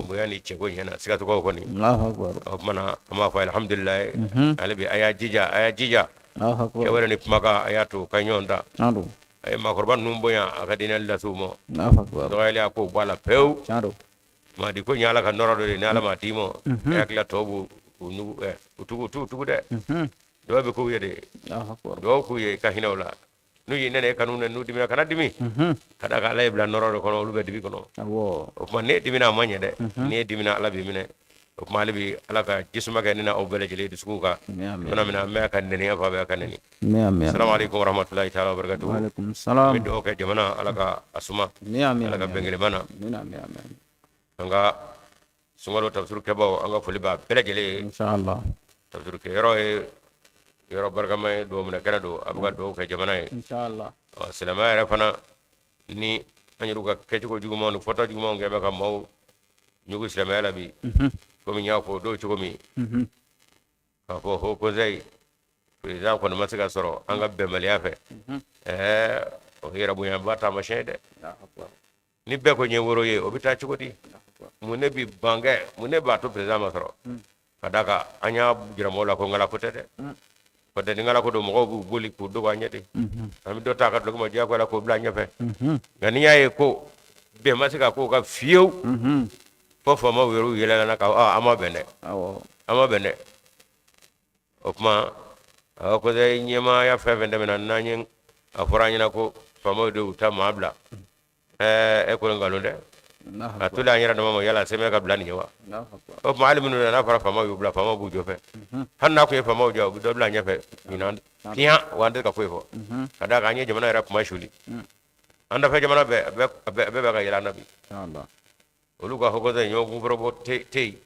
bonya ni cɛko ɲɛ na Sikasokaw kɔni. O tuma na an b'a fɔ alihamudulilayi, hali bi a y'a jija, a y'a jija, kɛwale ni kumakan, a y'a to ka ɲɔgɔn ta. A ye maakɔrɔba ninnu bonya, a ka diinɛ lase u ma. Dɔgɔyali, a k'o bɔ a la pewu. Maa di ko ɲɛ Ala ka nɔrɔ dɔ de, ni Ala m'a d'i ma, e hakili la tɔw b'u nugu u tugu t'u tugu dɛ. Dɔw bɛ k'u ye de, dɔw k'u ye ka hinɛ u la. N'u y'i nɛnɛ, kan'u nɛni. N'u dimina, kana dimi. Ka d'a kan Ala y'i bila nɔrɔ dɔ kɔnɔ, olu bɛ dibi kɔnɔ. O tuma n'e dimina, a ma ɲɛ dɛ. N'e dimina, Ala b'i minɛ. O tuma hali bi Ala ka jisuma kɛ ne na aw bɛɛ lajɛlen dusukun kan. Tuma min na an bɛ ka nɛni, an fa bɛ ka nɛni. Salamu aleykum warahmatulahi taala wabarakatuhu. An bɛ dugawu kɛ jamana, Ala ka a suma, Ala ka bɛn kelenma na. An ka sunkalo tafsiru kɛbaw, an ka foli b'a bɛɛ lajɛlen ye. Inshallah. Tafsiru kɛyɔrɔ ye yɔrɔ barikama ye, dugawu minɛ kɛnɛ don, a bɛ ka dugawu kɛ jamana ye. Inshallah. Ɔ, silamɛya yɛrɛ fana ni an yɛrɛw ka kɛcogo jugumanw ni fɔta jugumanw kɛ bɛ ka maaw ɲugu silamɛya la bi, komi n y'a fɔ dɔw cogo min, k'a fɔ haut conseil président kɔni ma se ka sɔrɔ an ka bɛnbaliya fɛ, ɛɛ o ye yɛrɛbonyaba taamasiyɛn ye dɛ. Ni bɛɛ ko ɲɛ woro ye, o bɛ taa cogo di? Mun ne bi ban kɛ? Mun ne b'a to président ma sɔrɔ? Ka d'a kan an y'a jira mɔgɔw la ko ŋalako tɛ dɛ. Ko tɛ, ni ŋalako don, mɔgɔw b'u boli k'u dogo an ɲɛ de. An bɛ dɔ ta ka dulɔki ma diyagoya la k'o bila an ɲɛfɛ. Nka n'i y'a ye ko bɛn ma se ka k'o kan fiyewu, fo faamaw yɛrɛw yɛlɛla ka an ma bɛn dɛ, an ma bɛn dɛ. O tuma haut conseil ɲɛmaaya fɛn fɛn tɛmɛna, n'an ye a fɔra an ɲɛna ko faamaw de y'u ta maa bila, ɛɛ e ko nkalon dɛ. A tolen an yɛrɛ dama ma, yala sɛbɛn ka bila nin ye wa? O tuma hali minnu nana, n'a fɔra faamaw y'u bila, faamaw b'u jɔ fɛ. Hali n'a kun ye faamaw jɔ, u bɛ dɔ bila ɲɛfɛ ɲinan tiɲɛ wa, an tɛ ka foyi fɔ. Ka d'a kan an ye jamana yɛrɛ kuma suli, an dafɛ jamana bɛɛ bɛɛ bɛ ka yɛlɛ an na bi. Olu ka haut conseil ɲɔgɔn kunfɔrɔbɔ tɛ yen.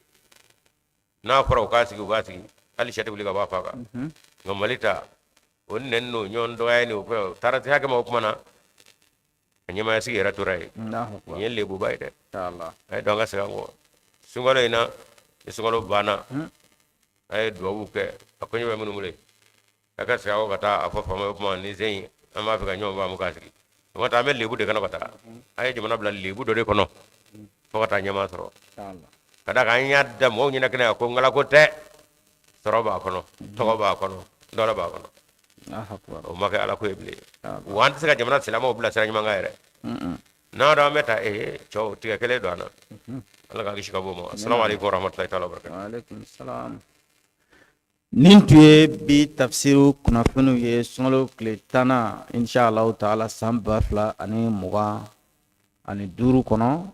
N'a fɔra u k'a sigi, u b'a sigi, hali sɛ tɛ wuli ka bɔ a fa kan. Nka Mali ta, o nɛni n'o ɲɔgɔn dɔgɔya ni o fɛn, o taara se hakɛ ma, o kuma na a ɲɛmaaya sigi yɛrɛ tora yen. Nin ye lebuba ye dɛ. A ye don an ka segin an kɔ sunkalo in na. Ni sunkalo banna, a ye duwawu kɛ a koɲɛ bɛ minnu bolo yen, a ka segin a kɔ ka taa a fɔ faama ye, o kuma ni sen in an b'a fɛ ka ɲɔgɔn faamu k'a sigi. O ma taa, an bɛ lebu de kɔnɔ ka taa. A ye jamana bila lebu dɔ de kɔnɔ fo ka taa ɲɛmaa sɔrɔ. Ka d'a kan an y'a da mɔgɔw ɲɛna kɛnɛ kan ko ngalako tɛ, sɔrɔ b'a kɔnɔ, tɔgɔ b'a kɔnɔ, dɔrɔ b'a kɔnɔ. O ma kɛ Ala ko ye bilen wa. An tɛ se ka jamana silamɛw bila sira ɲuman kan yɛrɛ n'a dɔn an bɛ taa ee cɛw tigɛ kelen don an na. Ala k'an kisi ka bɔ o ma. Asalamu aleykum warahmatulahi taala wabarakatuh. Nin tun ye bi tafsiru kunnafoniw ye, sunkalo tile tannan, inshallah taala, san 2025 kɔnɔ.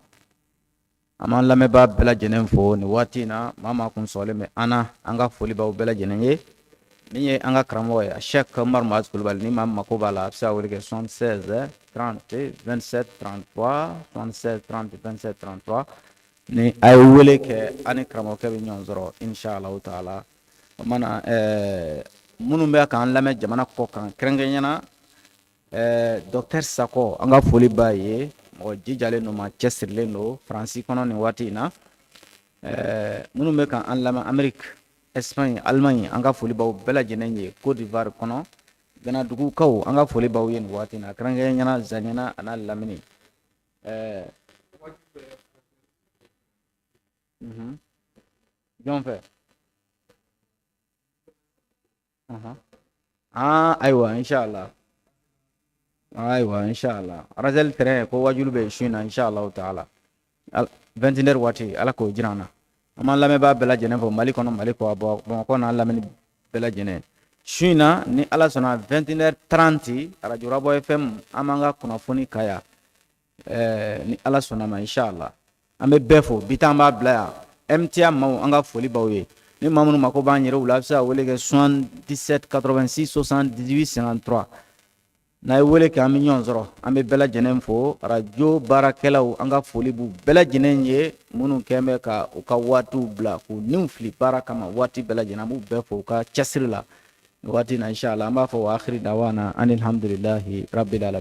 An b'an lamɛnbaa bɛɛ lajɛlen fo nin waati in na. Maa maa kun sɔgɔlen bɛ an na, an ka foli b'aw bɛɛ lajɛlen ye. Min ye an ka karamɔgɔ ye, Cheikh Umaru Mahazu Kulubali, ni maa min mako b'a la, a bɛ se ka wele kɛ 76 30 27 33, 76 30 27 33. Ni a ye wele kɛ, an ni karamɔgɔkɛ bɛ ɲɔgɔn sɔrɔ, inshallah taala. O mana minnu bɛ k'an lamɛn jamana kɔ kan, kɛrɛnkɛrɛnnenya na docteur Sakɔ, an ka foli b'a ye. Mɔgɔ jijalen don, maa cɛsirilen don Faransi kɔnɔ nin waati in na. Minnu bɛ k'an lamɛn Amérique, Espagne, Allemagne, an ka foli b'aw bɛɛ lajɛlen ye. Côte d'Ivoire kɔnɔ, Ganadugukaw, an ka foli b'aw ye nin waati in na, kɛrɛnkɛrɛnnenya na Zaɲana a n'a lamini. Jɔn fɛ? Aa ayiwa, inshallah. Ayiwa, inshallah, Razel terrain ko wajulu bɛ su in na, inshallah taala, 21 heures waati. Ala k'o jira an na. An b'an lamɛnbaa bɛɛ lajɛlen fo Mali kɔnɔ, Mali kɔ, Bamakɔ n'a lamini bɛɛ lajɛlen. Su in na, ni Ala sɔnna, 21 heures 30, Radio Rabɔ FM, an b'an ka kunnafoni kaya, ni Ala sɔnna ma, inshallah. An bɛ bɛɛ fo. Bi ta, an b'a bila yan. MTA maaw, an ka foli b'aw ye. Ni maa minnu mako b'an yɛrɛw la, a bɛ se ka wele kɛ 77 86 78 53. N'a ye wele kɛ, an bɛ ɲɔgɔn sɔrɔ. An bɛ bɛɛ lajɛlen fo. Arajo baarakɛlaw, an ka foli b'u bɛɛ lajɛlen ye, minnu kɛn bɛ ka u ka waatiw bila k'u niw fili baara kama waati bɛɛ lajɛlen. An b'u bɛɛ fo u ka cɛsiri la nin waati in na. Inshallah, an b'a fɔ wa akhiri dawana anilhamdulilahi rabbil alamin.